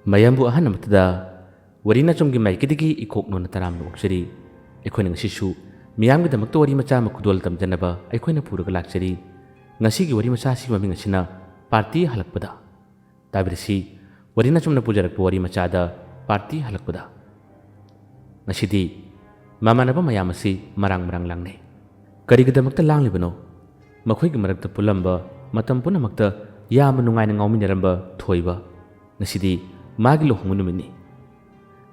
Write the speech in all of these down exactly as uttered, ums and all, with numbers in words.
ꯃꯌꯥꯝꯕꯨ ꯑꯍꯥꯟꯕꯃꯛꯇꯗ ꯋꯥꯔꯤ ꯅꯆꯨꯝꯒꯤ ꯃꯥꯏꯀꯩꯗꯒꯤ ꯏꯀꯣꯛ ꯅꯣꯟꯅ ꯇꯔꯥꯝꯅ ꯑꯣꯛꯆꯔꯤ꯫ ꯑꯩꯈꯣꯏꯅ ꯉꯁꯤꯁꯨ ꯃꯤꯌꯥꯝꯒꯤꯗꯃꯛꯇ ꯋꯥꯔꯤ ꯃꯆꯥ ꯑꯃ ꯈꯨꯗꯣꯜ ꯇꯝꯖꯅꯕ ꯑꯩꯈꯣꯏꯅ ꯄꯨꯔꯒ ꯂꯥꯛꯆꯔꯤ꯫ ꯉꯁꯤꯒꯤ ꯋꯥꯔꯤ ꯃꯆꯥ ꯑꯁꯤꯒꯤ ꯃꯃꯤꯡ ꯑꯁꯤꯅ ꯄꯥꯔꯇꯤ ꯍꯜꯂꯛꯄꯗ꯫ ꯇꯥꯕꯤꯔꯁꯤ, ꯋꯥꯔꯤ ꯅꯆꯨꯝꯅ ꯄꯨꯖꯔꯛꯄ ꯋꯥꯔꯤ ꯃꯆꯥꯗ ꯄꯥꯔꯇꯤ ꯍꯜꯂꯛꯄꯗ꯫ ꯉꯁꯤꯗꯤ ꯃꯃꯥꯟꯅꯕ ꯃꯌꯥꯝ ꯑꯁꯤ ꯃꯔꯥꯡ ꯃꯔꯥꯡ ꯂꯥꯡꯅꯩ꯫ ꯀꯔꯤꯒꯤꯗꯃꯛꯇ ꯂꯥꯡꯂꯤꯕꯅꯣ? ꯃꯈꯣꯏꯒꯤ ꯃꯔꯛꯇ ꯄꯨꯜꯂꯝꯕ, ꯃꯇꯝ ꯄꯨꯝꯅꯃꯛꯇ ꯌꯥꯝꯅ ꯅꯨꯡꯉꯥꯏꯅ ꯉꯥꯎꯃꯤꯟꯅꯔꯝꯕ ꯊꯣꯏꯕ ꯉꯁꯤꯗꯤ ꯃꯥꯒꯤ ꯂꯨꯍꯣꯡꯕ ꯅꯨꯃꯤꯠꯅꯤ꯫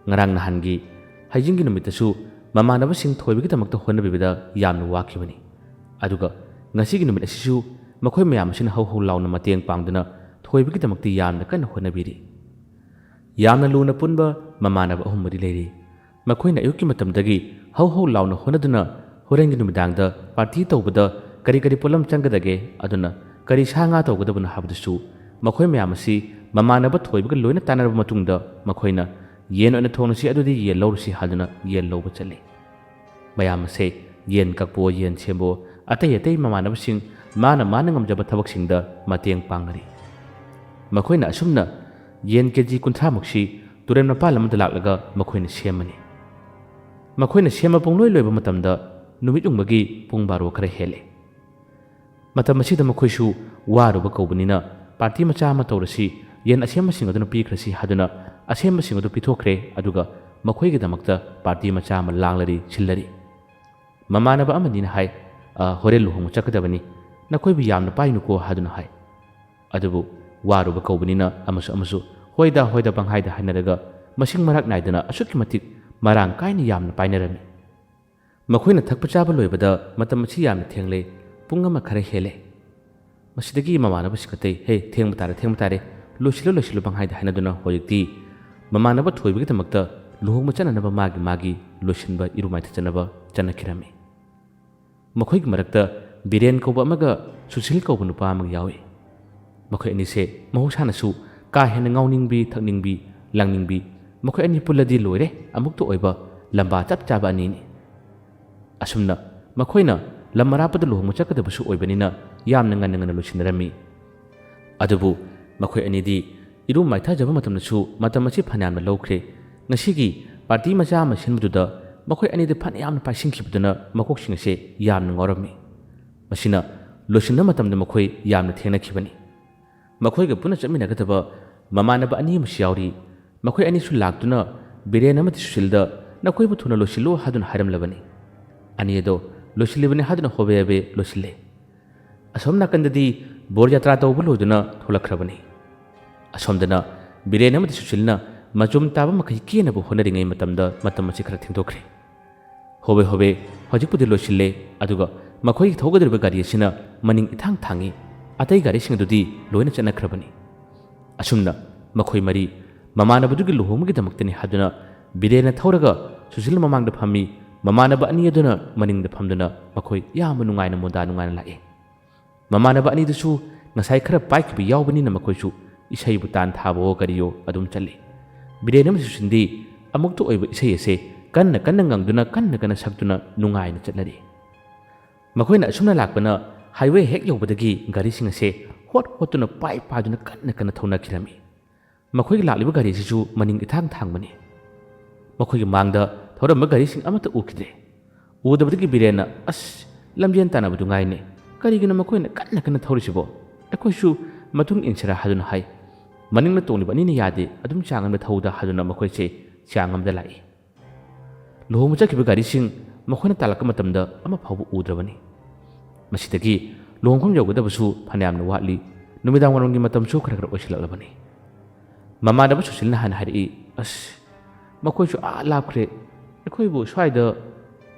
ꯉꯔꯥꯡ ꯅꯍꯥꯟꯒꯤ ꯍꯩꯖꯤꯡꯒꯤ ꯅꯨꯃꯤꯠꯇꯁꯨ ꯃꯃꯥꯟꯅꯕꯁꯤꯡ ꯊꯣꯏꯕꯒꯤꯗꯃꯛꯇ ꯍꯣꯠꯅꯕꯤꯕꯗ ꯌꯥꯝꯅ ꯋꯥꯈꯤꯕꯅꯤ꯫ ꯑꯗꯨꯒ ꯉꯁꯤꯒꯤ ꯅꯨꯃꯤꯠ ꯑꯁꯤꯁꯨ ꯃꯈꯣꯏ ꯃꯌꯥꯝ ꯑꯁꯤꯅ ꯍꯧ ꯍꯧ ꯂꯥꯎꯅ ꯃꯇꯦꯡ ꯄꯥꯡꯗꯨꯅ ꯊꯣꯏꯕꯒꯤꯗꯃꯛꯇ ꯌꯥꯝꯅ ꯀꯟꯅ ꯍꯣꯠꯅꯕꯤꯔꯤ꯫ ꯌꯥꯝꯅ ꯂꯨꯅ ꯄꯨꯟꯕ ꯃꯃꯥꯟꯅꯕ ꯑꯍꯨꯝ ꯃꯔꯤ ꯂꯩꯔꯤ꯫ ꯃꯈꯣꯏꯅ ꯑꯌꯨꯛꯀꯤ ꯃꯇꯝꯗꯒꯤ ꯍꯧ ꯍꯧ ꯂꯥꯎꯅ ꯍꯣꯠꯅꯗꯨꯅ ꯍꯣꯔꯦꯟꯒꯤ ꯅꯨꯃꯤꯗꯥꯡꯗ ꯄꯥꯔꯇꯤ ꯇꯧꯕꯗ ꯀꯔꯤ ꯀꯔꯤ ꯄꯣꯠꯂꯝ ꯆꯪꯒꯗꯒꯦ, ꯑꯗꯨꯅ ꯀꯔꯤ ꯁꯥ ꯉꯥ ꯇꯧꯒꯗꯕꯅꯣ ꯍꯥꯏꯕꯗꯨꯁꯨ ꯃꯈꯣꯏ ꯃꯌꯥꯝ ꯑꯁꯤ ꯃꯃꯥꯟꯅꯕ ꯊꯣꯏꯕꯒ ꯂꯣꯏꯅ ꯇꯥꯟꯅꯔꯕ ꯃꯇꯨꯡꯗ ꯃꯈꯣꯏꯅ "ꯌꯦꯟ ꯑꯣꯏꯅ ꯊꯣꯡꯂꯁꯤ, ꯑꯗꯨꯗꯤ ꯌꯦꯟ ꯂꯧꯔꯨꯁꯤ" ꯍꯥꯏꯗꯨꯅ ꯌꯦꯟ ꯂꯧꯕ ꯆꯠꯂꯤ꯫ ꯃꯌꯥꯝ ꯑꯁꯦ ꯌꯦꯟ ꯀꯛꯄꯣ, ꯌꯦꯟ ꯁꯦꯝꯕꯣ, ꯑꯇꯩ ꯑꯇꯩ ꯃꯃꯥꯟꯅꯕꯁꯤꯡ ꯃꯥꯅ ꯃꯥꯅ ꯉꯝꯖꯕ ꯊꯕꯛꯁꯤꯡꯗ ꯃꯇꯦꯡ ꯄꯥꯡꯅꯔꯤ꯫ ꯃꯈꯣꯏꯅ ꯑꯁꯨꯝꯅ ꯌꯦꯟ ꯀꯦ ꯖꯤ ꯀꯨꯟꯊ꯭ꯔꯥ ꯃꯨꯛꯁꯤ ꯇꯨꯔꯦꯜ ꯃꯄꯥꯜ ꯑꯃꯗ ꯂꯥꯛꯂꯒ ꯃꯈꯣꯏꯅ ꯁꯦꯝꯃꯅꯤ꯫ ꯃꯈꯣꯏꯅ ꯁꯦꯝꯕ ꯄꯨꯡꯂꯣꯏ ꯂꯣꯏꯕ ꯃꯇꯝꯗ ꯅꯨꯃꯤꯠ ꯌꯨꯡꯕꯒꯤ ꯄꯨꯡ ꯕꯥꯔꯣ ꯈꯔ ꯍꯦꯜꯂꯦ꯫ ꯃꯇꯝ ꯑꯁꯤꯗ ꯃꯈꯣꯏꯁꯨ ꯋꯥꯔꯨꯕ ꯀꯧꯕꯅꯤꯅ ꯄꯥꯔꯇꯤ ꯃꯆꯥ ꯑꯃ ꯇꯧꯔꯁꯤ, ꯌꯦꯟ ꯑꯁꯦꯝꯕꯁꯤꯡ ꯑꯗꯨꯅ ꯄꯤꯈ꯭ꯔꯁꯤ ꯍꯥꯏꯗꯨꯅ ꯑꯁꯦꯝꯕꯁꯤꯡ ꯑꯗꯨ ꯄꯤꯊꯣꯛꯈ꯭ꯔꯦ꯫ ꯑꯗꯨꯒ ꯃꯈꯣꯏꯒꯤꯗꯃꯛꯇ ꯄꯥꯔꯇꯤ ꯃꯆꯥ ꯑꯃ ꯂꯥꯡꯂꯔꯤ, ꯁꯤꯜꯂꯔꯤ꯫ ꯃꯃꯥꯟꯅꯕ ꯑꯃꯅꯤꯅ ꯍꯥꯏ, "ꯑ, ꯍꯣꯔꯦꯟ ꯂꯨꯍꯣꯡꯕ ꯆꯠꯀꯗꯕꯅꯤ, ꯅꯈꯣꯏꯕꯨ ꯌꯥꯝꯅ ꯄꯥꯏꯅꯨꯀꯣ" ꯍꯥꯏꯗꯨꯅ ꯍꯥꯏ꯫ ꯑꯗꯨꯕꯨ ꯋꯥꯔꯨꯕ ꯀꯧꯕꯅꯤꯅ ꯑꯃꯁꯨ ꯑꯃꯁꯨ "ꯍꯣꯏꯗ, ꯍꯣꯏꯗ" ꯄꯪꯍꯥꯏꯗ ꯍꯥꯏꯅꯔꯒ ꯃꯁꯤꯡ ꯃꯔꯥꯛ ꯅꯥꯏꯗꯅ ꯑꯁꯨꯛꯀꯤ ꯃꯇꯤꯛ ꯃꯔꯥꯡ ꯀꯥꯏꯅ ꯌꯥꯝꯅ ꯄꯥꯏꯅꯔꯝꯃꯤ꯫ ꯃꯈꯣꯏꯅ ꯊꯛꯄ ꯆꯥꯕ ꯂꯣꯏꯕꯗ ꯃꯇꯝ ꯑꯁꯤ ꯌꯥꯝꯅ ꯊꯦꯡꯂꯦ, ꯄꯨꯡ ꯑꯃ ꯈꯔ ꯍꯦꯜꯂꯦ꯫ ꯃꯁꯤꯗꯒꯤ ꯃꯃꯥꯟꯅꯕꯁꯤꯡ ꯑꯇꯩ, "ꯍꯦ, ꯊꯦꯡꯕ ꯇꯥꯔꯦ, ꯊꯦꯡꯕ ꯇꯥꯔꯦ, ꯂꯣꯏꯁꯤꯜꯂꯨ, ꯂꯣꯏꯁꯤꯜꯂꯨ" ꯄꯪꯍꯥꯏꯗ ꯍꯥꯏꯅꯗꯨꯅ ꯍꯧꯖꯤꯛꯇꯤ ꯃꯃꯥꯟꯅꯕ ꯊꯣꯏꯕꯒꯤꯗꯃꯛꯇ ꯂꯨꯍꯣꯡꯕ ꯆꯠꯅꯅꯕ ꯃꯥꯒꯤ ꯃꯥꯒꯤ ꯂꯣꯏꯁꯤꯟꯕ, ꯏꯔꯨ ꯃꯥꯏꯊꯖꯅꯕ ꯆꯠꯅꯈꯤꯔꯝꯃꯤ꯫ ꯃꯈꯣꯏꯒꯤ ꯃꯔꯛꯇ ꯕꯤꯔꯦꯟ ꯀꯧꯕ ꯑꯃꯒ ꯁꯨꯁꯤꯜ ꯀꯧꯕ ꯅꯨꯄꯥ ꯑꯃꯒ ꯌꯥꯎꯏ꯫ ꯃꯈꯣꯏ ꯑꯅꯤꯁꯦ ꯃꯍꯧꯁꯥꯅꯁꯨ ꯀꯥ ꯍꯦꯟꯅ ꯉꯥꯎꯅꯤꯡꯕꯤ, ꯊꯛꯅꯤꯡꯕꯤ, ꯂꯥꯡꯅꯤꯡꯕꯤ, ꯃꯈꯣꯏ ꯑꯅꯤ ꯄꯨꯜꯂꯗꯤ ꯂꯣꯏꯔꯦ, ꯑꯃꯨꯛꯇ ꯑꯣꯏꯕ ꯂꯝꯕꯥ ꯆꯞ ꯆꯥꯕ ꯑꯅꯤꯅꯤ꯫ ꯑꯁꯨꯝꯅ ꯃꯈꯣꯏꯅ ꯂꯝ ꯑꯔꯥꯞꯄꯗ ꯂꯨꯍꯣꯡꯕ ꯆꯠꯀꯗꯕꯁꯨ ꯑꯣꯏꯕꯅꯤꯅ ꯌꯥꯝꯅ ꯉꯟꯅ ꯉꯟꯅ ꯂꯣꯏꯁꯤꯟꯅꯔꯝꯃꯤ꯫ ꯑꯗꯨꯕꯨ ꯃꯈꯣꯏ ꯑꯅꯤꯗꯤ ꯏꯔꯨ ꯃꯥꯏꯊꯖꯕ ꯃꯇꯝꯗꯁꯨ ꯃꯇꯝ ꯑꯁꯤ ꯐꯅꯌꯥꯝꯅ ꯂꯧꯈ꯭ꯔꯦ꯫ ꯉꯁꯤꯒꯤ ꯄꯥꯔꯇꯤ ꯃꯆꯥ ꯑꯃ ꯁꯤꯟꯕꯗꯨꯗ ꯃꯈꯣꯏ ꯑꯅꯤꯗ ꯐꯅꯌꯥꯝꯅ ꯄꯥꯏꯁꯤꯟꯈꯤꯕꯗꯨꯅ ꯃꯀꯣꯛꯁꯤꯡ ꯑꯁꯦ ꯌꯥꯝꯅ ꯉꯥꯎꯔꯝꯃꯤ꯫ ꯃꯁꯤꯅ ꯂꯣꯏꯁꯤꯟꯕ ꯃꯇꯝꯗ ꯃꯈꯣꯏ ꯌꯥꯝꯅ ꯊꯦꯡꯅꯈꯤꯕꯅꯤ꯫ ꯃꯈꯣꯏꯒ ꯄꯨꯟꯅ ꯆꯠꯃꯤꯟꯅꯒꯗꯕ ꯃꯃꯥꯟꯅꯕ ꯑꯅꯤ ꯑꯃꯁꯨ ꯌꯥꯎꯔꯤ꯫ ꯃꯈꯣꯏ ꯑꯅꯤꯁꯨ ꯂꯥꯛꯇꯨꯅ ꯕꯤꯔꯦꯟ ꯑꯃꯗꯤ ꯁꯨꯁꯤꯜꯗ ꯅꯈꯣꯏꯕꯨ ꯊꯨꯅ ꯂꯣꯏꯁꯤꯜꯂꯨ ꯍꯥꯏꯗꯨꯅ ꯍꯥꯏꯔꯝꯂꯕꯅꯤ꯫ ꯑꯅꯤ ꯑꯗꯣ ꯂꯣꯏꯁꯤꯜꯂꯤꯕꯅꯤ ꯍꯥꯏꯗꯨꯅ ꯍꯣꯕꯦ ꯍꯣꯕꯦ ꯂꯣꯏꯁꯤꯜꯂꯦ꯫ ꯑꯁꯣꯝ ꯅꯥꯀꯟꯗꯗꯤ ꯕꯣꯔ ꯌꯥꯇ꯭ꯔꯥ ꯇꯧꯕ ꯂꯣꯏꯗꯨꯅ ꯊꯣꯛꯂꯛꯈ꯭ꯔꯕꯅꯤ꯫ ꯑꯁꯣꯝꯗꯅ ꯕꯤꯔꯦꯟ ꯑꯃꯗꯤ ꯁꯨꯁꯤꯜꯅ ꯃꯆꯨꯝ ꯇꯥꯕ ꯃꯈꯩ ꯀꯦꯅꯕ ꯍꯣꯠꯅꯔꯤꯉꯩ ꯃꯇꯝꯗ ꯃꯇꯝ ꯑꯁꯤ ꯈꯔ ꯊꯦꯡꯗꯣꯛꯈ꯭ꯔꯦ꯫ ꯍꯣꯕꯦ ꯍꯣꯕꯦ ꯍꯧꯖꯤꯛꯄꯨꯗꯤ ꯂꯣꯏꯁꯤꯜꯂꯦ, ꯑꯗꯨꯒ ꯃꯈꯣꯏꯒꯤ ꯊꯧꯒꯗꯧꯔꯤꯕ ꯒꯥꯔꯤ ꯑꯁꯤꯅ ꯃꯅꯤꯡ ꯏꯊꯥꯡ ꯊꯥꯡꯉꯤ꯫ ꯑꯇꯩ ꯒꯥꯔꯤꯁꯤꯡ ꯑꯗꯨꯗꯤ ꯂꯣꯏꯅ ꯆꯠꯅꯈ꯭ꯔꯕꯅꯤ꯫ ꯑꯁꯨꯝꯅ ꯃꯈꯣꯏ ꯃꯔꯤ ꯃꯃꯥꯟꯅꯕꯗꯨꯒꯤ ꯂꯨꯍꯣꯡꯕꯒꯤꯗꯃꯛꯇꯅꯤ ꯍꯥꯏꯗꯨꯅ ꯕꯤꯔꯦꯟꯅ ꯊꯧꯔꯒ ꯁꯨꯁꯤꯜ ꯃꯃꯥꯡꯗ ꯐꯝꯃꯤ꯫ ꯃꯃꯥꯟꯅꯕ ꯑꯅꯤ ꯑꯗꯨꯅ ꯃꯅꯤꯡꯗ ꯐꯝꯗꯨꯅ ꯃꯈꯣꯏ ꯌꯥꯝꯅ ꯅꯨꯡꯉꯥꯏꯅ ꯃꯣꯟꯗꯥ ꯅꯨꯡꯉꯥꯏꯅ ꯂꯥꯛꯏ꯫ ꯃꯃꯥꯟꯅꯕ ꯑꯅꯤꯗꯨꯁꯨ ꯉꯁꯥꯏ ꯈꯔ ꯄꯥꯏꯈꯤꯕ ꯌꯥꯎꯕꯅꯤꯅ ꯃꯈꯣꯏꯁꯨ ꯏꯁꯩꯕꯨ ꯇꯥꯟ ꯊꯥꯕꯑꯣ ꯀꯔꯤꯑꯣ ꯑꯗꯨꯝ ꯆꯠꯂꯤ꯫ ꯕꯤꯔꯦꯟ ꯑꯃꯁꯨ ꯁꯨꯁꯤꯜꯗꯤ ꯑꯃꯨꯛꯇ ꯑꯣꯏꯕ ꯏꯁꯩ ꯑꯁꯦ ꯀꯟꯅ ꯀꯟꯅ ꯉꯪꯗꯨꯅ ꯀꯟꯅ ꯀꯟꯅ ꯁꯛꯇꯨꯅ ꯅꯨꯡꯉꯥꯏꯅ ꯆꯠꯅꯔꯤ꯫ ꯃꯈꯣꯏꯅ ꯑꯁꯨꯝꯅ ꯂꯥꯛꯄꯅ ꯍꯥꯏꯋꯦ ꯍꯦꯛ ꯌꯧꯕꯗꯒꯤ ꯒꯥꯔꯤꯁꯤꯡ ꯑꯁꯦ ꯍꯣꯠ ꯍꯣꯠꯇꯨꯅ ꯄꯥꯏ ꯄꯥꯏꯗꯨꯅ ꯀꯟꯅ ꯀꯟꯅ ꯊꯧꯅꯈꯤꯔꯝꯃꯤ꯫ ꯃꯈꯣꯏꯒꯤ ꯂꯥꯛꯂꯤꯕ ꯒꯥꯔꯤ ꯑꯁꯤꯁꯨ ꯃꯅꯤꯡ ꯏꯊꯥꯡ ꯊꯥꯡꯕꯅꯤ꯫ ꯃꯈꯣꯏꯒꯤ ꯃꯥꯡꯗ ꯊꯧꯔꯝꯕ ꯒꯥꯔꯤꯁꯤꯡ ꯑꯃꯠꯇ ꯎꯈꯤꯗ꯭ꯔꯦ꯫ ꯎꯗꯕꯗꯒꯤ ꯕꯤꯔꯦꯟꯅ, "ꯑꯁ, ꯂꯝꯖꯦꯟ ꯇꯥꯟꯅꯕꯗꯨ ꯉꯥꯏꯅꯦ꯫ ꯀꯔꯤꯒꯤꯅꯣ ꯃꯈꯣꯏꯅ ꯀꯟꯅ ꯀꯟꯅ ꯊꯧꯔꯤꯁꯤꯕꯣ? ꯑꯩꯈꯣꯏꯁꯨ ꯃꯇꯨꯡ ꯏꯟꯁꯤꯔꯥ?" ꯍꯥꯏꯗꯨꯅ ꯍꯥꯏ꯫ ꯃꯅꯤꯡꯅ ꯇꯣꯡꯂꯤꯕ ꯑꯅꯤꯅ ꯌꯥꯗꯦ, ꯑꯗꯨꯝ ꯆꯥꯡ ꯑꯃꯗ ꯊꯧꯗ ꯍꯥꯏꯗꯨꯅ ꯃꯈꯣꯏꯁꯦ ꯆꯥꯡ ꯑꯃꯗ ꯂꯥꯛꯏ꯫ ꯂꯨꯍꯣꯡꯕ ꯆꯠꯈꯤꯕ ꯒꯥꯔꯤꯁꯤꯡ ꯃꯈꯣꯏꯅ ꯇꯥꯜꯂꯛꯄ ꯃꯇꯝꯗ ꯑꯃ ꯐꯥꯎꯕ ꯎꯗ꯭ꯔꯕꯅꯤ꯫ ꯃꯁꯤꯗꯒꯤ ꯂꯨꯍꯣꯡꯐꯝ ꯌꯧꯒꯗꯕꯁꯨ ꯐꯅꯌꯥꯝꯅ ꯋꯥꯠꯂꯤ꯫ ꯅꯨꯃꯤꯗꯥꯡ ꯋꯥꯏꯔꯝꯒꯤ ꯃꯇꯝꯁꯨ ꯈꯔ ꯈꯔ ꯑꯣꯏꯁꯤꯜꯂꯛꯂꯕꯅꯤ꯫ ꯃꯃꯥꯟꯅꯕ ꯁꯨꯁꯤꯜꯅ ꯍꯥꯟꯅ ꯍꯥꯏꯔꯛꯏ, "ꯑꯁ, ꯃꯈꯣꯏꯁꯨ ꯑꯥ ꯂꯥꯞꯈ꯭ꯔꯦ꯫ ꯑꯩꯈꯣꯏꯕꯨ ꯁ꯭ꯋꯥꯏꯗ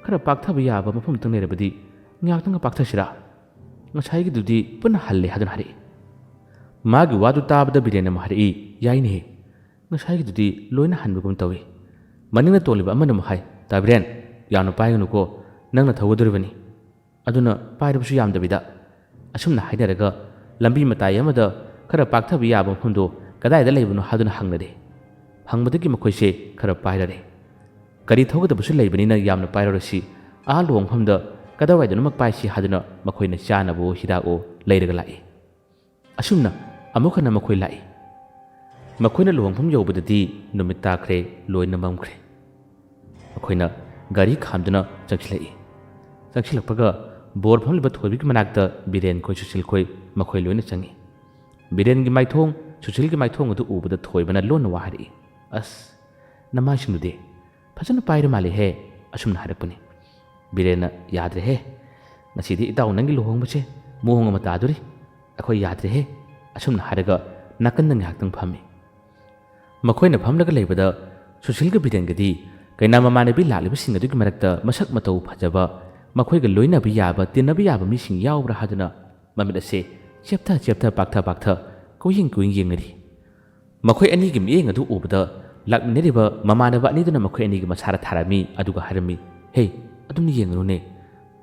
ꯈꯔ ꯄꯥꯛꯊꯕ ꯌꯥꯕ ꯃꯐꯝ ꯑꯃꯇꯪ ꯂꯩꯔꯕꯗꯤ ꯉꯥꯏꯍꯥꯛꯇꯪꯒ ꯄꯥꯛꯊꯁꯤꯔꯥ? ꯉꯁꯥꯏꯒꯤꯗꯨꯗꯤ ꯄꯨꯟꯅ ꯍꯜꯂꯦ" ꯍꯥꯏꯗꯨꯅ ꯍꯥꯏꯔꯛꯏ꯫ ꯃꯥꯒꯤ ꯋꯥꯗꯨ ꯇꯥꯕꯗ ꯕꯤꯔꯦꯟ ꯑꯃ ꯍꯥꯏꯔꯛꯏ, "ꯌꯥꯏꯅꯦꯍꯦ, ꯉꯁꯥꯏꯒꯤꯗꯨꯗꯤ ꯂꯣꯏꯅ ꯍꯟꯕꯒꯨꯝ ꯇꯧꯏ"꯫ ꯃꯅꯤꯡꯗ ꯇꯣꯡꯂꯤꯕ ꯑꯃꯅ ꯑꯃꯨꯛ ꯍꯥꯏ, "ꯇꯥ ꯕꯤꯔꯦꯟ, ꯌꯥꯝꯅ ꯄꯥꯏꯒꯅꯨꯀꯣ, ꯅꯪꯅ ꯊꯧꯒꯗꯧꯔꯤꯕꯅꯤ꯫ ꯑꯗꯨꯅ ꯄꯥꯏꯔꯕꯁꯨ ꯌꯥꯝꯗꯕꯤꯗ"꯫ ꯑꯁꯨꯝꯅ ꯍꯥꯏꯅꯔꯒ ꯂꯝꯕꯤ ꯃꯇꯥꯏ ꯑꯃꯗ ꯈꯔ ꯄꯥꯛꯊꯕ ꯌꯥꯕ ꯃꯐꯝꯗꯨ ꯀꯗꯥꯏꯗ ꯂꯩꯕꯅꯣ ꯍꯥꯏꯗꯨꯅ ꯍꯪꯅꯔꯦ꯫ ꯐꯪꯕꯗꯒꯤ ꯃꯈꯣꯏꯁꯦ ꯈꯔ ꯄꯥꯏꯔꯔꯦ꯫ ꯒꯥꯔꯤ ꯊꯧꯒꯗꯕꯁꯨ ꯂꯩꯕꯅꯤꯅ ꯌꯥꯝꯅ ꯄꯥꯏꯔꯔꯁꯤ, ꯑꯥ ꯂꯨꯍꯣꯡꯐꯝꯗ ꯀꯗꯥꯏꯋꯥꯏꯗꯅꯣꯃꯛ ꯄꯥꯏꯁꯤ ꯍꯥꯏꯗꯨꯅ ꯃꯈꯣꯏꯅ ꯆꯥꯅꯕ ꯍꯤꯗꯥꯛ ꯑꯣ ꯂꯩꯔꯒ ꯂꯥꯛꯏ꯫ ꯑꯁꯨꯝꯅ ꯑꯃꯨꯛ ꯍꯟꯅ ꯃꯈꯣꯏ ꯂꯥꯛꯏ꯫ ꯃꯈꯣꯏꯅ ꯂꯨꯍꯣꯡꯐꯝ ꯌꯧꯕꯗꯗꯤ ꯅꯨꯃꯤꯠ ꯇꯥꯈ꯭ꯔꯦ, ꯂꯣꯏꯅ ꯃꯝꯈ꯭ꯔꯦ꯫ ꯃꯈꯣꯏꯅ ꯒꯥꯔꯤ ꯈꯥꯝꯗꯨꯅ ꯆꯪꯁꯤꯜꯂꯛꯏ꯫ ꯆꯪꯁꯤꯜꯂꯛꯄꯒ ꯕꯣꯔ ꯐꯝꯂꯤꯕ ꯊꯣꯏꯕꯤꯒꯤ ꯃꯅꯥꯛꯇ ꯕꯤꯔꯦꯟ ꯈꯣꯏ, ꯁꯨꯁꯤꯜ ꯈꯣꯏ, ꯃꯈꯣꯏ ꯂꯣꯏꯅ ꯆꯪꯏ꯫ ꯕꯤꯔꯦꯟꯒꯤ ꯃꯥꯏꯊꯣꯡ, ꯁꯨꯁꯤꯜꯒꯤ ꯃꯥꯏꯊꯣꯡ ꯑꯗꯨ ꯎꯕꯗ ꯊꯣꯏꯕꯅ ꯂꯣꯟꯅ ꯋꯥ ꯍꯥꯏꯔꯛꯏ, "ꯑꯁ, ꯅꯃꯥꯏꯁꯤꯡꯗꯨꯗꯤ ꯐꯖꯅ ꯄꯥꯏꯔ ꯃꯥꯜꯂꯦꯍꯦ," ꯑꯁꯨꯝꯅ ꯍꯥꯏꯔꯛꯄꯅꯤ꯫ ꯕꯤꯔꯦꯟꯅ, "ꯌꯥꯗ꯭ꯔꯦꯍꯦ, ꯉꯁꯤꯗꯤ ꯏꯇꯥꯎ ꯅꯪꯒꯤ ꯂꯨꯍꯣꯡꯕꯁꯦ ꯃꯑꯣꯡ ꯑꯃ ꯇꯥꯗꯣꯔꯤ꯫ ꯑꯩꯈꯣꯏ ꯌꯥꯗ꯭ꯔꯦꯍꯦ," ꯑꯁꯨꯝꯅ ꯍꯥꯏꯔꯒ ꯅꯥꯀꯟꯗ ꯉꯥꯏꯍꯥꯛꯇꯪ ꯐꯝꯃꯤ꯫ ꯃꯈꯣꯏꯅ ꯐꯝꯂꯒ ꯂꯩꯕꯗ ꯁꯨꯁꯤꯜꯒ ꯕꯤꯔꯦꯟꯒꯗꯤ ꯀꯩꯅꯥ ꯃꯃꯥꯟꯅꯕꯤ ꯂꯥꯛꯂꯤꯕꯁꯤꯡ ꯑꯗꯨꯒꯤ ꯃꯔꯛꯇ ꯃꯁꯛ ꯃꯇꯧ ꯐꯖꯕ, ꯃꯈꯣꯏꯒ ꯂꯣꯏꯅꯕ ꯌꯥꯕ, ꯇꯤꯟꯅꯕ ꯌꯥꯕ ꯃꯤꯁꯤꯡ ꯌꯥꯎꯕ꯭ꯔꯥ ꯍꯥꯏꯗꯨꯅ ꯃꯃꯤꯠ ꯑꯁꯦ ꯆꯦꯞꯊ ꯆꯦꯞꯊ, ꯄꯥꯛꯊ ꯄꯥꯛꯊ, ꯀꯣꯏꯌꯦꯡ ꯀꯣꯏꯌꯦꯡ ꯌꯦꯡꯅꯔꯤ꯫ ꯃꯈꯣꯏ ꯑꯅꯤꯒꯤ ꯃꯤꯠꯌꯦꯡ ꯑꯗꯨ ꯎꯕꯗ ꯂꯥꯛꯃꯤꯟꯅꯔꯤꯕ ꯃꯃꯥꯟꯅꯕ ꯑꯅꯤꯗꯨꯅ ꯃꯈꯣꯏ ꯑꯅꯤꯒꯤ ꯃꯁꯥꯗ ꯊꯥꯔꯝꯃꯤ, ꯑꯗꯨꯒ ꯍꯥꯏꯔꯝꯃꯤ, "ꯍꯦ, ꯑꯗꯨꯝ ꯌꯦꯡꯉꯨꯅꯦ,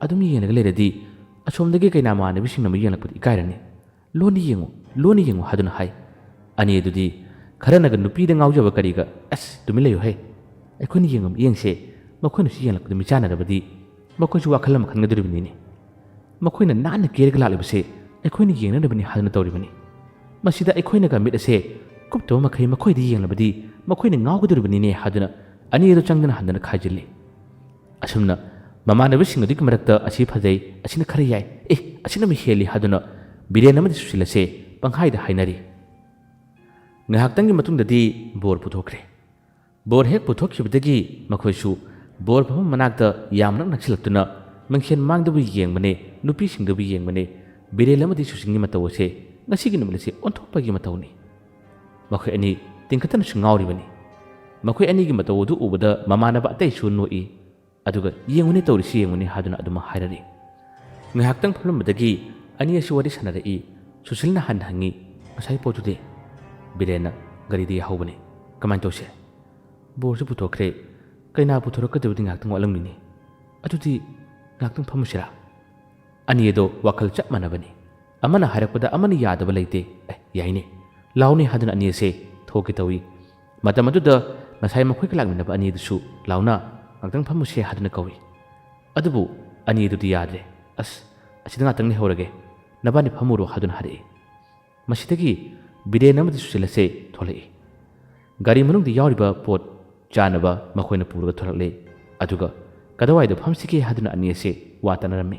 ꯑꯗꯨꯝ ꯌꯦꯡꯂꯒ ꯂꯩꯔꯗꯤ ꯑꯁꯣꯝꯗꯒꯤ ꯀꯩꯅꯥ ꯃꯃꯥꯟꯅꯕꯤꯁꯤꯡꯅ ꯑꯃꯨꯛ ꯌꯦꯡꯂꯛꯄꯗ ꯏꯀꯥꯏꯔꯅꯤ꯫ ꯂꯣꯟꯅ ꯌꯦꯡꯉꯨ, ꯂꯣꯟꯅ ꯌꯦꯡꯉꯨ" ꯍꯥꯏꯗꯨꯅ ꯍꯥꯏ꯫ ꯑꯅꯤ ꯑꯗꯨꯗꯤ ꯈꯔꯅꯒ ꯅꯨꯄꯤꯗ ꯉꯥꯎꯖꯕ ꯀꯔꯤꯒ, "ꯑꯁ, ꯇꯨꯃꯤꯟ ꯂꯩꯌꯨ ꯍꯦ, ꯑꯩꯈꯣꯏꯅ ꯌꯦꯡꯉꯝ ꯌꯦꯡꯁꯦ, ꯃꯈꯣꯏꯅꯁꯨ ꯌꯦꯡꯂꯛꯄꯗ ꯃꯤꯆꯥꯟꯅꯔꯕꯗꯤ ꯃꯈꯣꯏꯁꯨ ꯋꯥꯈꯜ ꯑꯃ ꯈꯟꯒꯗꯣꯔꯤꯕꯅꯤꯅꯦ꯫ ꯃꯈꯣꯏꯅ ꯅꯥꯟꯅ ꯀꯦꯔꯒ ꯂꯥꯛꯂꯤꯕꯁꯦ ꯑꯩꯈꯣꯏꯅ ꯌꯦꯡꯅꯅꯕꯅꯤ ꯍꯥꯏꯗꯨꯅ ꯇꯧꯔꯤꯕꯅꯤ꯫ ꯃꯁꯤꯗ ꯑꯩꯈꯣꯏꯅꯒ ꯃꯤꯠ ꯑꯁꯦ ꯀꯨꯞꯇꯕ ꯃꯈꯩ ꯃꯈꯣꯏꯗ ꯌꯦꯡꯂꯕꯗꯤ ꯃꯈꯣꯏꯅ ꯉꯥꯎꯒꯗꯧꯔꯤꯕꯅꯤꯅꯦ" ꯍꯥꯏꯗꯨꯅ ꯑꯅꯤ ꯑꯗꯨ ꯆꯪꯗꯅ ꯍꯟꯗꯅ ꯈꯥꯏꯖꯤꯜꯂꯤ꯫ ꯑꯁꯨꯝꯅ ꯃꯃꯥꯟꯅꯕꯁꯤꯡ ꯑꯗꯨꯒꯤ ꯃꯔꯛꯇ "ꯑꯁꯤ ꯐꯖꯩ, ꯑꯁꯤꯅ ꯈꯔ ꯌꯥꯏ, ꯑꯦ, ꯑꯁꯤꯅ ꯃꯤ ꯍꯦꯜꯂꯤ" ꯍꯥꯏꯗꯨꯅ ꯕꯤꯔꯦꯟ ꯑꯃꯗꯤ ꯁꯨꯁꯤꯜ ꯑꯁꯦ ꯄꯪꯍꯥꯏꯗ ꯍꯥꯏꯅꯔꯤ꯫ ꯉꯥꯏꯍꯥꯛꯇꯪꯒꯤ ꯃꯇꯨꯡꯗꯗꯤ ꯕꯣꯔ ꯄꯨꯊꯣꯛꯈ꯭ꯔꯦ꯫ ꯕꯣꯔ ꯍꯦꯛ ꯄꯨꯊꯣꯛꯈꯤꯕꯗꯒꯤ ꯃꯈꯣꯏꯁꯨ ꯕꯣꯔ ꯐꯝꯐꯝ ꯃꯅꯥꯛꯇ ꯌꯥꯝꯅ ꯅꯛꯁꯤꯜꯂꯛꯇꯨꯅ ꯃꯤꯡꯁꯦꯟ ꯃꯥꯡꯗꯕꯨ ꯌꯦꯡꯕꯅꯦ, ꯅꯨꯄꯤꯁꯤꯡꯗꯕꯨ ꯌꯦꯡꯕꯅꯦ꯫ ꯕꯤꯔꯦꯟ ꯑꯃꯗꯤ ꯁꯨꯁꯤꯜꯒꯤ ꯃꯇꯧ ꯑꯁꯦ ꯉꯁꯤꯒꯤ ꯅꯨꯃꯤꯠ ꯑꯁꯤ ꯑꯣꯟꯊꯣꯛꯄꯒꯤ ꯃꯇꯧꯅꯤ꯫ ꯃꯈꯣꯏ ꯑꯅꯤ ꯇꯤꯡꯈꯠꯇꯅꯁꯨ ꯉꯥꯎꯔꯤꯕꯅꯤ꯫ ꯃꯈꯣꯏ ꯑꯅꯤꯒꯤ ꯃꯇꯧ ꯑꯗꯨ ꯎꯕꯗ ꯃꯃꯥꯟꯅꯕ ꯑꯇꯩꯁꯨ ꯅꯣꯛꯏ꯫ ꯑꯗꯨꯒ "ꯌꯦꯡꯉꯨꯅꯦ ꯇꯧꯔꯤꯁꯤ, ꯌꯦꯡꯉꯨꯅꯦ" ꯍꯥꯏꯗꯨꯅ ꯑꯗꯨꯃꯛ ꯍꯥꯏꯔꯛꯏ꯫ ꯉꯥꯏꯍꯥꯛꯇꯪ ꯐꯝꯂꯝꯕꯗꯒꯤ ꯑꯅꯤ ꯑꯁꯤ ꯋꯥꯔꯤ ꯁꯥꯟꯅꯔꯛꯏ꯫ ꯁꯨꯁꯤꯜꯅ ꯍꯥꯟꯅ ꯍꯪꯉꯤ, "ꯉꯁꯥꯏ ꯄꯣꯠꯇꯨꯗꯤ?" ꯕꯤꯔꯦꯟꯅ, "ꯒꯥꯔꯤꯗ ꯌꯥꯍꯧꯕꯅꯤ꯫ ꯀꯃꯥꯏꯅ ꯇꯧꯁꯦ?" "ꯕꯣꯔꯁꯨ ꯄꯨꯊꯣꯛꯈ꯭ꯔꯦ, ꯀꯩꯅꯥ ꯄꯨꯊꯣꯔꯛꯀꯗꯕꯗꯤ ꯉꯥꯏꯍꯥꯛꯇꯪ ꯋꯥꯠꯂꯝꯒꯤꯅꯤ꯫ ꯑꯗꯨꯗꯤ ꯉꯥꯏꯍꯥꯛꯇꯪ ꯐꯝꯃꯨꯁꯤꯔꯥ?" ꯑꯅꯤ ꯑꯗꯣ ꯋꯥꯈꯜ ꯆꯞ ꯃꯥꯟꯅꯕꯅꯤ꯫ ꯑꯃꯅ ꯍꯥꯏꯔꯛꯄꯗ ꯑꯃꯅ ꯌꯥꯗꯕ ꯂꯩꯇꯦ꯫ "ꯑꯦ, ꯌꯥꯏꯅꯦ, ꯂꯥꯎꯅꯦ" ꯍꯥꯏꯗꯨꯅ ꯑꯅꯤ ꯑꯁꯦ ꯊꯣꯛꯀꯦ ꯇꯧꯏ꯫ ꯃꯇꯝ ꯑꯗꯨꯗ ꯉꯁꯥꯏ ꯃꯈꯣꯏꯒ ꯂꯥꯛꯃꯤꯟꯅꯕ ꯑꯅꯤ ꯑꯗꯨꯁꯨ, "ꯂꯥꯎꯅ, ꯉꯥꯛꯇꯪ ꯐꯝꯃꯨꯁꯦ" ꯍꯥꯏꯗꯨꯅ ꯀꯧꯏ꯫ ꯑꯗꯨꯕꯨ ꯑꯅꯤ ꯑꯗꯨꯗꯤ ꯌꯥꯗ꯭ꯔꯦ꯫ "ꯑꯁ, ꯑꯁꯤꯗ ꯉꯥꯛꯇꯪ ꯂꯩꯍꯧꯔꯒꯦ, ꯅꯕꯥꯅꯤ ꯐꯝꯃꯨꯔꯣ" ꯍꯥꯏꯗꯨꯅ ꯍꯥꯏꯔꯛꯏ꯫ ꯃꯁꯤꯗꯒꯤ ꯕꯤꯔꯦꯟ ꯑꯃꯗꯤ ꯁꯨꯁꯤꯜ ꯑꯁꯦ ꯊꯣꯛꯂꯛꯏ꯫ ꯒꯥꯔꯤ ꯃꯅꯨꯡꯗ ꯌꯥꯎꯔꯤꯕ ꯄꯣꯠ ꯆꯥꯅꯕ ꯃꯈꯣꯏꯅ ꯄꯨꯔꯒ ꯊꯣꯛꯂꯛꯂꯦ꯫ ꯑꯗꯨꯒ ꯀꯗꯥꯏꯋꯥꯏꯗ ꯐꯝꯁꯤꯒꯦ ꯍꯥꯏꯗꯨꯅ ꯑꯅꯤ ꯑꯁꯦ ꯋꯥ ꯇꯥꯅꯔꯝꯃꯤ꯫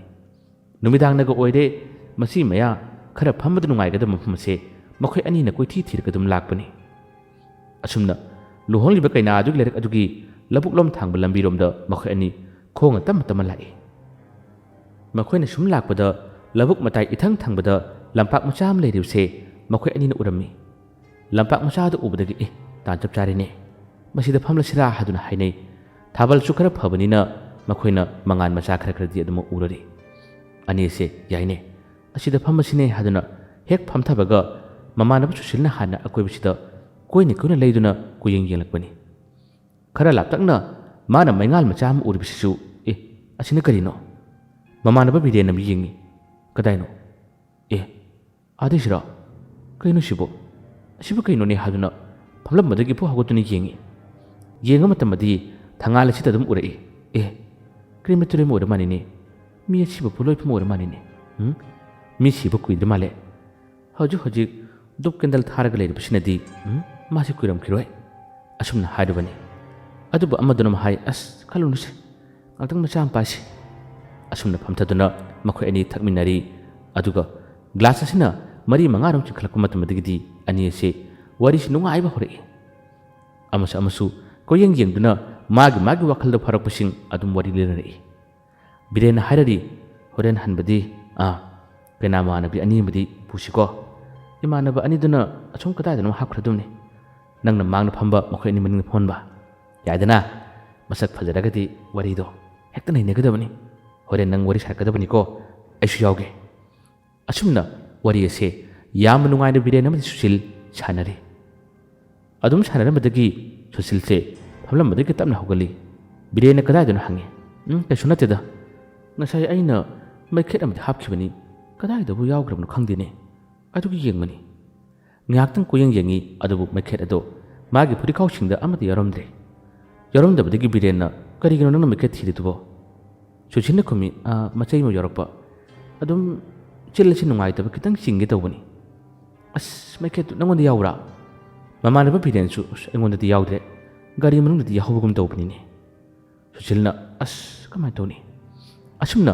ꯅꯨꯃꯤꯗꯥꯡꯅꯒ ꯑꯣꯏꯔꯦ, ꯃꯁꯤ ꯃꯌꯥ ꯈꯔ ꯐꯝꯕꯗ ꯅꯨꯡꯉꯥꯏꯒꯗꯕ ꯃꯐꯝ ꯑꯁꯦ ꯃꯈꯣꯏ ꯑꯅꯤꯅ ꯀꯣꯏꯊꯤ ꯊꯤꯔꯒ ꯑꯗꯨꯝ ꯂꯥꯛꯄꯅꯤ꯫ ꯑꯁꯨꯝꯅ ꯂꯨꯍꯣꯡꯂꯤꯕ ꯀꯩꯅꯥ ꯑꯗꯨꯒꯤ ꯂꯩꯔꯛ ꯑꯗꯨꯒꯤ ꯂꯧꯕꯨꯛꯂꯣꯝ ꯊꯥꯡꯕ ꯂꯝꯕꯤꯔꯣꯝꯗ ꯃꯈꯣꯏ ꯑꯅꯤ ꯈꯣꯡꯅ ꯇꯞꯅ ꯇꯞꯅ ꯂꯥꯛꯏ꯫ ꯃꯈꯣꯏꯅ ꯁꯨꯝ ꯂꯥꯛꯄꯗ ꯂꯧꯕꯨꯛ ꯃꯇꯥꯏ ꯏꯊꯪ ꯊꯪꯕꯗ ꯂꯝꯄꯥꯛ ꯃꯆꯥ ꯑꯃ ꯂꯩꯔꯤꯕꯁꯦ ꯃꯈꯣꯏ ꯑꯅꯤꯅ ꯎꯔꯝꯃꯤ꯫ ꯂꯝꯄꯥꯛ ꯃꯆꯥꯗꯨ ꯎꯕꯗꯒꯤ, "ꯑꯦ, ꯇꯥꯟ ꯆꯞ ꯆꯥꯔꯦꯅꯦ, ꯃꯁꯤꯗ ꯐꯝꯂꯁꯤꯔꯥ?" ꯍꯥꯏꯗꯨꯅ ꯍꯥꯏꯅꯩ꯫ ꯊꯥꯕꯜꯁꯨ ꯈꯔ ꯐꯕꯅꯤꯅ ꯃꯈꯣꯏꯅ ꯃꯉꯥꯟ ꯃꯆꯥ ꯈꯔ ꯈꯔꯗꯤ ꯑꯗꯨꯃꯛ ꯎꯔꯔꯤ꯫ ꯑꯅꯤꯁꯦ, "ꯌꯥꯏꯅꯦ, ꯑꯁꯤꯗ ꯐꯝꯃꯁꯤꯅꯦ" ꯍꯥꯏꯗꯨꯅ ꯍꯦꯛ ꯐꯝꯊꯕꯒ ꯃꯃꯥꯟꯅꯕ ꯁꯨꯁꯤꯜꯅ ꯍꯥꯟꯅ ꯑꯀꯣꯏꯕꯁꯤꯗ ꯀꯣꯏꯅ ꯀꯣꯏꯅ ꯂꯩꯗꯨꯅ ꯀꯣꯏꯌꯦꯡ ꯌꯦꯡꯂꯛꯄꯅꯤ꯫ ꯈꯔ ꯂꯥꯞꯇꯛꯅ ꯃꯥꯅ ꯃꯩꯉꯥꯜ ꯃꯆꯥ ꯑꯃ ꯎꯔꯤꯕꯁꯤꯁꯨ, "ꯑꯦ, ꯑꯁꯤꯅ ꯀꯔꯤꯅꯣ?" ꯃꯃꯥꯟꯅꯕ ꯕꯤꯔꯦꯟ ꯑꯃ ꯌꯦꯡꯉꯤ꯫ "ꯀꯗꯥꯏꯅꯣ?" "ꯑꯦ, ꯑꯥꯗꯩꯁꯤꯔꯣ? ꯀꯩꯅꯣ ꯁꯤꯕꯣ? ꯑꯁꯤꯕꯨ ꯀꯩꯅꯣꯅꯦ?" ꯍꯥꯏꯗꯨꯅ ꯐꯝꯂꯝꯕꯗꯒꯤ ꯄꯨ ꯍꯧꯒꯠꯇꯨꯅ ꯌꯦꯡꯉꯤ꯫ ꯌꯦꯡꯕ ꯃꯇꯝꯗꯗꯤ ꯊꯪꯒꯥꯜ ꯑꯁꯤꯗ ꯑꯗꯨꯝ ꯎꯔꯛꯏ꯫ "ꯑꯦ, crematorium ꯑꯣꯏꯔ ꯃꯥꯜꯂꯤꯅꯦ꯫ ꯃꯤ ꯑꯁꯤꯕ ꯄꯣꯠꯂꯣꯏꯐꯝ ꯑꯣꯏꯔ ꯃꯥꯜꯂꯤꯅꯦ꯫ ꯎꯝ? ꯃꯤ ꯁꯤꯕ ꯀꯨꯏꯗ꯭ꯔ ꯃꯥꯜꯂꯦ꯫ ꯍꯧꯖꯤꯛ ꯍꯧꯖꯤꯛ ꯙꯨꯞ candle ꯊꯥꯔꯒ ꯂꯩꯔꯤꯕꯁꯤꯅꯗꯤ, ꯎꯝ, ꯃꯥꯁꯤ ꯀꯨꯏꯔꯝꯈꯤꯔꯣꯏ", ꯑꯁꯨꯝꯅ ꯍꯥꯏꯔꯨꯕꯅꯤ꯫ ꯑꯗꯨꯕꯨ ꯑꯃꯗꯨꯅ ꯑꯃ ꯍꯥꯏ, "ꯑꯁ, ꯈꯜꯂꯨꯅꯨꯁꯦ, ꯉꯥꯛꯇꯪ ꯃꯆꯥ ꯑꯃ ꯄꯥꯏꯁꯤ"꯫ ꯑꯁꯨꯝꯅ ꯐꯝꯊꯗꯨꯅ ꯃꯈꯣꯏ ꯑꯅꯤ ꯊꯛꯃꯤꯟꯅꯔꯤ꯫ ꯑꯗꯨꯒ glass ꯑꯁꯤꯅ ꯃꯔꯤ ꯃꯉꯥꯔꯣꯝ ꯆꯤꯡꯈꯠꯂꯛꯄ ꯃꯇꯝꯗꯒꯤꯗꯤ ꯑꯅꯤ ꯑꯁꯤ ꯋꯥꯔꯤꯁꯤ ꯅꯨꯡꯉꯥꯏꯕ ꯍꯧꯔꯛꯏ꯫ ꯑꯃꯁꯨ ꯑꯃꯁꯨ ꯀꯣꯏꯌꯦꯡ ꯌꯦꯡꯗꯨꯅ ꯃꯥꯒꯤ ꯃꯥꯒꯤ ꯋꯥꯈꯜꯗ ꯐꯥꯔꯛꯄꯁꯤꯡ ꯑꯗꯨꯝ ꯋꯥꯔꯤ ꯂꯤꯅꯔꯛꯏ꯫ ꯕꯤꯔꯦꯟꯅ ꯍꯥꯏꯔꯔꯤ, "ꯍꯣꯔꯦꯟ ꯍꯟꯕꯗꯤ, ꯑꯥ, ꯀꯩꯅꯥ ꯃꯃꯥꯟꯅꯕꯤ ꯑꯅꯤ ꯑꯃꯗꯤ ꯄꯨꯁꯤꯀꯣ꯫ ꯏꯃꯥꯟꯅꯕ ꯑꯅꯤꯗꯨꯅ ꯑꯁꯨꯝ ꯀꯗꯥꯏꯗꯅꯣ ꯍꯥꯞꯈ꯭ꯔꯗꯨꯝꯅꯤ꯫ ꯅꯪꯅ ꯃꯥꯡꯗ ꯐꯝꯕ, ꯃꯈꯣꯏ ꯑꯅꯤ ꯃꯅꯤꯡꯗ ꯐꯝꯍꯟꯕ꯫ ꯌꯥꯏꯗꯅ? ꯃꯁꯛ ꯐꯖꯔꯒꯗꯤ ꯋꯥꯔꯤꯗꯣ ꯍꯦꯛꯇ ꯅꯩꯅꯒꯗꯕꯅꯤ꯫ ꯍꯣꯔꯦꯟ ꯅꯪ ꯋꯥꯔꯤ ꯁꯥꯔꯛꯀꯗꯕꯅꯤꯀꯣ, ꯑꯩꯁꯨ ꯌꯥꯎꯒꯦ"꯫ ꯑꯁꯨꯝꯅ ꯋꯥꯔꯤ ꯑꯁꯦ ꯌꯥꯝꯅ ꯅꯨꯡꯉꯥꯏꯅ ꯕꯤꯔꯦꯟ ꯑꯃꯗꯤ ꯁꯨꯁꯤꯜ ꯁꯥꯟꯅꯔꯤ꯫ ꯑꯗꯨꯝ ꯁꯥꯟꯅꯔꯝꯕꯗꯒꯤ ꯁꯨꯁꯤꯜꯁꯦ ꯐꯝꯂꯝꯕꯗꯒꯤ ꯇꯞꯅ ꯍꯧꯒꯠꯂꯤ꯫ ꯕꯤꯔꯦꯟꯅ ꯀꯗꯥꯏꯗꯅꯣ ꯍꯪꯉꯤ꯫ "ꯎꯝ, ꯀꯩꯁꯨ ꯅꯠꯇꯦꯗ꯫ ꯉꯁꯥꯏ ꯑꯩꯅ ꯃꯩꯈꯦꯠ ꯑꯃꯗꯤ ꯍꯥꯞꯈꯤꯕꯅꯤ, ꯀꯗꯥꯏꯗꯕꯨ ꯌꯥꯎꯈ꯭ꯔꯕꯅꯣ ꯈꯪꯗꯦꯅꯦ꯫ ꯑꯗꯨꯒꯤ ꯌꯦꯡꯕꯅꯤ"꯫ ꯉꯥꯏꯍꯥꯛꯇꯪ ꯀꯣꯏꯌꯦꯡ ꯌꯦꯡꯉꯤ, ꯑꯗꯨꯕꯨ ꯃꯩꯈꯦꯠ ꯑꯗꯣ ꯃꯥꯒꯤ ꯐꯨꯔꯤꯠꯈꯥꯎꯁꯤꯡꯗ ꯑꯃꯠꯇ ꯌꯥꯎꯔꯝꯗ꯭ꯔꯦ꯫ ꯌꯥꯎꯔꯝꯗꯕꯗꯒꯤ ꯕꯤꯔꯦꯟꯅ, "ꯀꯔꯤꯒꯤꯅꯣ ꯅꯪꯅ ꯃꯩꯈꯦꯠ ꯊꯤꯔꯤꯗꯨꯕꯣ?" ꯁꯨꯁꯤꯜꯅ ꯈꯨꯝꯃꯤ, "ꯑꯥ, ꯃꯆꯩ ꯑꯃ ꯌꯥꯎꯔꯛꯄ꯫ ꯑꯗꯨꯝ ꯆꯤꯜ ꯑꯁꯤ ꯅꯨꯡꯉꯥꯏꯇꯕ ꯈꯤꯇꯪ ꯆꯤꯡꯒꯦ ꯇꯧꯕꯅꯤ"꯫ "ꯑꯁ, ꯃꯩꯈꯦꯠꯇꯨ ꯅꯪꯉꯣꯟꯗ ꯌꯥꯎꯕ꯭ꯔꯥ?" ꯃꯃꯥꯟꯅꯕ ꯕꯤꯔꯦꯟꯁꯨ, "ꯑꯁ, ꯑꯩꯉꯣꯟꯗꯗꯤ ꯌꯥꯎꯗ꯭ꯔꯦ, ꯒꯥꯔꯤ ꯃꯅꯨꯡꯗꯗꯤ ꯌꯥꯎꯍꯧꯕꯒꯨꯝ ꯇꯧꯕꯅꯤꯅꯦ꯫" ꯁꯨꯁꯤꯜꯅ, "ꯑꯁ, ꯀꯃꯥꯏꯅ ꯇꯧꯅꯤ?" ꯑꯁꯨꯝꯅ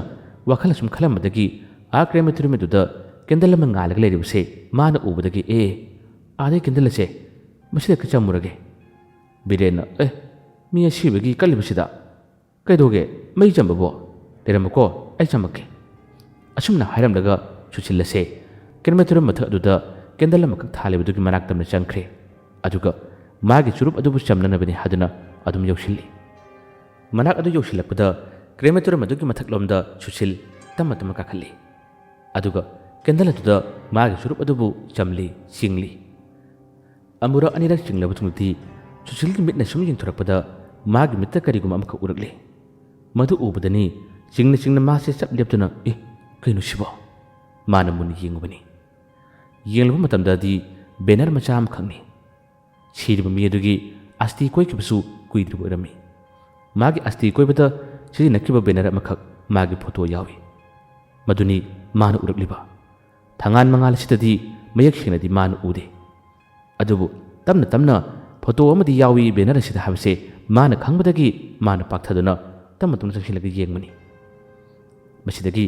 ꯋꯥꯈꯜ ꯑꯁꯨꯝ ꯈꯜꯂꯝꯕꯗꯒꯤ ꯑꯥ ꯀ꯭ꯔꯦꯃꯦꯇꯣꯔꯤꯌꯝ ꯑꯗꯨꯗ ꯀꯦꯟꯗꯜ ꯑꯃ ꯉꯥꯜꯂꯒ ꯂꯩꯔꯤꯕꯁꯦ ꯃꯥꯅ ꯎꯕꯗꯒꯤ, "ꯑꯦ, ꯑꯥꯗꯩ ꯀꯦꯟꯗꯜ ꯑꯁꯦ, ꯃꯁꯤꯗ ꯍꯦꯛꯇ ꯆꯝꯃꯨꯔꯒꯦ꯫" ꯕꯤꯔꯦꯟꯅ, "ꯑꯦ, ꯃꯤ ꯑꯁꯤꯕꯒꯤ ꯀꯜꯂꯤꯕꯁꯤꯗ? ꯀꯩꯗꯧꯒꯦ? ꯃꯩ ꯆꯝꯕꯕꯣ? ꯂꯩꯔꯝꯃꯨꯀꯣ, ꯑꯩ ꯆꯝꯃꯛꯀꯦ꯫" ꯑꯁꯨꯝꯅ ꯍꯥꯏꯔꯝꯂꯒ ꯁꯨꯁꯤꯜ ꯑꯁꯦ ꯀ꯭ꯔꯦꯃꯦꯇꯣꯔꯤꯌꯝ ꯃꯊꯛ ꯑꯗꯨꯗ ꯀꯦꯟꯗꯜ ꯑꯃꯈꯛ ꯊꯥꯜꯂꯤꯕꯗꯨꯒꯤ ꯃꯅꯥꯛ ꯇꯝꯅ ꯆꯪꯈ꯭ꯔꯦ꯫ ꯑꯗꯨꯒ ꯃꯥꯒꯤ ꯆꯨꯔꯨꯞ ꯑꯗꯨꯕꯨ ꯆꯝꯅꯅꯕꯅꯤ ꯍꯥꯏꯗꯨꯅ ꯑꯗꯨꯝ ꯌꯧꯁꯤꯜꯂꯤ꯫ ꯃꯅꯥꯛ ꯑꯗꯨ ꯌꯧꯁꯤꯜꯂꯛꯄꯗ ꯀ꯭ꯔꯦꯃꯦꯇꯣꯔꯤꯌꯝ ꯑꯗꯨꯒꯤ ꯃꯊꯛꯂꯣꯝꯗ ꯁꯨꯁꯤꯜ ꯇꯞꯅ ꯇꯞꯅ ꯀꯥꯈꯠꯂꯤ꯫ ꯑꯗꯨꯒ ꯀꯦꯟꯗꯜ ꯑꯗꯨꯗ ꯃꯥꯒꯤ ꯆꯨꯔꯨꯞ ꯑꯗꯨꯕꯨ ꯆꯝꯂꯤ, ꯆꯤꯡꯂꯤ꯫ ꯑꯃꯨꯔꯛ ꯑꯅꯤꯔꯛ ꯆꯤꯡꯂꯕ ꯇꯨꯡꯗꯗꯤ ꯁꯨꯁꯤꯜꯒꯤ ꯃꯤꯠꯅ ꯁꯨꯝ ꯌꯦꯡꯊꯣꯔꯛꯄꯗ ꯃꯥꯒꯤ ꯃꯤꯠꯇ ꯀꯔꯤꯒꯨꯝꯕ ꯑꯃꯈꯛ ꯎꯔꯛꯂꯤ꯫ ꯃꯗꯨ ꯎꯕꯗꯅꯤ ꯆꯤꯡꯅ ꯆꯤꯡꯅ ꯃꯥꯁꯦ ꯆꯞ ꯂꯦꯞꯇꯨꯅ, "ꯑꯦ, ꯀꯩꯅꯣ ꯁꯤꯕꯣ?" ꯃꯥꯅ ꯃꯨꯟꯅ ꯌꯦꯡꯉꯨꯕꯅꯤ꯫ ꯌꯦꯡꯂꯨꯕ ꯃꯇꯝꯗꯗꯤ ꯕꯦꯅꯔ ꯃꯆꯥ ꯑꯃꯈꯛꯅꯤ꯫ ꯁꯤꯔꯤꯕ ꯃꯤ ꯑꯗꯨꯒꯤ ꯑꯁꯇꯤ ꯀꯣꯏꯈꯤꯕꯁꯨ ꯀꯨꯏꯗ꯭ꯔꯤꯕ ꯑꯣꯏꯔꯝꯃꯤ꯫ ꯃꯥꯒꯤ ꯑꯁꯇꯤ ꯀꯣꯏꯕꯗ ꯁꯤꯖꯤꯟꯅꯈꯤꯕ ꯕꯦꯅꯔ ꯑꯃꯈꯛ ꯃꯥꯒꯤ ꯐꯣꯇꯣ ꯌꯥꯎꯏ꯫ ꯃꯗꯨꯅꯤ ꯃꯥꯅ ꯎꯔꯛꯂꯤꯕ꯫ ꯊꯉꯥꯟ ꯃꯉꯥꯜ ꯑꯁꯤꯗꯗꯤ ꯃꯌꯦꯛ ꯁꯦꯡꯅꯗꯤ ꯃꯥꯅ ꯎꯗꯦ꯫ ꯑꯗꯨꯕꯨ ꯇꯞꯅ ꯇꯞꯅ ꯐꯣꯇꯣ ꯑꯃꯗꯤ ꯌꯥꯎꯏ ꯕꯦꯅꯔ ꯑꯁꯤꯗ ꯍꯥꯏꯕꯁꯦ ꯃꯥꯅ ꯈꯪꯕꯗꯒꯤ ꯃꯥꯅ ꯄꯥꯛꯊꯗꯨꯅ ꯇꯞꯅ ꯇꯞꯅ ꯆꯪꯁꯤꯜꯂꯒ ꯌꯦꯡꯕꯅꯤ꯫ ꯃꯁꯤꯗꯒꯤ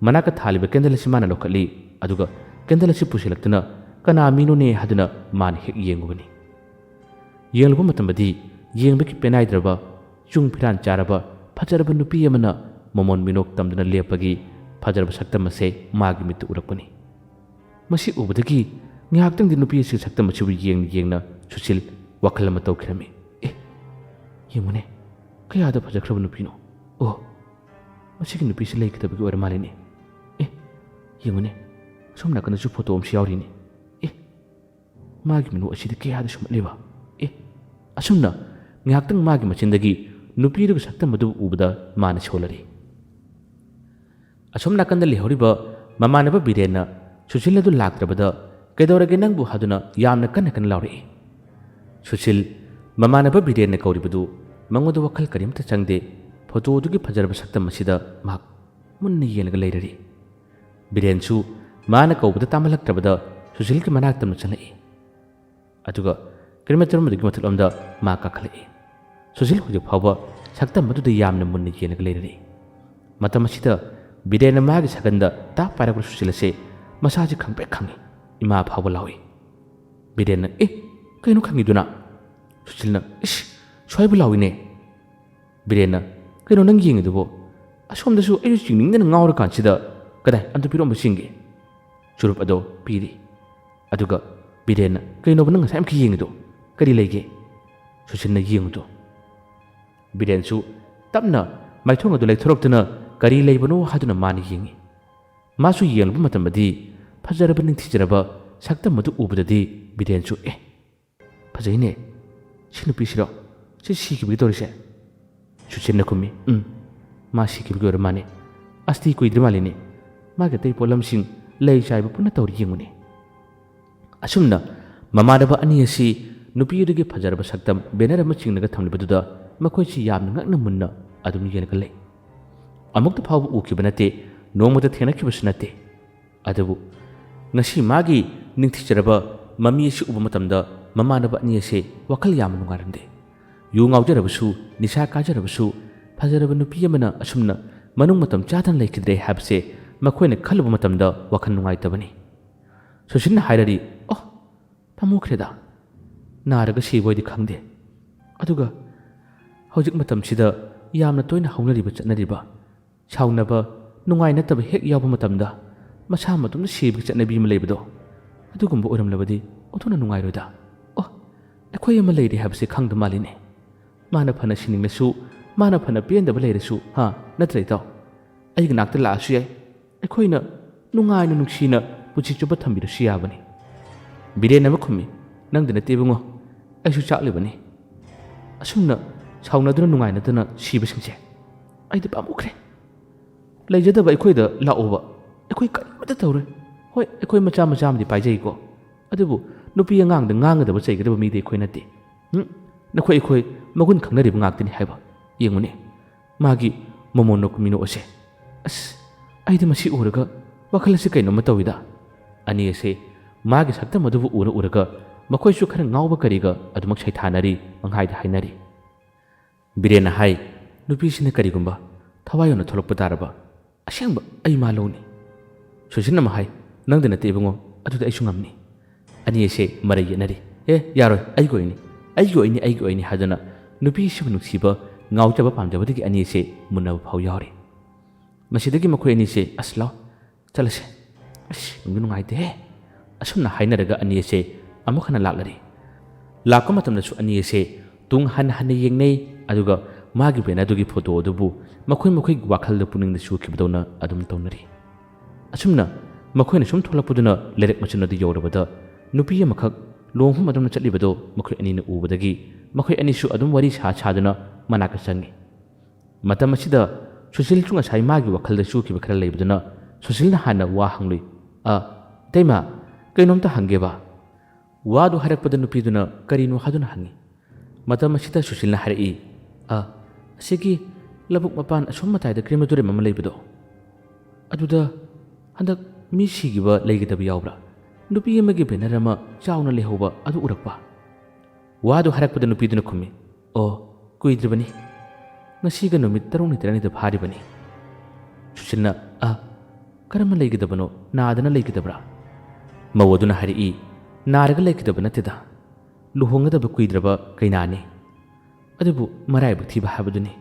ꯃꯅꯥꯛꯇ ꯊꯥꯜꯂꯤꯕ ꯀꯦꯟꯗꯜ ꯑꯁꯤ ꯃꯥꯅ ꯂꯧꯈꯠꯂꯤ, ꯑꯗꯨꯒ ꯀꯦꯟꯗꯜ ꯑꯁꯤ ꯄꯨꯁꯤꯜꯂꯛꯇꯨꯅ ꯀꯅꯥ ꯃꯤꯅꯣꯅꯦ ꯍꯥꯏꯗꯨꯅ ꯃꯥꯅ ꯍꯦꯛ ꯌꯦꯡꯉꯨꯕꯅꯤ꯫ ꯌꯦꯡꯂꯨꯕ ꯃꯇꯝꯗꯗꯤ ꯌꯦꯡꯕꯒꯤ ꯄꯦꯅꯥꯏꯗ꯭ꯔꯕ, ꯆꯨꯡ ꯐꯤꯔꯥꯟ ꯆꯥꯔꯕ ꯐꯖꯔꯕ ꯅꯨꯄꯤ ꯑꯃꯅ ꯃꯃꯣꯟ ꯃꯤꯅꯣꯛ ꯇꯝꯗꯨꯅ ꯂꯦꯞꯄꯒꯤ ꯐꯖꯔꯕ ꯁꯛꯇꯝ ꯑꯁꯦ ꯃꯥꯒꯤ ꯃꯤꯠꯇ ꯎꯔꯛꯄꯅꯤ꯫ ꯃꯁꯤ ꯎꯕꯗꯒꯤ ꯉꯥꯏꯍꯥꯛꯇꯪꯗꯤ ꯅꯨꯄꯤ ꯑꯁꯤꯒꯤ ꯁꯛꯇꯝ ꯑꯁꯤꯕꯨ ꯌꯦꯡꯅ ꯌꯦꯡꯅ ꯁꯨꯁꯤꯜ ꯋꯥꯈꯜ ꯑꯃ ꯇꯧꯈꯤꯔꯝꯃꯤ꯫ "ꯑꯦ, ꯌꯦꯡꯉꯨꯅꯦ, ꯀꯌꯥꯗ ꯐꯖꯈ꯭ꯔꯕ ꯅꯨꯄꯤꯅꯣ! ꯑꯣ, ꯃꯁꯤꯒꯤ ꯅꯨꯄꯤꯁꯤ ꯂꯩꯒꯗꯕꯒꯤ ꯑꯣꯏꯔ ꯃꯥꯜꯂꯤꯅꯦ꯫ ꯑꯦ, ꯌꯦꯡꯉꯨꯅꯦ, ꯑꯁꯣꯝ ꯅꯥꯀꯟꯗꯁꯨ ꯐꯣꯇꯣ ꯑꯃꯁꯨ ꯌꯥꯎꯔꯤꯅꯦ꯫ ꯑꯦ, ꯃꯥꯒꯤ ꯃꯤꯅꯣꯛ ꯑꯁꯤꯗꯤ ꯀꯌꯥꯗ ꯁꯨꯝꯍꯠꯂꯤꯕ! ꯑꯦ꯫" ꯑꯁꯨꯝꯅ ꯉꯥꯏꯍꯥꯛꯇꯪ ꯃꯥꯒꯤ ꯃꯆꯤꯟꯗꯒꯤ ꯅꯨꯄꯤ ꯑꯗꯨꯒꯤ ꯁꯛꯇꯝ ꯑꯗꯨ ꯎꯕꯗ ꯃꯥꯅ ꯁꯣꯜꯂꯔꯤ꯫ ꯑꯁꯣꯝ ꯅꯥꯀꯟꯗ ꯂꯩꯍꯧꯔꯤꯕ ꯃꯃꯥꯟꯅꯕ ꯕꯤꯔꯦꯟꯅ ꯁꯨꯁꯤꯜ ꯑꯗꯨ ꯂꯥꯛꯇ꯭ꯔꯕꯗ, "ꯀꯩꯗꯧꯔꯒꯦ ꯅꯪꯕꯨ?" ꯍꯥꯏꯗꯨꯅ ꯌꯥꯝꯅ ꯀꯟꯅ ꯀꯟꯅ ꯂꯥꯎꯔꯛꯏ꯫ ꯁꯨꯁꯤꯜ, ꯃꯃꯥꯟꯅꯕ ꯕꯤꯔꯦꯟꯅ ꯀꯧꯔꯤꯕꯗꯨ ꯃꯉꯣꯟꯗ ꯋꯥꯈꯜ ꯀꯔꯤꯝꯇ ꯆꯪꯗꯦ꯫ ꯐꯣꯇꯣ ꯑꯗꯨꯒꯤ ꯐꯖꯔꯕ ꯁꯛꯇꯝ ꯑꯁꯤꯗ ꯃꯍꯥꯛ ꯃꯨꯟꯅ ꯌꯦꯡꯂꯒ ꯂꯩꯔꯔꯤ꯫ ꯕꯤꯔꯦꯟꯁꯨ ꯃꯥꯅ ꯀꯧꯕꯗ ꯇꯥꯃꯜꯂꯛꯇ꯭ꯔꯕꯗ ꯁꯨꯁꯤꯜꯒꯤ ꯃꯅꯥꯛꯇ ꯑꯃꯨꯛ ꯆꯪꯂꯛꯏ꯫ ꯑꯗꯨꯒ ꯀꯤꯂꯣꯃꯤꯇꯔ ꯑꯃꯗꯒꯤ ꯃꯊꯛꯂꯣꯝꯗ ꯃꯥ ꯀꯥꯈꯠꯂꯛꯏ꯫ ꯁꯨꯁꯤꯜ ꯍꯧꯖꯤꯛ ꯐꯥꯎꯕ ꯁꯛꯇꯝ ꯑꯗꯨꯗ ꯌꯥꯝꯅ ꯃꯨꯟꯅ ꯌꯦꯡꯂꯒ ꯂꯩꯔꯤ꯫ ꯃꯇꯝ ꯑꯁꯤꯗ ꯕꯤꯔꯦꯟꯅ ꯃꯥꯒꯤ ꯁꯥꯒꯟꯗ ꯇꯥꯞ ꯄꯥꯏꯔꯛꯄ ꯁꯨꯁꯤꯜ ꯑꯁꯦ ꯃꯁꯥꯁꯦ ꯈꯪꯄ꯭ꯔꯦꯛ ꯈꯪꯉꯤ꯫ "ꯏꯃꯥ" ꯐꯥꯎꯕ ꯂꯥꯎꯏ꯫ ꯕꯤꯔꯦꯟꯅ, "ꯑꯦ, ꯀꯩꯅꯣ ꯈꯪꯉꯤꯗꯨꯅ?" ꯁꯨꯁꯤꯜꯅ, "ꯏꯁ, ꯁ꯭ꯋꯥꯏꯕꯨ ꯂꯥꯎꯏꯅꯦ!" ꯕꯤꯔꯦꯟꯅ, "ꯀꯩꯅꯣ ꯅꯪ ꯌꯦꯡꯉꯤꯗꯨꯕꯣ? ꯑꯁꯣꯝꯗꯁꯨ ꯑꯩꯁꯨ ꯆꯤꯡꯅꯤꯡꯗꯅ ꯉꯥꯎꯔꯀꯥꯟꯁꯤꯗ꯫ ꯀꯗꯥꯏ, ꯑꯝꯇ ꯄꯤꯔꯛꯑꯣ ꯑꯃ ꯆꯤꯡꯒꯦ꯫" ꯆꯨꯔꯨꯞ ꯑꯗꯣ ꯄꯤꯔꯤ꯫ ꯑꯗꯨꯒ ꯕꯤꯔꯦꯟꯅ, "ꯀꯩꯅꯣꯕ ꯅꯪ ꯉꯁꯥꯏ ꯑꯃꯨꯛꯀ ꯌꯦꯡꯉꯤꯗꯣ? ꯀꯔꯤ ꯂꯩꯒꯦ?" ꯁꯨꯁꯤꯜꯅ ꯌꯦꯡꯉꯨꯗꯣ꯫ ꯕꯤꯔꯦꯟꯁꯨ ꯇꯞꯅ ꯃꯥꯏꯊꯣꯡ ꯑꯗꯨ ꯂꯩꯊꯣꯔꯛꯇꯨꯅ ꯀꯔꯤ ꯂꯩꯕꯅꯣ ꯍꯥꯏꯗꯨꯅ ꯃꯥꯅ ꯌꯦꯡꯉꯤ꯫ ꯃꯥꯁꯨ ꯌꯦꯡꯂꯨꯕ ꯃꯇꯝꯗꯗꯤ ꯐꯖꯔꯕ ꯅꯤꯡꯊꯤꯖꯔꯕ ꯁꯛꯇꯝ ꯑꯗꯨ ꯎꯕꯗꯗꯤ ꯕꯤꯔꯦꯟꯁꯨ, "ꯑꯦ, ꯐꯖꯩꯅꯦ꯫ ꯁꯤ ꯅꯨꯄꯤꯁꯤꯔꯣ? ꯁꯤ ꯁꯤꯈꯤꯕꯒꯤ ꯇꯧꯔꯤꯁꯦ?" ꯁꯨꯁꯤꯟꯅ ꯈꯨꯝꯃꯤ, "ꯎꯝ, ꯃꯥ ꯁꯤꯈꯤꯕꯒꯤ ꯑꯣꯏꯔ ꯃꯥꯜꯂꯦ꯫ ꯑꯁꯇꯤ ꯀꯨꯏꯗ꯭ꯔꯤ ꯃꯥꯜꯂꯤꯅꯦ꯫ ꯃꯥꯒꯤ ꯑꯇꯩ ꯄꯣꯠꯂꯝꯁꯤꯡ, ꯂꯩ ꯆꯥꯏꯕ ꯄꯨꯟꯅ ꯇꯧꯔꯤ ꯌꯦꯡꯉꯨꯅꯦ꯫" ꯑꯁꯨꯝꯅ ꯃꯃꯥꯟꯅꯕ ꯑꯅꯤ ꯑꯁꯤ ꯅꯨꯄꯤ ꯑꯗꯨꯒꯤ ꯐꯖꯔꯕ ꯁꯛꯇꯝ ꯕꯦꯅꯔ ꯑꯃ ꯆꯤꯡꯂꯒ ꯊꯝꯂꯤꯕꯗꯨꯗ ꯃꯈꯣꯏꯁꯤ ꯌꯥꯝꯅ ꯉꯛꯅ ꯃꯨꯟꯅ ꯑꯗꯨꯝ ꯌꯦꯡꯂꯒ ꯂꯩ꯫ ꯑꯃꯨꯛꯇ ꯐꯥꯎꯕ ꯎꯈꯤꯕ ꯅꯠꯇꯦ, ꯅꯣꯡꯃꯇ ꯊꯦꯡꯅꯈꯤꯕꯁꯨ ꯅꯠꯇꯦ꯫ ꯑꯗꯨꯕꯨ ꯉꯁꯤ ꯃꯥꯒꯤ ꯅꯤꯡꯊꯤꯖꯔꯕ ꯃꯃꯤ ꯑꯁꯤ ꯎꯕ ꯃꯇꯝꯗ ꯃꯃꯥꯟꯅꯕ ꯑꯅꯤ ꯑꯁꯦ ꯋꯥꯈꯜ ꯌꯥꯝꯅ ꯅꯨꯡꯉꯥꯏꯔꯝꯗꯦ꯫ ꯌꯨ ꯉꯥꯎꯖꯔꯕꯁꯨ, ꯅꯤꯁꯥ ꯀꯥꯖꯔꯕꯁꯨ, ꯐꯖꯔꯕ ꯅꯨꯄꯤ ꯑꯃꯅ ꯑꯁꯨꯝꯅ ꯃꯅꯨꯡ ꯃꯇꯝ ꯆꯥꯗꯅ ꯂꯩꯈꯤꯗ꯭ꯔꯦ ꯍꯥꯏꯕꯁꯦ ꯃꯈꯣꯏꯅ ꯈꯜꯂꯨꯕ ꯃꯇꯝꯗ ꯋꯥꯈꯜ ꯅꯨꯡꯉꯥꯏꯇꯕꯅꯤ꯫ ꯁꯨꯁꯤꯟꯅ ꯍꯥꯏꯔꯔꯤ, "ꯑꯣ, ꯄꯥꯝꯃꯨꯈ꯭ꯔꯦꯗ꯫ ꯅꯥꯔꯒ ꯁꯤꯕ ꯑꯣꯏꯗꯤ ꯈꯪꯗꯦ꯫ ꯑꯗꯨꯒ ꯍꯧꯖꯤꯛ ꯃꯇꯝꯁꯤꯗ ꯌꯥꯝꯅ ꯇꯣꯏꯅ ꯍꯧꯅꯔꯤꯕ ꯆꯠꯅꯔꯤꯕ ꯁꯥꯎꯅꯕ, ꯅꯨꯡꯉꯥꯏꯅꯗꯕ ꯍꯦꯛ ꯌꯥꯎꯕ ꯃꯇꯝꯗ ꯃꯁꯥ ꯃꯇꯣꯝꯇ ꯁꯤꯕꯒꯤ ꯆꯠꯅꯕꯤ ꯑꯃ ꯂꯩꯕꯗꯣ, ꯑꯗꯨꯒꯨꯝꯕ ꯑꯣꯏꯔꯝꯂꯕꯗꯤ ꯑꯣꯟꯊꯣꯛꯅ ꯅꯨꯡꯉꯥꯏꯔꯣꯏꯗ꯫ ꯑꯣ, ꯑꯩꯈꯣꯏ ꯑꯃ ꯂꯩꯔꯦ ꯍꯥꯏꯕꯁꯦ ꯈꯪꯗ ꯃꯥꯜꯂꯤꯅꯦ꯫ ꯃꯥꯅ ꯐꯅ ꯁꯤꯅꯤꯡꯂꯁꯨ, ꯃꯥꯅ ꯐꯅ ꯄꯦꯟꯗꯕ ꯂꯩꯔꯁꯨ, ꯍꯥ, ꯅꯠꯇ꯭ꯔ ꯏꯇꯥꯎ? ꯑꯩꯒꯤ ꯅꯥꯛꯇ ꯂꯥꯛꯑꯁꯨ ꯌꯥꯏ꯫ ꯑꯩꯈꯣꯏꯅ ꯅꯨꯡꯉꯥꯏꯅ ꯅꯨꯡꯁꯤꯅ ꯄꯨꯟꯁꯤ ꯆꯨꯞꯄ ꯊꯝꯕꯤꯔꯁꯨ ꯌꯥꯕꯅꯤ꯫" ꯕꯤꯔꯦꯟ ꯑꯃ ꯈꯨꯝꯃꯤ, "ꯅꯪꯗ ꯅꯠꯇꯦ ꯏꯕꯨꯡꯉꯣ, ꯑꯩꯁꯨ ꯆꯥꯛꯂꯤꯕꯅꯤ꯫ ꯑꯁꯨꯝꯅ ꯁꯥꯎꯅꯗꯨꯅ ꯅꯨꯡꯉꯥꯏꯅꯗꯅ ꯁꯤꯕꯁꯤꯡꯁꯦ ꯑꯩꯗꯤ ꯄꯥꯝꯃꯨꯈ꯭ꯔꯦ꯫ ꯂꯩꯖꯗꯕ ꯑꯩꯈꯣꯏꯗ ꯂꯥꯛꯑꯣꯕ, ꯑꯩꯈꯣꯏ ꯀꯔꯤꯃꯠꯇ ꯇꯧꯔꯣꯏ꯫ ꯍꯣꯏ, ꯑꯩꯈꯣꯏ ꯃꯆꯥ ꯃꯆꯥ ꯑꯃꯗꯤ ꯄꯥꯏꯖꯩꯀꯣ, ꯑꯗꯨꯕꯨ ꯅꯨꯄꯤ ꯑꯉꯥꯡꯗ ꯉꯥꯡꯒꯗꯕ ꯆꯩꯒꯗꯕ ꯃꯤꯗꯤ ꯑꯩꯈꯣꯏ ꯅꯠꯇꯦ꯫ ꯎꯝ, ꯅꯈꯣꯏ ꯑꯩꯈꯣꯏ ꯃꯒꯨꯟ ꯈꯪꯅꯔꯤꯕ ꯉꯥꯛꯇꯅꯤ ꯍꯥꯏꯕ ꯌꯦꯡꯉꯨꯅꯦ꯫ ꯃꯥꯒꯤ ꯃꯣꯃꯣꯅꯣ ꯀꯨꯃꯤꯅꯣ ꯑꯁꯦ꯫ ꯑꯁ, ꯑꯩꯗꯤ ꯃꯁꯤ ꯎꯔꯒ ꯋꯥꯈꯜ ꯑꯁꯤ ꯀꯩꯅꯣꯝꯃ ꯇꯧꯏꯗ꯫" ꯑꯅꯤ ꯑꯁꯦ ꯃꯥꯒꯤ ꯁꯛꯇꯝ ꯑꯗꯨꯕꯨ ꯎꯔ ꯎꯔꯒ ꯃꯈꯣꯏꯁꯨ ꯈꯔ ꯉꯥꯎꯕ ꯀꯔꯤꯒ ꯑꯗꯨꯃꯛ ꯁꯩꯊꯥꯅꯔꯤ, ꯄꯪꯍꯥꯏꯗ ꯍꯥꯏꯅꯔꯤ꯫ ꯕꯤꯔꯦꯟꯅ ꯍꯥꯏ, "ꯅꯨꯄꯤꯁꯤꯅ ꯀꯔꯤꯒꯨꯝꯕ ꯊꯋꯥꯏ ꯌꯥꯎꯅ ꯊꯣꯛꯂꯛꯄ ꯇꯥꯔꯕ ꯑꯁꯦꯡꯕ ꯑꯩ ꯃꯥ ꯂꯧꯅꯤ꯫" ꯁꯨꯁꯤꯟ ꯑꯃ ꯍꯥꯏ, "ꯅꯪꯗ ꯅꯠꯇꯦ ꯏꯕꯨꯡꯉꯣ, ꯑꯗꯨꯗꯤ ꯑꯩꯁꯨ ꯉꯝꯅꯤ꯫" ꯑꯅꯤ ꯑꯁꯦ ꯃꯔꯩ ꯌꯦꯠꯅꯔꯤ꯫ "ꯑꯦ, ꯌꯥꯔꯣꯏ, ꯑꯩꯒꯤ ꯑꯣꯏꯅꯤ, ꯑꯩꯒꯤ ꯑꯣꯏꯅꯤ, ꯑꯩꯒꯤ ꯑꯣꯏꯅꯤ" ꯍꯥꯏꯗꯨꯅ ꯅꯨꯄꯤ ꯑꯁꯤꯕꯨ ꯅꯨꯡꯁꯤꯕ, ꯉꯥꯎꯖꯕ, ꯄꯥꯝꯖꯕꯗꯒꯤ ꯑꯅꯤ ꯑꯁꯦ ꯃꯨꯟꯅꯕ ꯐꯥꯎ ꯌꯥꯎꯔꯤ꯫ ꯃꯁꯤꯗꯒꯤ ꯃꯈꯣꯏ ꯑꯅꯤꯁꯦ, "ꯑꯁ, ꯂꯥꯎ, ꯆꯠꯂꯁꯦ꯫ ꯑꯁ, ꯅꯨꯡꯗꯤ ꯅꯨꯡꯉꯥꯏꯇꯦꯍꯦ꯫" ꯑꯁꯨꯝꯅ ꯍꯥꯏꯅꯔꯒ ꯑꯅꯤ ꯑꯁꯦ ꯑꯃꯨꯛ ꯍꯟꯅ ꯂꯥꯛꯂꯔꯤ꯫ ꯂꯥꯛꯄ ꯃꯇꯝꯗꯁꯨ ꯑꯅꯤ ꯑꯁꯦ ꯇꯨꯡ ꯍꯟꯅ ꯍꯟꯅ ꯌꯦꯡꯅꯩ, ꯑꯗꯨꯒ ꯃꯥꯒꯤ ꯕꯦꯅꯔꯗꯨꯒꯤ ꯐꯣꯇꯣ ꯑꯗꯨꯕꯨ ꯃꯈꯣꯏ ꯃꯈꯣꯏꯒꯤ ꯋꯥꯈꯜꯗ, ꯄꯨꯛꯅꯤꯡꯗ ꯆꯨꯈꯤꯕꯗꯧꯅ ꯑꯗꯨꯝ ꯇꯧꯅꯔꯤ꯫ ꯑꯁꯨꯝꯅ ꯃꯈꯣꯏꯅ ꯁꯨꯝ ꯊꯣꯛꯂꯛꯄꯗꯨꯅ ꯂꯩꯔꯛ ꯃꯆꯤꯟ ꯑꯗꯨ ꯌꯧꯔꯕꯗ ꯅꯨꯄꯤ ꯑꯃꯈꯛ ꯂꯨꯍꯣꯡꯐꯝ ꯑꯗꯣꯝꯗ ꯆꯠꯂꯤꯕꯗꯣ ꯃꯈꯣꯏ ꯑꯅꯤꯅ ꯎꯕꯗꯒꯤ ꯃꯈꯣꯏ ꯑꯅꯤꯁꯨ ꯑꯗꯨꯝ ꯋꯥꯔꯤ ꯁꯥ ꯁꯥꯗꯨꯅ ꯃꯅꯥꯛꯇ ꯆꯪꯉꯤ꯫ ꯃꯇꯝ ꯑꯁꯤꯗ ꯁꯨꯁꯤꯜꯁꯨ ꯉꯁꯥꯏ ꯃꯥꯒꯤ ꯋꯥꯈꯜꯗ ꯆꯨꯈꯤꯕ ꯈꯔ ꯂꯩꯕꯗꯨꯅ ꯁꯨꯁꯤꯜꯅ ꯍꯥꯟꯅ ꯋꯥ ꯍꯪꯂꯨꯏ꯫ "ꯑ, ꯏꯇꯩꯃ, ꯀꯩꯅꯣꯝꯇ ꯍꯪꯒꯦꯕ?" ꯋꯥꯗꯨ ꯍꯥꯏꯔꯛꯄꯗ ꯅꯨꯄꯤꯗꯨꯅ ꯀꯔꯤꯅꯣ ꯍꯥꯏꯗꯨꯅ ꯍꯪꯉꯤ꯫ ꯃꯇꯝ ꯑꯁꯤꯗ ꯁꯨꯁꯤꯜꯅ ꯍꯥꯏꯔꯛꯏ, "ꯑ, ꯑꯁꯤꯒꯤ ꯂꯧꯕꯨꯛ ꯃꯄꯥꯟ ꯑꯁꯣꯝ ꯃꯇꯥꯏꯗ crematorium ꯑꯃ ꯂꯩꯕꯗꯣ, ꯑꯗꯨꯗ ꯍꯟꯗꯛ ꯃꯤ ꯁꯤꯈꯤꯕ ꯂꯩꯒꯗꯕ ꯌꯥꯎꯕ꯭ꯔꯥ? ꯅꯨꯄꯤ ꯑꯃꯒꯤ ꯕꯦꯅꯔ ꯑꯃ ꯆꯥꯎꯅ ꯂꯩꯍꯧꯕ ꯑꯗꯨ ꯎꯔꯛꯄ?" ꯋꯥꯗꯨ ꯍꯥꯏꯔꯛꯄꯗ ꯅꯨꯄꯤꯗꯨꯅ ꯈꯨꯝꯃꯤ, "ꯑꯣ, ꯀꯨꯏꯗ꯭ꯔꯤꯕꯅꯤ꯫ ꯉꯁꯤꯒ ꯅꯨꯃꯤꯠ ꯇꯔꯨꯛꯅꯤ ꯇꯔꯦꯠꯅꯤꯗ ꯐꯥꯔꯤꯕꯅꯤ꯫" ꯁꯨꯁꯤꯜꯅ, "ꯑ, ꯀꯔꯝꯅ ꯂꯩꯒꯗꯕꯅꯣ? ꯅꯥꯗꯅ ꯂꯩꯒꯗꯕ꯭ꯔꯥ?" ꯃꯧ ꯑꯗꯨꯅ ꯍꯥꯏꯔꯛꯏ, "ꯅꯥꯔꯒ ꯂꯩꯒꯗꯕ ꯅꯠꯇꯦꯗ꯫ ꯂꯨꯍꯣꯡꯒꯗꯕ ꯀꯨꯏꯗ꯭ꯔꯕ ꯀꯩꯅꯥꯅꯤ꯫ ꯑꯗꯨꯕꯨ ꯃꯔꯥꯏꯕꯛ ꯊꯤꯕ ꯍꯥꯏꯕꯗꯨꯅꯤ꯫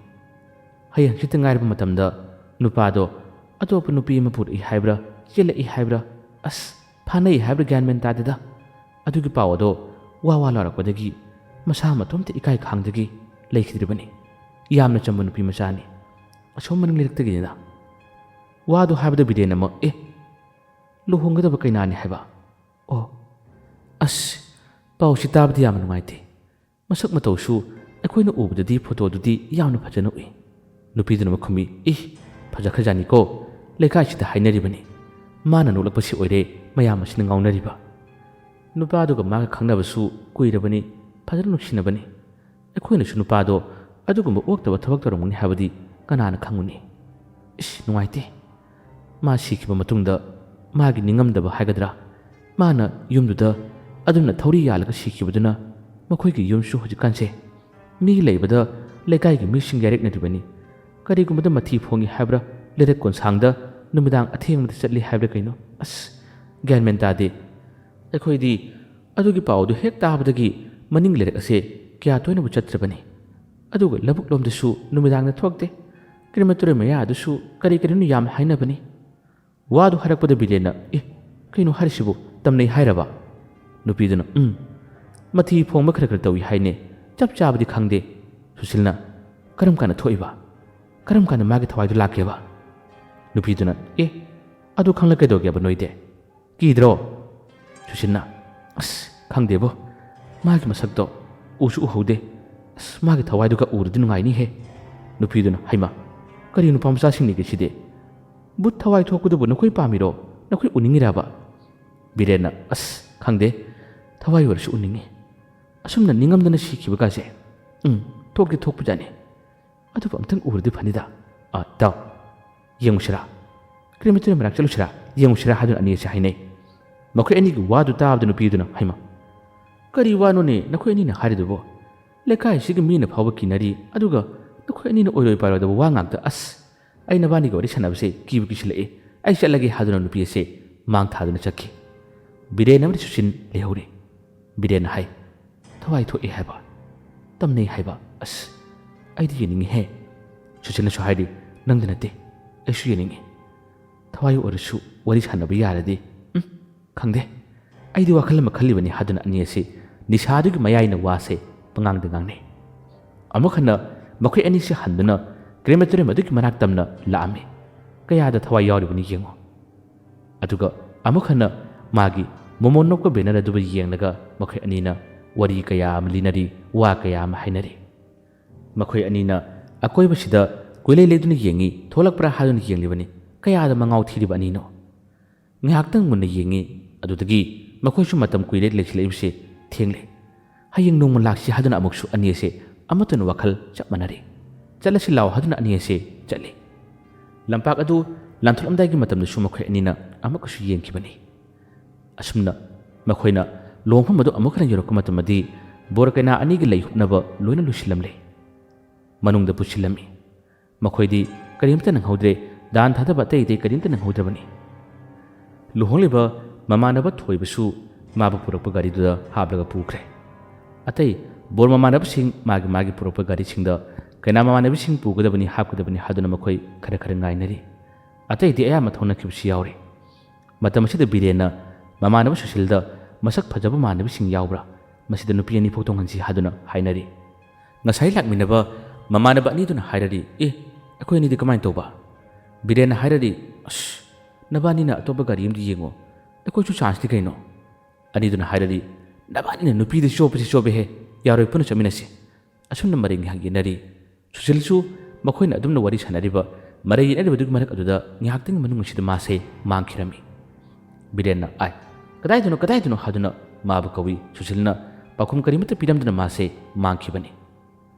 ꯍꯌꯦꯡ ꯍꯪꯆꯤꯠꯇ ꯉꯥꯏꯔꯕ ꯃꯇꯝꯗ ꯅꯨꯄꯥꯗꯣ ꯑꯇꯣꯞꯄ ꯅꯨꯄꯤ ꯑꯃ ꯄꯨꯔꯛꯏ ꯍꯥꯏꯕ꯭ꯔꯥ, ꯆꯦꯜꯂꯛꯏ ꯍꯥꯏꯕ꯭ꯔꯥ, ꯑꯁ, ꯐꯥꯅꯩ ꯍꯥꯏꯕ꯭ꯔꯥ ꯒ꯭ꯌꯥꯟ ꯃꯦꯟ ꯇꯥꯗꯦꯗ꯫ ꯑꯗꯨꯒꯤ ꯄꯥꯎ ꯑꯗꯣ ꯋꯥ ꯋꯥ ꯂꯥꯎꯔꯛꯄꯗꯒꯤ ꯃꯁꯥ ꯃꯇꯣꯝꯇ ꯏꯀꯥꯏ ꯈꯥꯡꯗꯒꯤ ꯂꯩꯈꯤꯗ꯭ꯔꯤꯕꯅꯤ꯫ ꯌꯥꯝꯅ ꯆꯝꯕ ꯅꯨꯄꯤ ꯃꯆꯥꯅꯤ꯫ ꯑꯁꯣꯝ ꯃꯅꯤꯡ ꯂꯩꯔꯛꯇꯒꯤꯅꯤꯗ꯫" ꯋꯥꯗꯨ ꯍꯥꯏꯕꯗ ꯕꯤꯔꯦꯟ ꯑꯃ, "ꯑꯦ, ꯂꯨꯍꯣꯡꯒꯗꯕ ꯀꯩꯅꯥꯅꯤ ꯍꯥꯏꯕ? ꯑꯣ, ꯑꯁ, ꯄꯥꯎꯁꯤ ꯇꯥꯕꯗꯤ ꯌꯥꯝꯅ ꯅꯨꯡꯉꯥꯏꯇꯦ꯫ ꯃꯁꯛ ꯃꯇꯧꯁꯨ ꯑꯩꯈꯣꯏꯅ ꯎꯕꯗꯗꯤ ꯐꯣꯇꯣꯗꯨꯗꯤ ꯌꯥꯝꯅ ꯐꯖꯅ ꯎꯏ꯫" ꯅꯨꯄꯤꯗꯨꯅ ꯃꯈꯨꯝꯃꯤ, "ꯏ, ꯐꯖꯈ꯭ꯔꯖꯥꯠꯅꯤꯀꯣ, ꯂꯩꯀꯥꯏꯁꯤꯗ ꯍꯥꯏꯅꯔꯤꯕꯅꯤ꯫ ꯃꯥꯅ ꯅꯣꯛꯂꯛꯄꯁꯤ ꯑꯣꯏꯔꯦ ꯃꯌꯥꯝ ꯑꯁꯤꯅ ꯉꯥꯎꯅꯔꯤꯕ꯫ ꯅꯨꯄꯥꯗꯨꯒ ꯃꯥꯒ ꯈꯪꯅꯕꯁꯨ ꯀꯨꯏꯔꯕꯅꯤ, ꯐꯖꯅ ꯅꯨꯡꯁꯤꯅꯕꯅꯤ꯫ ꯑꯩꯈꯣꯏꯅꯁꯨ ꯅꯨꯄꯥꯗꯣ ꯑꯗꯨꯒꯨꯝꯕ ꯑꯣꯛꯇꯕ ꯊꯕꯛ ꯇꯧꯔꯝꯒꯅꯤ ꯍꯥꯏꯕꯗꯤ ꯀꯅꯥꯅ ꯈꯪꯒꯅꯤ? ꯏꯁ, ꯅꯨꯡꯉꯥꯏꯇꯦ꯫ ꯃꯥ ꯁꯤꯈꯤꯕ ꯃꯇꯨꯡꯗ ꯃꯥꯒꯤ ꯅꯤꯡꯉꯝꯗꯕ ꯍꯥꯏꯒꯗ꯭ꯔꯥ, ꯃꯥꯅ ꯌꯨꯝꯗꯨꯗ ꯑꯗꯨꯝꯅ ꯊꯧꯔꯤ ꯌꯥꯜꯂꯒ ꯁꯤꯈꯤꯕꯗꯨꯅ ꯃꯈꯣꯏꯒꯤ ꯌꯨꯝꯁꯨ ꯍꯧꯖꯤꯛꯀꯥꯟꯁꯦ ꯃꯤ ꯂꯩꯕꯗ ꯂꯩꯀꯥꯏꯒꯤ ꯃꯤꯁꯤꯡ ꯌꯥꯔꯦꯛꯅꯔꯤꯕꯅꯤ꯫ ꯀꯔꯤꯒꯨꯝꯕꯗ ꯃꯊꯤ ꯐꯣꯡꯉꯤ ꯍꯥꯏꯕ꯭ꯔꯥ, ꯂꯩꯔꯛ ꯀꯣꯟꯁꯥꯡꯗ ꯅꯨꯃꯤꯗꯥꯡ ꯑꯊꯦꯡꯕꯗ ꯆꯠꯂꯤ ꯍꯥꯏꯕ꯭ꯔꯥ ꯀꯩꯅꯣ, ꯑꯁ, ꯒ꯭ꯌꯥꯟ ꯃꯦꯟ ꯇꯥꯗꯦ꯫ ꯑꯩꯈꯣꯏꯗꯤ ꯑꯗꯨꯒꯤ ꯄꯥꯎꯗꯨ ꯍꯦꯛ ꯇꯥꯕꯗꯒꯤ ꯃꯅꯤꯡ ꯂꯩꯔꯛ ꯑꯁꯦ ꯀꯌꯥ ꯇꯣꯏꯅꯕꯨ ꯆꯠꯇ꯭ꯔꯕꯅꯤ꯫ ꯑꯗꯨꯒ ꯂꯧꯕꯨꯛ ꯂꯣꯝꯗꯁꯨ ꯅꯨꯃꯤꯗꯥꯡꯗ ꯊꯣꯛꯇꯦ꯫ ꯀ꯭ꯔꯦꯃꯦꯇꯣꯔꯤꯌꯝ ꯃꯌꯥꯗꯨꯁꯨ ꯀꯔꯤ ꯀꯔꯤꯅꯣ ꯌꯥꯝ ꯍꯥꯏꯅꯕꯅꯤ꯫ ꯋꯥꯗꯨ ꯍꯥꯏꯔꯛꯄꯗ ꯕꯤꯔꯦꯟꯅ, "ꯑꯦ, ꯀꯩꯅꯣ ꯍꯥꯏꯔꯤꯁꯤꯕꯨ? ꯇꯝꯅꯩ ꯍꯥꯏꯔꯕ?" ꯅꯨꯄꯤꯗꯨꯅ, "ꯎꯝ, ꯃꯊꯤ ꯐꯣꯡꯕ ꯈꯔ ꯈꯔ ꯇꯧꯏ ꯍꯥꯏꯅꯦ, ꯆꯞ ꯆꯥꯕꯗꯤ ꯈꯪꯗꯦ꯫" ꯁꯨꯁꯤꯜꯅ, "ꯀꯔꯝ ꯀꯥꯟꯗ ꯊꯣꯛꯏꯕ? ꯀꯔꯝ ꯀꯥꯟꯗ ꯃꯥꯒꯤ ꯊꯋꯥꯏꯗꯨ ꯂꯥꯛꯀꯦꯕ?" ꯅꯨꯄꯤꯗꯨꯅ, "ꯑꯦ, ꯑꯗꯨ ꯈꯪꯂ ꯀꯩꯗꯧꯒꯦꯕ ꯅꯣꯏꯗꯤ? ꯀꯤꯗ꯭ꯔꯣ?" ꯁꯨꯁꯤꯟꯅ, "ꯑꯁ, ꯈꯪꯗꯦꯕꯣ, ꯃꯥꯒꯤ ꯃꯁꯛꯇꯣ ꯎꯁꯨ ꯎꯍꯧꯗꯦ꯫ ꯑꯁ, ꯃꯥꯒꯤ ꯊꯋꯥꯏꯗꯨꯒ ꯎꯔꯗꯤ ꯅꯨꯡꯉꯥꯏꯅꯤꯍꯦ꯫" ꯅꯨꯄꯤꯗꯨꯅ, "ꯍꯩꯃꯥ, ꯀꯔꯤ ꯅꯨꯄꯥ ꯃꯆꯥꯁꯤꯡꯅꯤꯒꯦ ꯁꯤꯗꯤ? ꯕꯨꯠ ꯊꯋꯥꯏ ꯊꯣꯛꯄꯗꯨꯕꯨ ꯅꯈꯣꯏ ꯄꯥꯝꯃꯤꯔꯣ? ꯅꯈꯣꯏ ꯎꯅꯤꯡꯉꯤꯔꯕ?" ꯕꯤꯔꯦꯟꯅ, "ꯑꯁ, ꯈꯪꯗꯦ, ꯊꯋꯥꯏ ꯑꯣꯏꯔꯁꯨ ꯎꯅꯤꯡꯉꯤ꯫ ꯑꯁꯨꯝꯅ ꯅꯤꯡꯉꯝꯗꯅ ꯁꯤꯈꯤꯕꯒꯁꯦ, ꯎꯝ, ꯊꯣꯛꯇꯤ ꯊꯣꯛꯄꯖꯥꯠꯅꯤ꯫ ꯑꯗꯨꯕꯨ ꯑꯝꯇꯪ ꯎꯔꯗꯤ ꯐꯅꯤꯗ꯫ ꯑꯥ, ꯏꯇꯥꯎ, ꯌꯦꯡꯉꯨꯁꯤꯔꯥ? ꯀ꯭ꯔꯦꯃꯦꯇꯣꯔꯤꯌꯝ ꯃꯅꯥꯛ ꯆꯠꯂꯨꯁꯤꯔꯥ? ꯌꯦꯡꯉꯨꯁꯤꯔꯥ?" ꯍꯥꯏꯗꯨꯅ ꯑꯅꯤ ꯑꯁꯦ ꯍꯥꯏꯅꯩ꯫ ꯃꯈꯣꯏ ꯑꯅꯤꯒꯤ ꯋꯥꯗꯨ ꯇꯥꯕꯗ ꯅꯨꯄꯤꯗꯨꯅ, "ꯍꯩꯃꯥ, ꯀꯔꯤ ꯋꯥꯅꯣꯅꯦ ꯅꯈꯣꯏ ꯑꯅꯤꯅ ꯍꯥꯏꯔꯤꯗꯨꯕꯣ? ꯂꯩꯀꯥꯏꯁꯤꯒꯤ ꯃꯤꯅ ꯐꯥꯎꯕ ꯀꯤꯅꯔꯤ, ꯑꯗꯨꯒ ꯅꯈꯣꯏ ꯑꯅꯤꯅ ꯑꯣꯏꯔꯣꯏ ꯄꯥꯔꯣꯏꯗꯕ ꯋꯥ ꯉꯥꯛꯇ꯫ ꯑꯁ, ꯑꯩ ꯅꯕꯥꯅꯤꯒ ꯋꯥꯔꯤ ꯁꯥꯟꯅꯕꯁꯦ ꯀꯤꯕꯨ ꯀꯤꯁꯤꯜꯂꯛꯑꯦ꯫ ꯑꯩ ꯆꯠꯂꯒꯦ," ꯍꯥꯏꯗꯨꯅ ꯅꯨꯄꯤ ꯑꯁꯦ ꯃꯥꯡ ꯊꯥꯗꯨꯅ ꯆꯠꯈꯤ꯫ ꯕꯤꯔꯦꯟ ꯑꯃꯗꯤ ꯁꯨꯁꯤꯟ ꯂꯩꯍꯧꯔꯤ꯫ ꯕꯤꯔꯦꯟꯅ ꯍꯥꯏ, "ꯊꯋꯥꯏ ꯊꯣꯛꯑꯦ ꯍꯥꯏꯕ, ꯇꯝꯅꯩ ꯍꯥꯏꯕ, ꯑꯁ, ꯑꯩꯗꯤ ꯌꯦꯡꯅꯤꯡꯉꯤꯍꯦ꯫" ꯁꯨꯁꯤꯟꯅꯁꯨ ꯍꯥꯏꯔꯤ, "ꯅꯪꯗ ꯅꯠꯇꯦ, ꯑꯩꯁꯨ ꯌꯦꯡꯅꯤꯡꯉꯤ꯫ ꯊꯋꯥꯏ ꯑꯣꯏꯔꯁꯨ ꯋꯥꯔꯤ ꯁꯥꯟꯅꯕ ꯌꯥꯔꯗꯤ꯫" "ꯎꯝ, ꯈꯪꯗꯦ, ꯑꯩꯗꯤ ꯋꯥꯈꯜ ꯑꯃ ꯈꯜꯂꯤꯕꯅꯤ," ꯍꯥꯏꯗꯨꯅ ꯑꯅꯤ ꯑꯁꯤ ꯅꯤꯁꯥꯗꯨꯒꯤ ꯃꯌꯥꯏꯅ ꯋꯥꯁꯦ ꯄꯉꯥꯡꯗ ꯉꯥꯡꯅꯩ꯫ ꯑꯃꯨꯛ ꯍꯟꯅ ꯃꯈꯣꯏ ꯑꯅꯤꯁꯤ ꯍꯟꯗꯨꯅ ꯀ꯭ꯔꯦꯃꯦꯇꯣꯔꯤꯌꯝ ꯑꯗꯨꯒꯤ ꯃꯅꯥꯛ ꯇꯝꯅ ꯂꯥꯛꯑꯝꯃꯤ꯫ ꯀꯌꯥꯗ ꯊꯋꯥꯏ ꯌꯥꯎꯔꯤꯕꯅꯤ ꯌꯦꯡꯉꯨ꯫ ꯑꯗꯨꯒ ꯑꯃꯨꯛ ꯍꯟꯅ ꯃꯥꯒꯤ ꯃꯣꯃꯣꯟ ꯅꯣꯛꯄ ꯕꯦꯅꯔ ꯑꯗꯨꯕꯨ ꯌꯦꯡꯂꯒ ꯃꯈꯣꯏ ꯑꯅꯤꯅ ꯋꯥꯔꯤ ꯀꯌꯥ ꯑꯃ ꯂꯤꯅꯔꯤ, ꯋꯥ ꯀꯌꯥ ꯑꯃ ꯍꯥꯏꯅꯔꯤ꯫ ꯃꯈꯣꯏ ꯑꯅꯤꯅ ꯑꯀꯣꯏꯕꯁꯤꯗ ꯀꯣꯏꯂꯩ ꯂꯩꯗꯨꯅ ꯌꯦꯡꯉꯤ, ꯊꯣꯛꯂꯛꯄ꯭ꯔꯥ ꯍꯥꯏꯗꯨꯅ ꯌꯦꯡꯂꯤꯕꯅꯤ꯫ ꯀꯌꯥꯗ ꯃꯉꯥꯎ ꯊꯤꯔꯤꯕ ꯑꯅꯤꯅꯣ! ꯉꯥꯏꯍꯥꯛꯇꯪ ꯃꯨꯟꯅ ꯌꯦꯡꯉꯤ꯫ ꯑꯗꯨꯗꯒꯤ ꯃꯈꯣꯏꯁꯨ ꯃꯇꯝ ꯀꯨꯏꯔꯦ ꯂꯩꯁꯤꯜꯂꯛꯏꯕꯁꯦ, ꯊꯦꯡꯂꯦ꯫ ꯍꯌꯦꯡ ꯅꯣꯡꯃ ꯂꯥꯛꯁꯤ ꯍꯥꯏꯗꯨꯅ ꯑꯃꯨꯛꯁꯨ ꯑꯅꯤ ꯑꯁꯦ ꯑꯃꯠꯇꯅ ꯋꯥꯈꯜ ꯆꯞ ꯃꯥꯟꯅꯔꯦ꯫ ꯆꯠꯂꯁꯤ ꯂꯥꯛꯑꯣ ꯍꯥꯏꯗꯨꯅ ꯑꯅꯤ ꯑꯁꯦ ꯆꯠꯂꯤ꯫ ꯂꯝꯄꯥꯛ ꯑꯗꯨ ꯂꯥꯟꯊꯣꯛꯂꯝꯗꯥꯏꯒꯤ ꯃꯇꯝꯗꯁꯨ ꯃꯈꯣꯏ ꯑꯅꯤꯅ ꯑꯃꯨꯛꯀꯁꯨ ꯌꯦꯡꯈꯤꯕꯅꯤ꯫ ꯑꯁꯨꯝꯅ ꯃꯈꯣꯏꯅ ꯂꯨꯍꯣꯡꯐꯝ ꯑꯗꯨ ꯑꯃꯨꯛ ꯍꯟꯅ ꯌꯧꯔꯛꯄ ꯃꯇꯝꯗꯗꯤ ꯕꯣꯔ ꯀꯩꯅꯥ ꯑꯅꯤꯒꯤ ꯂꯩ ꯍꯨꯞꯅꯕ ꯂꯣꯏꯅ ꯂꯣꯏꯁꯤꯜꯂꯝꯂꯦ꯫ ꯃꯅꯨꯡꯗ ꯄꯨꯁꯤꯜꯂꯝꯃꯤ꯫ ꯃꯈꯣꯏꯗꯤ ꯀꯔꯤꯝꯇ ꯅꯪꯍꯧꯗ꯭ꯔꯦ꯫ ꯗꯥꯟ ꯊꯥꯗꯕ ꯑꯇꯩ ꯑꯇꯩ ꯀꯔꯤꯝꯇ ꯅꯪꯍꯧꯗ꯭ꯔꯕꯅꯤ꯫ ꯂꯨꯍꯣꯡꯂꯤꯕ ꯃꯃꯥꯟꯅꯕ ꯊꯣꯏꯕꯁꯨ ꯃꯥꯕꯨ ꯄꯨꯔꯛꯄ ꯒꯥꯔꯤꯗꯨꯗ ꯍꯥꯞꯂꯒ ꯄꯨꯈ꯭ꯔꯦ꯫ ꯑꯇꯩ ꯕꯣꯔ ꯃꯃꯥꯟꯅꯕꯁꯤꯡ ꯃꯥꯒꯤ ꯃꯥꯒꯤ ꯄꯨꯔꯛꯄ ꯒꯥꯔꯤꯁꯤꯡꯗ ꯀꯩꯅꯥ ꯃꯃꯥꯟꯅꯕꯤꯁꯤꯡ ꯄꯨꯒꯗꯕꯅꯤ, ꯍꯥꯞꯀꯗꯕꯅꯤ ꯍꯥꯏꯗꯨꯅ ꯃꯈꯣꯏ ꯈꯔ ꯈꯔ ꯉꯥꯏꯅꯔꯤ꯫ ꯑꯇꯩꯗꯤ ꯑꯌꯥꯝꯕ ꯊꯧꯅꯈꯤꯕꯁꯨ ꯌꯥꯎꯔꯤ꯫ ꯃꯇꯝ ꯑꯁꯤꯗ ꯕꯤꯔꯦꯟꯅ ꯃꯃꯥꯟꯅꯕ ꯁꯨꯁꯤꯜꯗ ꯃꯁꯛ ꯐꯖꯕ ꯃꯃꯥꯟꯅꯕꯤꯁꯤꯡ ꯌꯥꯎꯕ꯭ꯔꯥ? ꯃꯁꯤꯗ ꯅꯨꯄꯤ ꯑꯅꯤ ꯐꯥꯎ ꯇꯣꯡꯍꯟꯁꯤ ꯍꯥꯏꯗꯨꯅ ꯍꯥꯏꯅꯔꯤ꯫ ꯉꯁꯥꯏ ꯂꯥꯛꯃꯤꯟꯅꯕ ꯃꯃꯥꯟꯅꯕ ꯑꯅꯤꯗꯨꯅ ꯍꯥꯏꯔꯗꯤ, "ꯑꯦ, ꯑꯩꯈꯣꯏ ꯑꯅꯤꯗꯤ ꯀꯃꯥꯏꯅ ꯇꯧꯕ?" ꯕꯤꯔꯦꯟꯅ ꯍꯥꯏꯔꯗꯤ, "ꯑꯁ, ꯅꯕꯥꯅꯤꯅ ꯑꯇꯣꯞꯄ ꯒꯥꯔꯤ ꯑꯃꯗꯤ ꯌꯦꯡꯉꯣ, ꯑꯩꯈꯣꯏꯁꯨ ꯆꯥꯟꯁꯇꯤ ꯀꯩꯅꯣ?" ꯑꯅꯤꯗꯨꯅ ꯍꯥꯏꯔꯗꯤ, "ꯅꯕꯥꯅꯤꯅ ꯅꯨꯄꯤꯗ ꯆꯣꯞꯄꯁꯤ ꯆꯣꯞꯄꯦꯍꯦ, ꯌꯥꯔꯣꯏ, ꯄꯨꯟꯅ ꯆꯠꯃꯤꯟꯅꯁꯤ꯫" ꯑꯁꯨꯝꯅ ꯃꯔꯩ ꯉꯥꯏꯍꯥꯛ ꯌꯦꯠꯅꯔꯤ꯫ ꯁꯨꯁꯤꯜꯁꯨ ꯃꯈꯣꯏꯅ ꯑꯗꯨꯝꯅ ꯋꯥꯔꯤ ꯁꯥꯟꯅꯔꯤꯕ, ꯃꯔꯩ ꯌꯦꯠꯅꯔꯤꯕꯗꯨꯒꯤ ꯃꯔꯛ ꯑꯗꯨꯗ ꯉꯥꯏꯍꯥꯛꯇꯪꯒꯤ ꯃꯅꯨꯡ ꯑꯁꯤꯗ ꯃꯥꯁꯦ ꯃꯥꯡꯈꯤꯔꯝꯃꯤ꯫ ꯕꯤꯔꯦꯟꯅ, "ꯑꯥꯏ, ꯀꯗꯥꯏꯗꯅꯣ, ꯀꯗꯥꯏꯗꯅꯣ?" ꯍꯥꯏꯗꯨꯅ ꯃꯥꯕꯨ ꯀꯧꯏ꯫ ꯁꯨꯁꯤꯜꯅ ꯄꯥꯎꯈꯨꯝ ꯀꯔꯤꯃꯠꯇ ꯄꯤꯔꯝꯗꯅ ꯃꯥꯁꯦ ꯃꯥꯡꯈꯤꯕꯅꯤ꯫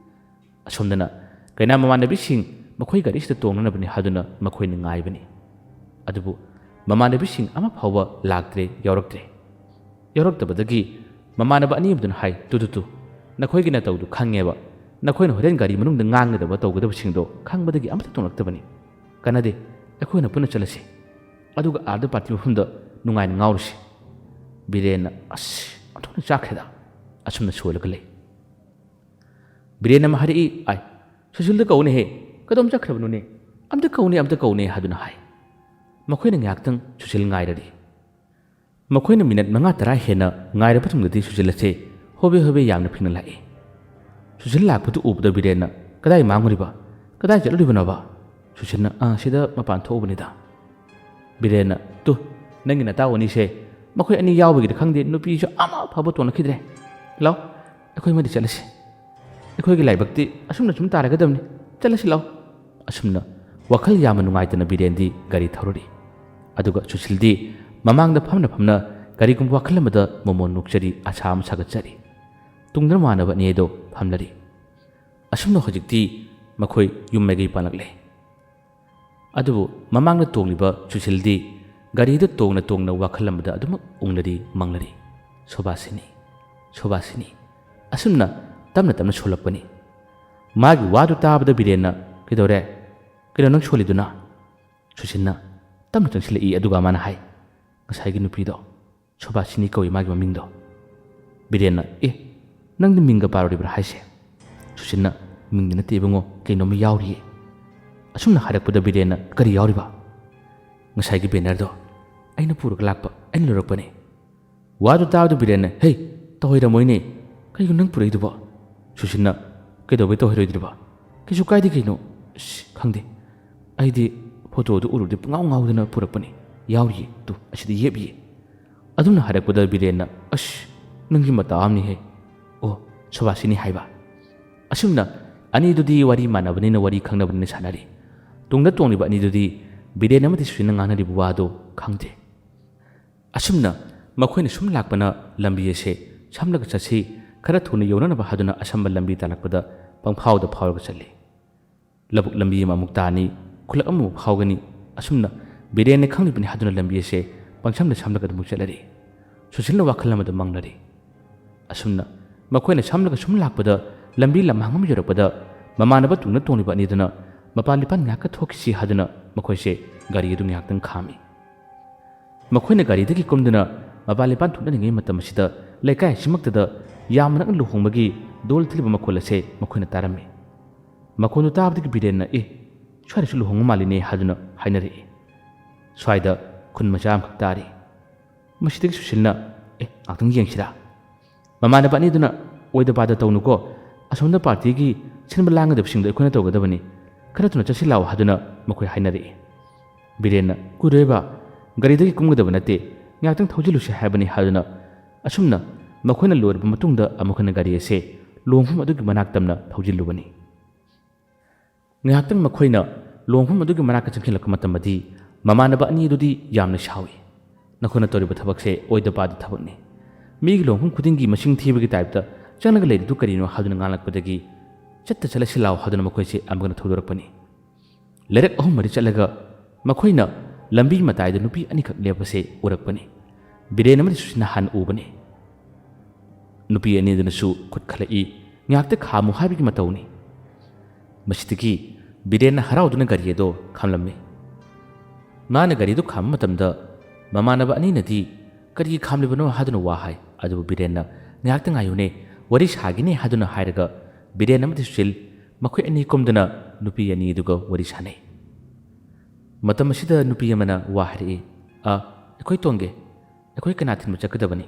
ꯑꯁꯣꯝꯗꯅ ꯀꯩꯅꯥ ꯃꯃꯥꯟꯅꯕꯤꯁꯤꯡ ꯃꯈꯣꯏ ꯒꯥꯔꯤꯁꯤꯗ ꯇꯣꯡꯅꯅꯕꯅꯤ ꯍꯥꯏꯗꯨꯅ ꯃꯈꯣꯏꯅ ꯉꯥꯏꯕꯅꯤ꯫ ꯑꯗꯨꯕꯨ ꯃꯃꯥꯟꯅꯕꯤꯁꯤꯡ ꯑꯃ ꯐꯥꯎꯕ ꯂꯥꯛꯇ꯭ꯔꯦ, ꯌꯥꯎꯔꯛꯇ꯭ꯔꯦ꯫ ꯌꯥꯎꯔꯛꯇꯕꯗꯒꯤ ꯃꯃꯥꯟꯅꯕ ꯑꯅꯤ ꯑꯃꯗꯨꯅ ꯍꯥꯏ, "ꯇꯨ, ꯇꯨ, ꯇꯨ, ꯅꯈꯣꯏꯒꯤ ꯅꯇꯧꯗꯨ ꯈꯪꯉꯦꯕ꯫ ꯅꯈꯣꯏꯅ ꯍꯣꯔꯦꯟ ꯒꯥꯔꯤ ꯃꯅꯨꯡꯗ ꯉꯥꯡꯒꯗꯕ ꯇꯧꯒꯗꯕꯁꯤꯡꯗꯣ ꯈꯪꯕꯗꯒꯤ ꯑꯃꯠꯇ ꯇꯣꯡꯂꯛꯇꯕꯅꯤ꯫ ꯀꯥꯟꯅꯗꯦ, ꯑꯩꯈꯣꯏꯅ ꯄꯨꯟꯅ ꯆꯠꯂꯁꯤ꯫ ꯑꯗꯨꯒ ꯑꯥꯗ ꯄꯥꯔꯇꯤ ꯃꯐꯝꯗ ꯅꯨꯡꯉꯥꯏꯅ ꯉꯥꯎꯔꯨꯁꯤ꯫" ꯕꯤꯔꯦꯟꯅ, "ꯑꯁ, ꯑꯣꯟꯊꯣꯛꯅ ꯆꯥꯛꯈ꯭ꯔꯦꯗ꯫" ꯑꯁꯨꯝꯅ ꯁꯣꯜꯂꯒ ꯂꯩ꯫ ꯕꯤꯔꯦꯟ ꯑꯃ ꯍꯥꯏꯔꯛꯏ, "ꯑꯥꯏ, ꯁꯨꯁꯤꯜꯗ ꯀꯧꯅꯦꯍꯦ꯫ ꯀꯗꯣꯝ ꯆꯠꯈ꯭ꯔꯕꯅꯣꯅꯦ? ꯑꯝꯇ ꯀꯧꯅꯦ, ꯑꯝꯇ ꯀꯧꯅꯦ," ꯍꯥꯏꯗꯨꯅ ꯍꯥꯏ꯫ ꯃꯈꯣꯏꯅ ꯉꯥꯏꯍꯥꯛꯇꯪ ꯁꯨꯁꯤꯜ ꯉꯥꯏꯔꯔꯤ꯫ ꯃꯈꯣꯏꯅ ꯃꯤꯅꯠ ꯃꯉꯥ ꯇꯔꯥ ꯍꯦꯟꯅ ꯉꯥꯏꯔꯕ ꯃꯇꯨꯡꯗꯗꯤ ꯁꯨꯁꯤꯜ ꯑꯁꯦ ꯍꯣꯕꯦ ꯍꯣꯕꯦ ꯌꯥꯝꯅ ꯐꯤꯡꯅ ꯂꯥꯛꯏ꯫ ꯁꯨꯁꯤꯜ ꯂꯥꯛꯄꯗꯨ ꯎꯕꯗ ꯕꯤꯔꯦꯟꯅ, "ꯀꯗꯥꯏ ꯃꯥꯡꯉꯨꯔꯤꯕ? ꯀꯗꯥꯏ ꯆꯠꯂꯨꯔꯤꯕꯅꯣꯕ?" ꯁꯨꯁꯤꯜꯅ, "ꯑꯥ, ꯁꯤꯗ ꯃꯄꯥꯟ ꯊꯣꯛꯎꯕꯅꯤꯗ꯫" ꯕꯤꯔꯦꯟꯅ, "ꯇꯨ, ꯅꯪꯒꯤ ꯅꯇꯥꯎ ꯑꯅꯤꯁꯦ, ꯃꯈꯣꯏ ꯑꯅꯤ ꯌꯥꯎꯕꯒꯤꯔ ꯈꯪꯗꯦ, ꯅꯨꯄꯤꯁꯨ ꯑꯃ ꯐꯥꯎꯕ ꯇꯣꯡꯂꯛꯈꯤꯗ꯭ꯔꯦ꯫ ꯂꯥꯎ, ꯑꯩꯈꯣꯏ ꯑꯃꯗꯤ ꯆꯠꯂꯁꯤ꯫ ꯑꯩꯈꯣꯏꯒꯤ ꯂꯥꯏꯕꯛꯇꯤ ꯑꯁꯨꯝꯅ ꯁꯨꯝ ꯇꯥꯔꯒꯗꯕꯅꯤ꯫ ꯆꯠꯂꯁꯤ ꯂꯥꯎ꯫" ꯑꯁꯨꯝꯅ ꯋꯥꯈꯜ ꯌꯥꯝꯅ ꯅꯨꯡꯉꯥꯏꯇꯅ ꯕꯤꯔꯦꯟꯗꯤ ꯒꯥꯔꯤ ꯊꯧꯔꯔꯤ꯫ ꯑꯗꯨꯒ ꯁꯨꯁꯤꯜꯗꯤ ꯃꯃꯥꯡꯗ ꯐꯝꯅ ꯐꯝꯅ ꯀꯔꯤꯒꯨꯝꯕ ꯋꯥꯈꯜ ꯑꯃꯗ ꯃꯣꯃꯣꯟ ꯅꯣꯛꯆꯔꯤ, ꯑꯁꯥ ꯑꯃ ꯁꯥꯒꯠꯆꯔꯤ꯫ ꯇꯨꯡꯗ ꯃꯃꯥꯟꯅꯕ ꯑꯅꯤ ꯑꯗꯣ ꯐꯝꯂꯔꯤ꯫ ꯑꯁꯨꯝꯅ ꯍꯧꯖꯤꯛꯇꯤ ꯃꯈꯣꯏ ꯌꯨꯝ ꯃꯥꯏꯀꯩ ꯄꯥꯡꯂꯛꯂꯦ꯫ ꯑꯗꯨꯕꯨ ꯃꯃꯥꯡꯗ ꯇꯣꯡꯂꯤꯕ ꯁꯨꯁꯤꯜꯗꯤ ꯒꯥꯔꯤꯗ ꯇꯣꯡꯅ ꯇꯣꯡꯅ ꯋꯥꯈꯜ ꯑꯃꯗ ꯑꯗꯨꯃꯛ ꯎꯪꯂꯔꯤ ꯃꯪꯂꯔꯤ꯫ "ꯁꯣꯚꯥꯁꯤꯅꯤ, ꯁꯣꯚꯥꯁꯤꯅꯤ"꯫ ꯑꯁꯨꯝꯅ ꯇꯞꯅ ꯇꯞꯅ ꯁꯣꯜꯂꯛꯄꯅꯤ꯫ ꯃꯥꯒꯤ ꯋꯥꯗꯨ ꯇꯥꯕꯗ ꯕꯤꯔꯦꯟꯅ, "ꯀꯩꯗꯧꯔꯦ? ꯀꯩꯅꯣ ꯅꯪ ꯁꯣꯜꯂꯤꯗꯨꯅ?" ꯁꯨꯁꯤꯟꯅ ꯇꯞꯅ ꯆꯪꯁꯤꯜꯂꯛꯏ, ꯑꯗꯨꯒ ꯃꯥꯅ ꯍꯥꯏ, "ꯉꯁꯥꯏꯒꯤ ꯅꯨꯄꯤꯗꯣ, ꯁꯣꯚꯥꯁꯤꯅꯤ ꯀꯧꯏ ꯃꯥꯒꯤ ꯃꯃꯤꯡꯗꯣ"꯫ ꯕꯤꯔꯦꯟꯅ, "ꯑꯦ, ꯅꯪꯗꯤ ꯃꯤꯡꯒ ꯄꯥꯔꯨꯔꯤꯕ꯭ꯔꯥ ꯍꯥꯏꯁꯦ?" ꯁꯨꯁꯤꯟꯅ, "ꯃꯤꯡꯗꯤ ꯅꯠꯇꯦ ꯏꯕꯨꯡꯉꯣ, ꯀꯩꯅꯣꯝꯃ ꯌꯥꯎꯔꯤꯌꯦ"꯫ ꯑꯁꯨꯝꯅ ꯍꯥꯏꯔꯛꯄꯗ ꯕꯤꯔꯦꯟꯅ, "ꯀꯔꯤ ꯌꯥꯎꯔꯤꯕ?" "ꯉꯁꯥꯏꯒꯤ ꯕꯦꯅꯔꯗꯣ ꯑꯩꯅ ꯄꯨꯔꯒ ꯂꯥꯛꯄ, ꯑꯩꯅ ꯂꯧꯔꯛꯄꯅꯦ"꯫ ꯋꯥꯗꯨ ꯇꯥꯕꯗ ꯕꯤꯔꯦꯟꯅ, "ꯍꯦ, ꯇꯧꯍꯩꯔꯝꯃꯣꯏꯅꯦ, ꯀꯩꯒꯤꯅꯣ ꯅꯪ ꯄꯨꯔꯛꯏꯗꯨꯕꯣ?" ꯁꯨꯁꯤꯟꯅ, "ꯀꯩꯗꯧꯕꯩ ꯇꯧꯍꯩꯔꯣꯏꯗ꯭ꯔꯤꯕ? ꯀꯩꯁꯨ ꯀꯥꯏꯗꯦ ꯀꯩꯅꯣ꯫ ꯑꯁ, ꯈꯪꯗꯦ, ꯑꯩꯗꯤ ꯐꯣꯇꯣꯗꯨ ꯎꯔꯨꯕꯗꯤ ꯄꯨꯡꯉꯥꯎ ꯉꯥꯎꯗꯅ ꯄꯨꯔꯛꯄꯅꯤ꯫ ꯌꯥꯎꯔꯤꯌꯦ, ꯇꯨ, ꯑꯁꯤꯗ ꯌꯦꯞꯄꯤꯌꯦ"꯫ ꯑꯗꯨꯝꯅ ꯍꯥꯏꯔꯛꯄꯗ ꯕꯤꯔꯦꯟꯅ, "ꯑꯁ, ꯅꯪꯒꯤ ꯃꯇꯥ ꯑꯃꯅꯤꯍꯦ꯫ ꯑꯣ, ꯁꯣꯚꯥꯁꯤꯅꯤ ꯍꯥꯏꯕ"꯫ ꯑꯁꯨꯝꯅ ꯑꯅꯤꯗꯨꯗꯤ ꯋꯥꯔꯤ ꯃꯥꯟꯅꯕꯅꯤꯅ, ꯋꯥꯔꯤ ꯈꯪꯅꯕꯅꯤꯅ ꯁꯥꯟꯅꯔꯤ꯫ ꯇꯨꯡꯗ ꯇꯣꯡꯂꯤꯕ ꯑꯅꯤꯗꯨꯗꯤ ꯕꯤꯔꯦꯟ ꯑꯃꯗꯤ ꯁꯨꯁꯤꯟꯅ ꯉꯥꯡꯅꯔꯤꯕ ꯋꯥꯗꯨ ꯈꯪꯗꯦ꯫ ꯑꯁꯨꯝꯅ ꯃꯈꯣꯏꯅ ꯁꯨꯝ ꯂꯥꯛꯄꯅ ꯂꯝꯕꯤ ꯑꯁꯦ ꯁꯝꯂꯒ ꯆꯠꯁꯤ, ꯈꯔ ꯊꯨꯅ ꯌꯧꯅꯅꯕ ꯍꯥꯏꯗꯨꯅ ꯑꯁꯝꯕ ꯂꯝꯕꯤ ꯇꯥꯜꯂꯛꯄꯗ ꯄꯪꯐꯥꯎꯗ ꯐꯥꯎꯔꯒ ꯆꯠꯂꯤ꯫ ꯂꯧꯕꯨꯛ ꯂꯝꯕꯤ ꯑꯃ ꯑꯃꯨꯛ ꯇꯥꯅꯤ, ꯈꯨꯜꯂꯛ ꯑꯃꯃꯨꯛ ꯐꯥꯎꯒꯅꯤ꯫ ꯑꯁꯨꯝꯅ ꯕꯤꯔꯦꯟꯅ ꯈꯪꯂꯤꯕꯅꯤ ꯍꯥꯏꯗꯨꯅ ꯂꯝꯕꯤ ꯑꯁꯦ ꯄꯪꯁꯝꯗ ꯁꯝꯂꯒ ꯑꯗꯨꯃꯛ ꯆꯠꯂꯔꯤ꯫ ꯁꯨꯁꯤꯜꯅ ꯋꯥꯈꯜ ꯑꯃꯗ ꯃꯪꯂꯔꯤ꯫ ꯑꯁꯨꯝꯅ ꯃꯈꯣꯏꯅ ꯁꯝꯂꯒ ꯁꯨꯝ ꯂꯥꯛꯄꯗ ꯂꯝꯕꯤ ꯂꯝꯍꯥꯡ ꯑꯃ ꯌꯧꯔꯛꯄꯗ ꯃꯃꯥꯟꯅꯕ ꯇꯨꯡꯗ ꯇꯣꯡꯂꯤꯕ ꯑꯅꯤꯗꯨꯅ ꯃꯄꯥꯟ ꯂꯤꯄꯥꯟ ꯉꯥꯏꯍꯥꯛꯀ ꯊꯣꯛꯈꯤꯁꯤ ꯍꯥꯏꯗꯨꯅ ꯃꯈꯣꯏꯁꯦ ꯒꯥꯔꯤ ꯑꯗꯨ ꯉꯥꯏꯍꯥꯛꯇꯪ ꯈꯥꯝꯃꯤ꯫ ꯃꯈꯣꯏꯅ ꯒꯥꯔꯤꯗꯒꯤ ꯀꯨꯝꯗꯨꯅ ꯃꯄꯥꯟ ꯂꯤꯄꯥꯟ ꯊꯣꯛꯅꯔꯤꯉꯩ ꯃꯇꯝ ꯑꯁꯤꯗ ꯂꯩꯀꯥꯏ ꯑꯁꯤꯃꯛꯇꯗ ꯌꯥꯝꯅ ꯅꯛꯅ ꯂꯨꯍꯣꯡꯕꯒꯤ ꯗꯣꯜ ꯊꯤꯜꯂꯤꯕ ꯃꯈꯣꯜ ꯑꯁꯦ ꯃꯈꯣꯏꯅ ꯇꯥꯔꯝꯃꯤ꯫ ꯃꯈꯣꯟꯗꯨ ꯇꯥꯕꯗꯒꯤ ꯕꯤꯔꯦꯟꯅ, "ꯑꯦ, ꯁ꯭ꯋꯥꯏꯗꯁꯨ ꯂꯨꯍꯣꯡꯕ ꯃꯥꯜꯂꯤꯅꯦ" ꯍꯥꯏꯗꯨꯅ ꯍꯥꯏꯅꯔꯛꯏ꯫ ꯁ꯭ꯋꯥꯏꯗ ꯈꯨꯟ ꯃꯆꯥ ꯑꯃꯈꯛ ꯇꯥꯔꯤ꯫ ꯃꯁꯤꯗꯒꯤ ꯁꯨꯁꯤꯜꯅ, "ꯑꯦ, ꯉꯥꯛꯇꯪ ꯌꯦꯡꯁꯤꯔꯥ?" ꯃꯃꯥꯟꯅꯕ ꯑꯅꯤꯗꯨꯅ, "ꯑꯣꯏꯗ ꯄꯥꯗ ꯇꯧꯅꯨꯀꯣ, ꯑꯁꯣꯝꯗ ꯄꯥꯔꯇꯤꯒꯤ ꯁꯤꯟꯕ ꯂꯥꯡꯒꯗꯕꯁꯤꯡꯗꯣ ꯑꯩꯈꯣꯏꯅ ꯇꯧꯒꯗꯕꯅꯤ, ꯈꯔ ꯊꯨꯅ ꯆꯠꯁꯤ ꯂꯥꯛꯑꯣ" ꯍꯥꯏꯗꯨꯅ ꯃꯈꯣꯏ ꯍꯥꯏꯅꯔꯛꯏ꯫ ꯕꯤꯔꯦꯟꯅ, "ꯀꯨꯏꯔꯣꯏꯕ, ꯒꯥꯔꯤꯗꯒꯤ ꯀꯨꯝꯒꯗꯕ ꯅꯠꯇꯦ, ꯉꯥꯏꯍꯥꯛꯇꯪ ꯊꯧꯖꯤꯜꯂꯨꯁꯤ ꯍꯥꯏꯕꯅꯤ" ꯍꯥꯏꯗꯨꯅ ꯑꯁꯨꯝꯅ ꯃꯈꯣꯏꯅ ꯂꯣꯏꯔꯕ ꯃꯇꯨꯡꯗ ꯑꯃꯨꯛ ꯍꯟꯅ ꯒꯥꯔꯤ ꯑꯁꯦ ꯂꯨꯍꯣꯡꯐꯝ ꯑꯗꯨꯒꯤ ꯃꯅꯥꯛ ꯇꯝꯅ ꯊꯧꯖꯤꯜꯂꯨꯕꯅꯤ꯫ ꯉꯥꯏꯍꯥꯛꯇꯪ ꯃꯈꯣꯏꯅ ꯂꯨꯍꯣꯡꯐꯝ ꯑꯗꯨꯒꯤ ꯃꯅꯥꯛꯇ ꯆꯪꯁꯤꯜꯂꯛꯄ ꯃꯇꯝꯗꯗꯤ ꯃꯃꯥꯟꯅꯕ ꯑꯅꯤ ꯑꯗꯨꯗꯤ ꯌꯥꯝꯅ ꯁꯥꯎꯏ꯫ "ꯅꯈꯣꯏꯅ ꯇꯧꯔꯤꯕ ꯊꯕꯛꯁꯦ ꯑꯣꯏꯗ ꯄꯥꯗ ꯊꯕꯛꯅꯤ꯫ ꯃꯤꯒꯤ ꯂꯨꯍꯣꯡꯐꯝ ꯈꯨꯗꯤꯡꯒꯤ ꯃꯁꯤꯡ ꯊꯤꯕꯒꯤ ꯇꯥꯏꯞꯇ ꯆꯪꯂꯒ ꯂꯩꯔꯤꯗꯨ ꯀꯔꯤꯅꯣ?" ꯍꯥꯏꯗꯨꯅ ꯉꯥꯡꯂꯛꯄꯗꯒꯤ, "ꯆꯠꯇ ꯆꯠꯂꯁꯤ ꯂꯥꯎ" ꯍꯥꯏꯗꯨꯅ ꯃꯈꯣꯏꯁꯦ ꯑꯃꯨꯛ ꯍꯟꯅ ꯊꯧꯗꯣꯔꯛꯄꯅꯤ꯫ ꯂꯩꯔꯛ ꯑꯍꯨꯝ ꯃꯔꯤ ꯆꯠꯂꯒ ꯃꯈꯣꯏꯅ ꯂꯝꯕꯤ ꯃꯇꯥꯏꯗ ꯅꯨꯄꯤ ꯑꯅꯤꯈꯛ ꯂꯦꯞꯄꯁꯦ ꯎꯔꯛꯄꯅꯤ꯫ ꯕꯤꯔꯦꯟ ꯑꯃꯗꯤ ꯁꯨꯁꯤꯟꯅ ꯍꯥꯟꯅ ꯎꯕꯅꯤ꯫ ꯅꯨꯄꯤ ꯑꯅꯤꯗꯨꯅꯁꯨ ꯈꯨꯠ ꯈꯜꯂꯛꯏ, "ꯉꯥꯏꯍꯥꯛꯇ ꯈꯥꯝꯃꯨ ꯍꯥꯏꯕꯒꯤ ꯃꯇꯧꯅꯤ"꯫ ꯃꯁꯤꯗꯒꯤ ꯕꯤꯔꯦꯟꯅ ꯍꯔꯥꯎꯗꯨꯅ ꯒꯥꯔꯤ ꯑꯗꯣ ꯈꯥꯝꯂꯝꯃꯤ꯫ ꯃꯥꯅ ꯒꯥꯔꯤꯗꯨ ꯈꯥꯝꯕ ꯃꯇꯝꯗ ꯃꯃꯥꯟꯅꯕ ꯑꯅꯤꯅꯗꯤ "ꯀꯔꯤꯒꯤ ꯈꯥꯝꯂꯤꯕꯅꯣ?" ꯍꯥꯏꯗꯨꯅ ꯋꯥ ꯍꯥꯏ꯫ ꯑꯗꯨꯕꯨ ꯕꯤꯔꯦꯟꯅ "ꯉꯥꯏꯍꯥꯛꯇ ꯉꯥꯏꯌꯨꯅꯦ, ꯋꯥꯔꯤ ꯁꯥꯒꯦꯅꯦ" ꯍꯥꯏꯗꯨꯅ ꯍꯥꯏꯔꯒ ꯕꯤꯔꯦꯟ ꯑꯃꯗꯤ ꯁꯨꯁꯤꯜ ꯃꯈꯣꯏ ꯑꯅꯤ ꯀꯨꯝꯗꯨꯅ ꯅꯨꯄꯤ ꯑꯅꯤ ꯑꯗꯨꯒ ꯋꯥꯔꯤ ꯁꯥꯟꯅꯩ꯫ ꯃꯇꯝ ꯑꯁꯤꯗ ꯅꯨꯄꯤ ꯑꯃꯅ ꯋꯥ ꯍꯥꯏꯔꯛꯏ, "ꯑ, ꯑꯩꯈꯣꯏ ꯇꯣꯡꯒꯦ꯫ ꯑꯩꯈꯣꯏ ꯀꯅꯥ ꯊꯤꯟꯕ ꯆꯠꯀꯗꯕꯅꯤ?"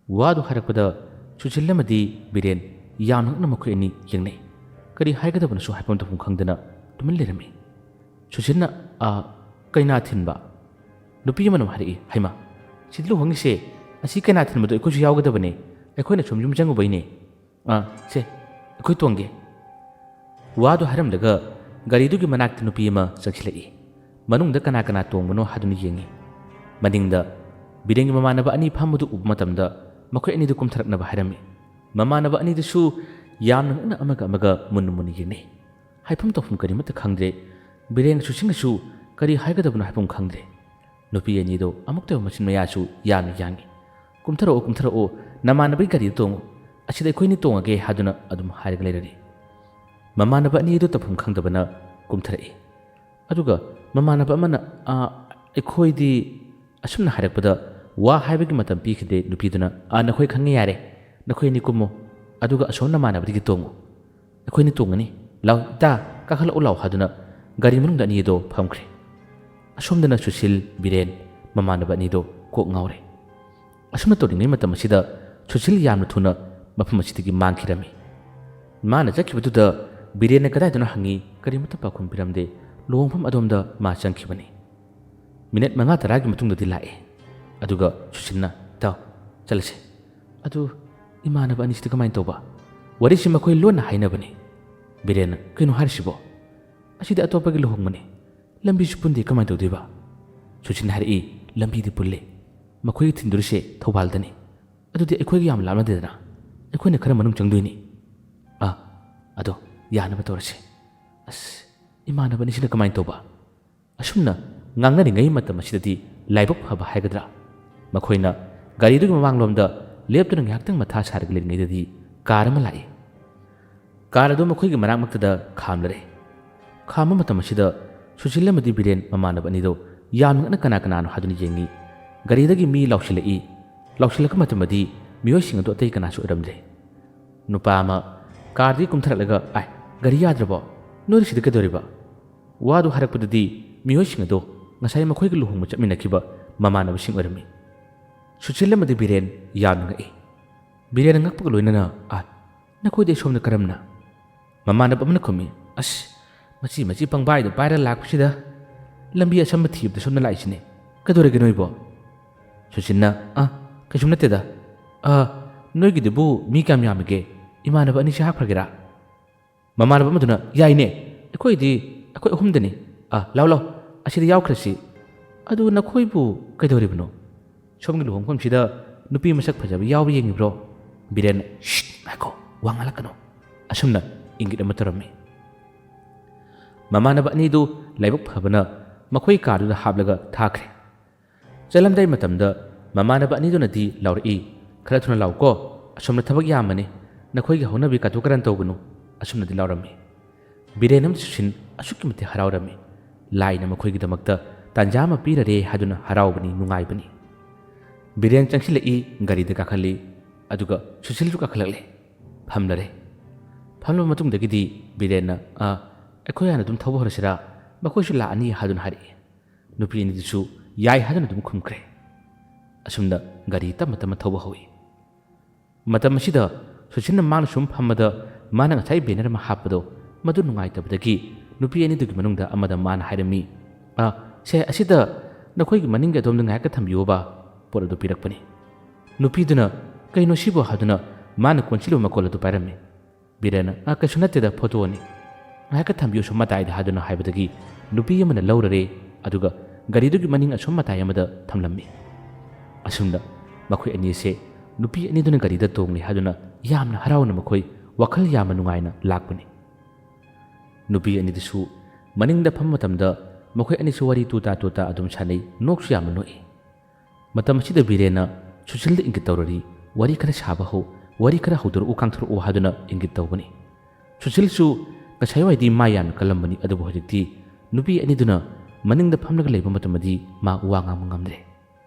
ꯋꯥꯗꯨ ꯍꯥꯏꯔꯛꯄꯗ ꯁꯨꯁꯤꯜ ꯑꯃꯗꯤ ꯕꯤꯔꯦꯟ ꯌꯥꯝ ꯅꯛꯅ ꯃꯈꯣꯏ ꯑꯅꯤ ꯌꯦꯡꯅꯩ꯫ ꯀꯔꯤ ꯍꯥꯏꯒꯗꯕꯅꯣꯁꯨ ꯍꯥꯏꯐꯝ ꯇꯧꯐꯝ ꯈꯪꯗꯅ ꯇꯨꯃꯤꯟ ꯂꯩꯔꯝꯃꯤ꯫ ꯁꯨꯁꯤꯜꯅ, "ꯑ, ꯀꯩꯅꯥ ꯊꯤꯟꯕ?" ꯅꯨꯄꯤ ꯑꯃꯅ ꯑꯃꯨꯛ ꯍꯥꯏꯔꯛꯏ, "ꯍꯩꯃꯥ, ꯁꯤꯗ ꯂꯨꯍꯣꯡꯉꯤꯁꯦ ꯑꯁꯤ ꯀꯩꯅꯥ ꯊꯤꯟꯕꯗꯣ ꯑꯩꯈꯣꯏꯁꯨ ꯌꯥꯎꯒꯗꯕꯅꯦ꯫ ꯑꯩꯈꯣꯏꯅ ꯁꯨꯝ ꯌꯨꯝ ꯆꯪꯉꯨꯕꯩꯅꯦ꯫ ꯑꯥ, ꯁꯦ, ꯑꯩꯈꯣꯏ ꯇꯣꯡꯒꯦ"꯫ ꯋꯥꯗꯨ ꯍꯥꯏꯔꯝꯂꯒ ꯒꯥꯔꯤꯗꯨꯒꯤ ꯃꯅꯥꯛꯇ ꯅꯨꯄꯤ ꯑꯃ ꯆꯪꯁꯤꯜꯂꯛꯏ꯫ ꯃꯅꯨꯡꯗ ꯀꯅꯥ ꯀꯅꯥ ꯇꯣꯡꯕꯅꯣ ꯍꯥꯏꯗꯨꯅ ꯌꯦꯡꯉꯤ꯫ ꯃꯅꯤꯡꯗ ꯕꯤꯔꯦꯟꯒꯤ ꯃꯃꯥꯟꯅꯕ ꯑꯅꯤ ꯐꯝꯕꯗꯨ ꯎꯕ ꯃꯇꯝꯗ ꯃꯈꯣꯏ ꯑꯅꯤꯗꯨ ꯀꯨꯝꯊꯔꯛꯅꯕ ꯍꯥꯏꯔꯝꯃꯤ꯫ ꯃꯃꯥꯟꯅꯕ ꯑꯅꯤꯗꯨꯁꯨ ꯌꯥꯝꯅ ꯅꯛꯅ ꯑꯃꯒ ꯑꯃꯒ ꯃꯨꯟꯅ ꯃꯨꯟꯅ ꯌꯦꯡꯅꯩ꯫ ꯍꯥꯏꯐꯝ ꯇꯧꯐꯝ ꯀꯔꯤꯃꯠꯇ ꯈꯪꯗ꯭ꯔꯦ꯫ ꯕꯤꯔꯦꯟ ꯁꯨꯁꯤꯟꯒꯁꯨ ꯀꯔꯤ ꯍꯥꯏꯒꯗꯕꯅꯣ ꯍꯥꯏꯐꯝ ꯈꯪꯗ꯭ꯔꯦ꯫ ꯅꯨꯄꯤ ꯑꯅꯤꯗꯨ ꯑꯃꯨꯛꯇ ꯃꯆꯤꯟ ꯃꯌꯥꯁꯨ ꯌꯥꯝꯅ ꯌꯥꯡꯏ꯫ "ꯀꯨꯝꯊꯔꯛꯑꯣ, ꯀꯨꯝꯊꯔꯛꯑꯣ, ꯅꯃꯥꯟꯅꯕꯒꯤ ꯒꯥꯔꯤꯗ ꯇꯣꯡꯉꯨ, ꯑꯁꯤꯗ ꯑꯩꯈꯣꯏꯅꯤ ꯇꯣꯡꯉꯒꯦ" ꯍꯥꯏꯗꯨꯅ ꯑꯗꯨꯝ ꯍꯥꯏꯔꯒ ꯂꯩꯔꯅꯤ꯫ ꯃꯃꯥꯟꯅꯕ ꯑꯅꯤꯗꯨ ꯇꯧꯐꯝ ꯈꯪꯗꯕꯅ ꯀꯨꯝꯊꯔꯛꯏ꯫ ꯑꯗꯨꯒ ꯃꯃꯥꯟꯅꯕ ꯑꯃꯅ, "ꯑꯥ, ꯑꯩꯈꯣꯏꯗꯤ" ꯑꯁꯨꯝꯅ ꯍꯥꯏꯔꯛꯄꯗ ꯋꯥ ꯍꯥꯏꯕꯒꯤ ꯃꯇꯝ ꯄꯤꯈꯤꯗꯦ ꯅꯨꯄꯤꯗꯨꯅ, "ꯑꯥ, ꯅꯈꯣꯏ ꯈꯪꯉꯦ, ꯌꯥꯔꯦ, ꯅꯈꯣꯏ ꯑꯅꯤ ꯀꯨꯝꯃꯣ, ꯑꯗꯨꯒ ꯑꯁꯣꯝ ꯅꯃꯥꯟꯅꯕꯗꯒꯤ ꯇꯣꯡꯉꯨ, ꯑꯩꯈꯣꯏꯅꯤ ꯇꯣꯡꯉꯅꯤ, ꯂꯥꯎ ꯏꯇꯥ, ꯀꯥꯈꯠꯂꯛꯎ ꯂꯥꯎ" ꯍꯥꯏꯗꯨꯅ ꯒꯥꯔꯤ ꯃꯅꯨꯡꯗ ꯑꯅꯤ ꯑꯗꯣ ꯐꯝꯈ꯭ꯔꯦ꯫ ꯑꯁꯣꯝꯗꯅ ꯁꯨꯁꯤꯜ, ꯕꯤꯔꯦꯟ, ꯃꯃꯥꯟꯅꯕ ꯑꯅꯤꯗꯣ ꯀꯣꯛ ꯉꯥꯎꯔꯦ꯫ ꯑꯁꯨꯝꯅ ꯇꯧꯔꯤꯉꯩ ꯃꯇꯝ ꯑꯁꯤꯗ ꯁꯨꯁꯤꯜ ꯌꯥꯝꯅ ꯊꯨꯅ ꯃꯐꯝ ꯑꯁꯤꯗꯒꯤ ꯃꯥꯡꯈꯤꯔꯝꯃꯤ꯫ ꯃꯥꯅ ꯆꯠꯈꯤꯕꯗꯨꯗ ꯕꯤꯔꯦꯟꯅ ꯀꯗꯥꯏꯗꯅꯣ ꯍꯪꯉꯤ, ꯀꯔꯤꯃꯠꯇ ꯄꯥꯎꯈꯨꯝ ꯄꯤꯔꯝꯗꯦ꯫ ꯂꯨꯍꯣꯡꯐꯝ ꯑꯗꯣꯝꯗ ꯃꯥ ꯆꯪꯈꯤꯕꯅꯤ꯫ ꯃꯤꯅꯠ ꯃꯉꯥ ꯇꯔꯥꯒꯤ ꯃꯇꯨꯡꯗꯗꯤ ꯂꯥꯛꯑꯦ꯫ ꯑꯗꯨꯒ ꯁꯨꯁꯤꯜꯅ, "ꯏꯇꯥꯎ, ꯆꯠꯂꯁꯦ꯫ ꯑꯗꯨ ꯏꯃꯥꯟꯅꯕ ꯑꯅꯤꯁꯤꯗꯤ ꯀꯃꯥꯏꯅ ꯇꯧꯕ?" ꯋꯥꯔꯤꯁꯤ ꯃꯈꯣꯏ ꯂꯣꯟꯅ ꯍꯥꯏꯅꯕꯅꯤ꯫ ꯕꯤꯔꯦꯟꯅ, "ꯀꯩꯅꯣ ꯍꯥꯏꯔꯤꯁꯤꯕꯣ? ꯑꯁꯤꯗꯤ ꯑꯇꯣꯞꯄꯒꯤ ꯂꯨꯍꯣꯡꯕꯅꯤ꯫ ꯂꯝꯕꯤꯁꯨ ꯄꯨꯟꯗꯦ, ꯀꯃꯥꯏꯅ ꯇꯧꯗꯣꯏꯕ?" ꯁꯨꯁꯤꯜꯅ ꯍꯥꯏꯔꯛꯏ, "ꯂꯝꯕꯤꯗꯤ ꯄꯨꯜꯂꯦ꯫ ꯃꯈꯣꯏꯒꯤ ꯊꯤꯟꯗꯣꯔꯤꯁꯦ ꯊꯧꯕꯥꯜꯗꯅꯤ꯫ ꯑꯗꯨꯗꯤ ꯑꯩꯈꯣꯏꯒ ꯌꯥꯝ ꯂꯥꯞꯅꯗꯦꯗꯅ꯫ ꯑꯩꯈꯣꯏꯅ ꯈꯔ ꯃꯅꯨꯡ ꯆꯪꯗꯣꯏꯅꯤ꯫ ꯑꯥ, ꯑꯗꯣ ꯌꯥꯅꯕ ꯇꯧꯔꯁꯦ꯫ ꯑꯁ, ꯏꯃꯥꯟꯅꯕ ꯑꯅꯤꯁꯤꯅ ꯀꯃꯥꯏꯅ ꯇꯧꯕ?" ꯑꯁꯨꯝꯅ ꯉꯥꯡꯅꯔꯤꯉꯩ ꯃꯇꯝ ꯑꯁꯤꯗꯗꯤ ꯂꯥꯏꯕꯛ ꯐꯕ ꯍꯥꯏꯒꯗ꯭ꯔꯥ, ꯃꯈꯣꯏꯅ ꯒꯥꯔꯤꯗꯨꯒꯤ ꯃꯃꯥꯡꯂꯣꯝꯗ ꯂꯦꯞꯇꯨꯅ ꯉꯥꯏꯍꯥꯛꯇꯪ ꯃꯊꯥ ꯁꯥꯔꯒ ꯂꯩꯔꯤꯉꯩꯗꯗꯤ ꯀꯥꯔ ꯑꯃ ꯂꯥꯛꯏ꯫ ꯀꯥꯔ ꯑꯗꯨ ꯃꯈꯣꯏꯒꯤ ꯃꯅꯥꯛꯃꯛꯇꯗ ꯈꯥꯝꯂꯔꯦ꯫ ꯈꯥꯝꯕ ꯃꯇꯝ ꯑꯁꯤꯗ ꯁꯨꯁꯤꯜ ꯑꯃꯗꯤ ꯕꯤꯔꯦꯟ ꯃꯃꯥꯟꯅꯕ ꯑꯅꯤꯗꯨ ꯌꯥꯝꯅ ꯉꯛꯅ ꯀꯅꯥ ꯀꯅꯥꯅꯣ ꯍꯥꯏꯗꯨꯅ ꯌꯦꯡꯉꯤ꯫ ꯒꯥꯔꯤꯗꯒꯤ ꯃꯤ ꯂꯥꯎꯁꯤꯜꯂꯛꯏ꯫ ꯂꯥꯎꯁꯤꯜꯂꯛꯄ ꯃꯇꯝꯗꯗꯤ ꯃꯤꯑꯣꯏꯁꯤꯡ ꯑꯗꯨ ꯑꯇꯩ ꯀꯅꯥꯁꯨ ꯑꯣꯏꯔꯝꯗ꯭ꯔꯦ꯫ ꯅꯨꯄꯥ ꯑꯃ ꯀꯥꯔꯗꯒꯤ ꯀꯨꯝꯊꯔꯛꯂꯒ, "ꯑꯥꯏ, ꯒꯥꯔꯤ ꯌꯥꯗ꯭ꯔꯕꯣ? ꯅꯣꯏꯅ ꯁꯤꯗ ꯀꯩꯗꯧꯔꯤꯕ?" ꯋꯥꯗꯨ ꯍꯥꯏꯔꯛꯄꯗꯗꯤ ꯃꯤꯑꯣꯏꯁꯤꯡ ꯑꯗꯨ ꯉꯁꯥꯏ ꯃꯈꯣꯏꯒ ꯂꯨꯍꯣꯡꯕ ꯆꯠꯃꯤꯟꯅꯈꯤꯕ ꯃꯃꯥꯟꯅꯕꯁꯤꯡ ꯑꯣꯏꯔꯝꯃꯤ꯫ ꯁꯨꯁꯤꯜ ꯑꯃꯗꯤ ꯕꯤꯔꯦꯟ ꯌꯥꯝꯅ ꯉꯛꯏ꯫ ꯕꯤꯔꯦꯟꯅ ꯉꯛꯄꯒ ꯂꯣꯏꯅꯅ, "ꯑꯥ, ꯅꯈꯣꯏꯗꯤ ꯑꯁꯣꯝꯗ ꯀꯔꯝꯅ?" ꯃꯃꯥꯟꯅꯕ ꯑꯃꯅ ꯈꯨꯝꯃꯤ, "ꯑꯁ, ꯃꯆꯤ ꯃꯆꯤ ꯄꯪꯕꯥꯏꯗ ꯄꯥꯏꯔ ꯂꯥꯛꯄꯁꯤꯗ ꯂꯝꯕꯤ ꯑꯁꯝꯕ ꯊꯤꯕꯗ ꯁꯣꯝꯗ ꯂꯥꯛꯏꯁꯤꯅꯦ꯫ ꯀꯩꯗꯧꯔꯒꯦ ꯅꯣꯏꯕꯣ?" ꯁꯨꯁꯤꯟꯅ, "ꯑꯥ, ꯀꯩꯁꯨꯝ ꯅꯠꯇꯦꯗ꯫ ꯑꯥ, ꯅꯣꯏꯒꯤꯗꯨꯕꯨ ꯃꯤ ꯀꯌꯥꯝ ꯌꯥꯝꯃꯤꯒꯦ? ꯏꯃꯥꯟꯅꯕ ꯑꯅꯤꯁꯤ ꯍꯥꯞꯈ꯭ꯔꯒꯦꯔꯥ?" ꯃꯃꯥꯟꯅꯕ ꯑꯃꯗꯨꯅ, "ꯌꯥꯏꯅꯦ, ꯑꯩꯈꯣꯏꯗꯤ ꯑꯩꯈꯣꯏ ꯑꯍꯨꯝꯗꯅꯤ꯫ ꯑꯥ, ꯂꯥꯎ ꯂꯥꯎ, ꯑꯁꯤꯗ ꯌꯥꯎꯈ꯭ꯔꯁꯤ꯫ ꯑꯗꯨ ꯅꯈꯣꯏꯕꯨ ꯀꯩꯗꯧꯔꯤꯕꯅꯣ? ꯁꯣꯝꯒꯤ ꯂꯨꯍꯣꯡꯐꯝꯁꯤꯗ ꯅꯨꯄꯤ ꯃꯁꯛ ꯐꯖꯕ ꯌꯥꯎꯕ ꯌꯦꯡꯉꯤꯕ꯭ꯔꯣ?" ꯕꯤꯔꯦꯟꯅ, "ꯁꯤꯠ, ꯉꯥꯏꯈꯣ, ꯋꯥ ꯉꯥꯡꯂꯛꯀꯅꯨ," ꯑꯁꯨꯝꯅ ꯏꯪꯒꯤꯠ ꯑꯃ ꯇꯧꯔꯝꯃꯤ꯫ ꯃꯃꯥꯟꯅꯕ ꯑꯅꯤꯗꯨ ꯂꯥꯏꯕꯛ ꯐꯕꯅ ꯃꯈꯣꯏ ꯀꯥꯔꯗꯨꯗ ꯍꯥꯞꯂꯒ ꯊꯥꯈ꯭ꯔꯦ꯫ ꯆꯠꯂꯝꯗꯥꯏ ꯃꯇꯝꯗ ꯃꯃꯥꯟꯅꯕ ꯑꯅꯤꯗꯨꯅꯗꯤ ꯂꯥꯎꯔꯛꯏ, "ꯈꯔ ꯊꯨꯅ ꯂꯥꯎꯀꯣ, ꯑꯁꯣꯝꯗ ꯊꯕꯛ ꯌꯥꯝꯕꯅꯤ, ꯅꯈꯣꯏꯒꯤ ꯍꯧꯅꯕꯤ ꯀꯥꯇꯨ ꯀꯥꯔꯟ ꯇꯧꯒꯅꯨ," ꯑꯁꯨꯝꯅꯗꯤ ꯂꯥꯎꯔꯝꯃꯤ꯫ ꯕꯤꯔꯦꯟ ꯑꯃꯗꯤ ꯁꯨꯁꯤꯟ ꯑꯁꯨꯛꯀꯤ ꯃꯇꯤꯛ ꯍꯔꯥꯎꯔꯝꯃꯤ꯫ ꯂꯥꯏꯅ ꯃꯈꯣꯏꯒꯤꯗꯃꯛꯇ ꯇꯥꯟꯖꯥ ꯑꯃ ꯄꯤꯔꯔꯦ ꯍꯥꯏꯗꯨꯅ ꯍꯔꯥꯎꯕꯅꯤ, ꯅꯨꯡꯉꯥꯏꯕꯅꯤ꯫ ꯕꯤꯔꯦꯟ ꯆꯪꯁꯤꯜꯂꯛꯏ, ꯒꯥꯔꯤꯗ ꯀꯥꯈꯠꯂꯤ, ꯑꯗꯨꯒ ꯁꯨꯁꯤꯜꯁꯨ ꯀꯥꯈꯠꯂꯛꯂꯦ꯫ ꯐꯝꯂꯔꯦ꯫ ꯐꯝꯂꯕ ꯃꯇꯨꯡꯗꯒꯤꯗꯤ ꯕꯤꯔꯦꯟꯅ, "ꯑ, ꯑꯩꯈꯣꯏ ꯍꯥꯟꯅ ꯑꯗꯨꯝ ꯊꯧꯕ ꯍꯧꯔꯁꯤꯔꯥ? ꯃꯈꯣꯏꯁꯨ ꯂꯥꯛꯑꯅꯤ," ꯍꯥꯏꯗꯨꯅ ꯍꯥꯏꯔꯛꯏ꯫ ꯅꯨꯄꯤ ꯑꯅꯤꯗꯨꯁꯨ ꯌꯥꯏ ꯍꯥꯏꯗꯨꯅ ꯑꯗꯨꯝ ꯈꯨꯝꯈ꯭ꯔꯦ꯫ ꯑꯁꯨꯝꯅ ꯒꯥꯔꯤ ꯇꯞꯅ ꯇꯞꯅ ꯊꯧꯕ ꯍꯧꯏ꯫ ꯃꯇꯝ ꯑꯁꯤꯗ ꯁꯨꯁꯤꯟꯅ ꯃꯥꯅ ꯁꯨꯝ ꯐꯝꯕꯗ ꯃꯥꯅ ꯉꯁꯥꯏ ꯕꯦꯅꯔ ꯑꯃ ꯍꯥꯞꯄꯗꯣ ꯃꯗꯨ ꯅꯨꯡꯉꯥꯏꯇꯕꯗꯒꯤ ꯅꯨꯄꯤ ꯑꯅꯤꯗꯨꯒꯤ ꯃꯅꯨꯡꯗ ꯑꯃꯗ ꯃꯥꯅ ꯍꯥꯏꯔꯝꯃꯤ, "ꯑ, ꯁꯦ, ꯑꯁꯤꯗ ꯅꯈꯣꯏꯒꯤ ꯃꯅꯤꯡꯒꯤ ꯑꯗꯣꯝꯗ ꯉꯥꯏꯍꯥꯛꯀ ꯊꯝꯕꯤꯌꯣꯕ," ꯄꯣꯠ ꯑꯗꯨ ꯄꯤꯔꯛꯄꯅꯤ꯫ ꯅꯨꯄꯤꯗꯨꯅ, "ꯀꯩꯅꯣ ꯁꯤꯕꯣ?" ꯍꯥꯏꯗꯨꯅ ꯃꯥꯅ ꯀꯣꯟꯁꯤꯜꯂꯨꯕ ꯃꯀꯣꯜ ꯑꯗꯨ ꯄꯥꯏꯔꯝꯃꯤ꯫ ꯕꯤꯔꯦꯟꯅ, "ꯑ, ꯀꯩꯁꯨ ꯅꯠꯇꯦꯗ, ꯐꯣꯇꯣꯅꯤ꯫ ꯉꯥꯏꯍꯥꯛꯀ ꯊꯝꯕꯤꯌꯨ ꯑꯁꯣꯝ ꯃꯇꯥꯏꯗ," ꯍꯥꯏꯗꯨꯅ ꯍꯥꯏꯕꯗꯒꯤ ꯅꯨꯄꯤ ꯑꯃꯅ ꯂꯧꯔꯔꯦ, ꯑꯗꯨꯒ ꯒꯥꯔꯤꯗꯨꯒꯤ ꯃꯅꯤꯡ ꯑꯁꯣꯝ ꯃꯇꯥꯏ ꯑꯃꯗ ꯊꯝꯂꯝꯃꯤ꯫ ꯑꯁꯨꯝꯅ ꯃꯈꯣꯏ ꯑꯅꯤ ꯑꯁꯦ ꯅꯨꯄꯤ ꯑꯅꯤꯗꯨꯅ ꯒꯥꯔꯤꯗ ꯇꯣꯡꯂꯦ ꯍꯥꯏꯗꯨꯅ ꯌꯥꯝꯅ ꯍꯔꯥꯎꯅ ꯃꯈꯣꯏ ꯋꯥꯈꯜ ꯌꯥꯝꯅ ꯅꯨꯡꯉꯥꯏꯅ ꯂꯥꯛꯄꯅꯤ꯫ ꯅꯨꯄꯤ ꯑꯅꯤꯗꯨꯁꯨ ꯃꯅꯤꯡꯗ ꯐꯝꯕ ꯃꯇꯝꯗ ꯃꯈꯣꯏ ꯑꯅꯤꯁꯨ ꯋꯥꯔꯤ ꯇꯨꯇꯥ ꯇꯨꯇꯥ ꯑꯗꯨꯝ ꯁꯥꯟꯅꯩ, ꯅꯣꯛꯁꯨ ꯌꯥꯝꯅ ꯅꯣꯛꯏ꯫ ꯃꯇꯝ ꯑꯁꯤꯗ ꯕꯤꯔꯦꯟꯅ ꯁꯨꯁꯤꯜꯗ ꯏꯪꯒꯤꯠ ꯇꯧꯔꯔꯤ, "ꯋꯥꯔꯤ ꯈꯔ ꯁꯥꯕ ꯍꯧ, ꯋꯥꯔꯤ ꯈꯔ ꯍꯧꯗꯣꯔꯛꯎ, ꯀꯥꯡꯊꯣꯔꯛꯎ" ꯍꯥꯏꯗꯨꯅ ꯏꯪꯒꯤꯠ ꯇꯧꯕꯅꯤ꯫ ꯁꯨꯁꯤꯜꯁꯨ ꯉꯁꯥꯏꯋꯥꯏꯗꯤ ꯃꯥ ꯌꯥꯝꯅ ꯀꯜꯂꯝꯕꯅꯤ, ꯑꯗꯨꯕꯨ ꯍꯧꯖꯤꯛꯇꯤ ꯅꯨꯄꯤ ꯑꯅꯤꯗꯨꯅ ꯃꯅꯤꯡꯗ ꯐꯝꯂꯒ ꯂꯩꯕ ꯃꯇꯝꯗꯗꯤ ꯃꯥ ꯋꯥ ꯉꯥꯡꯕ ꯉꯝꯗ꯭ꯔꯦ꯫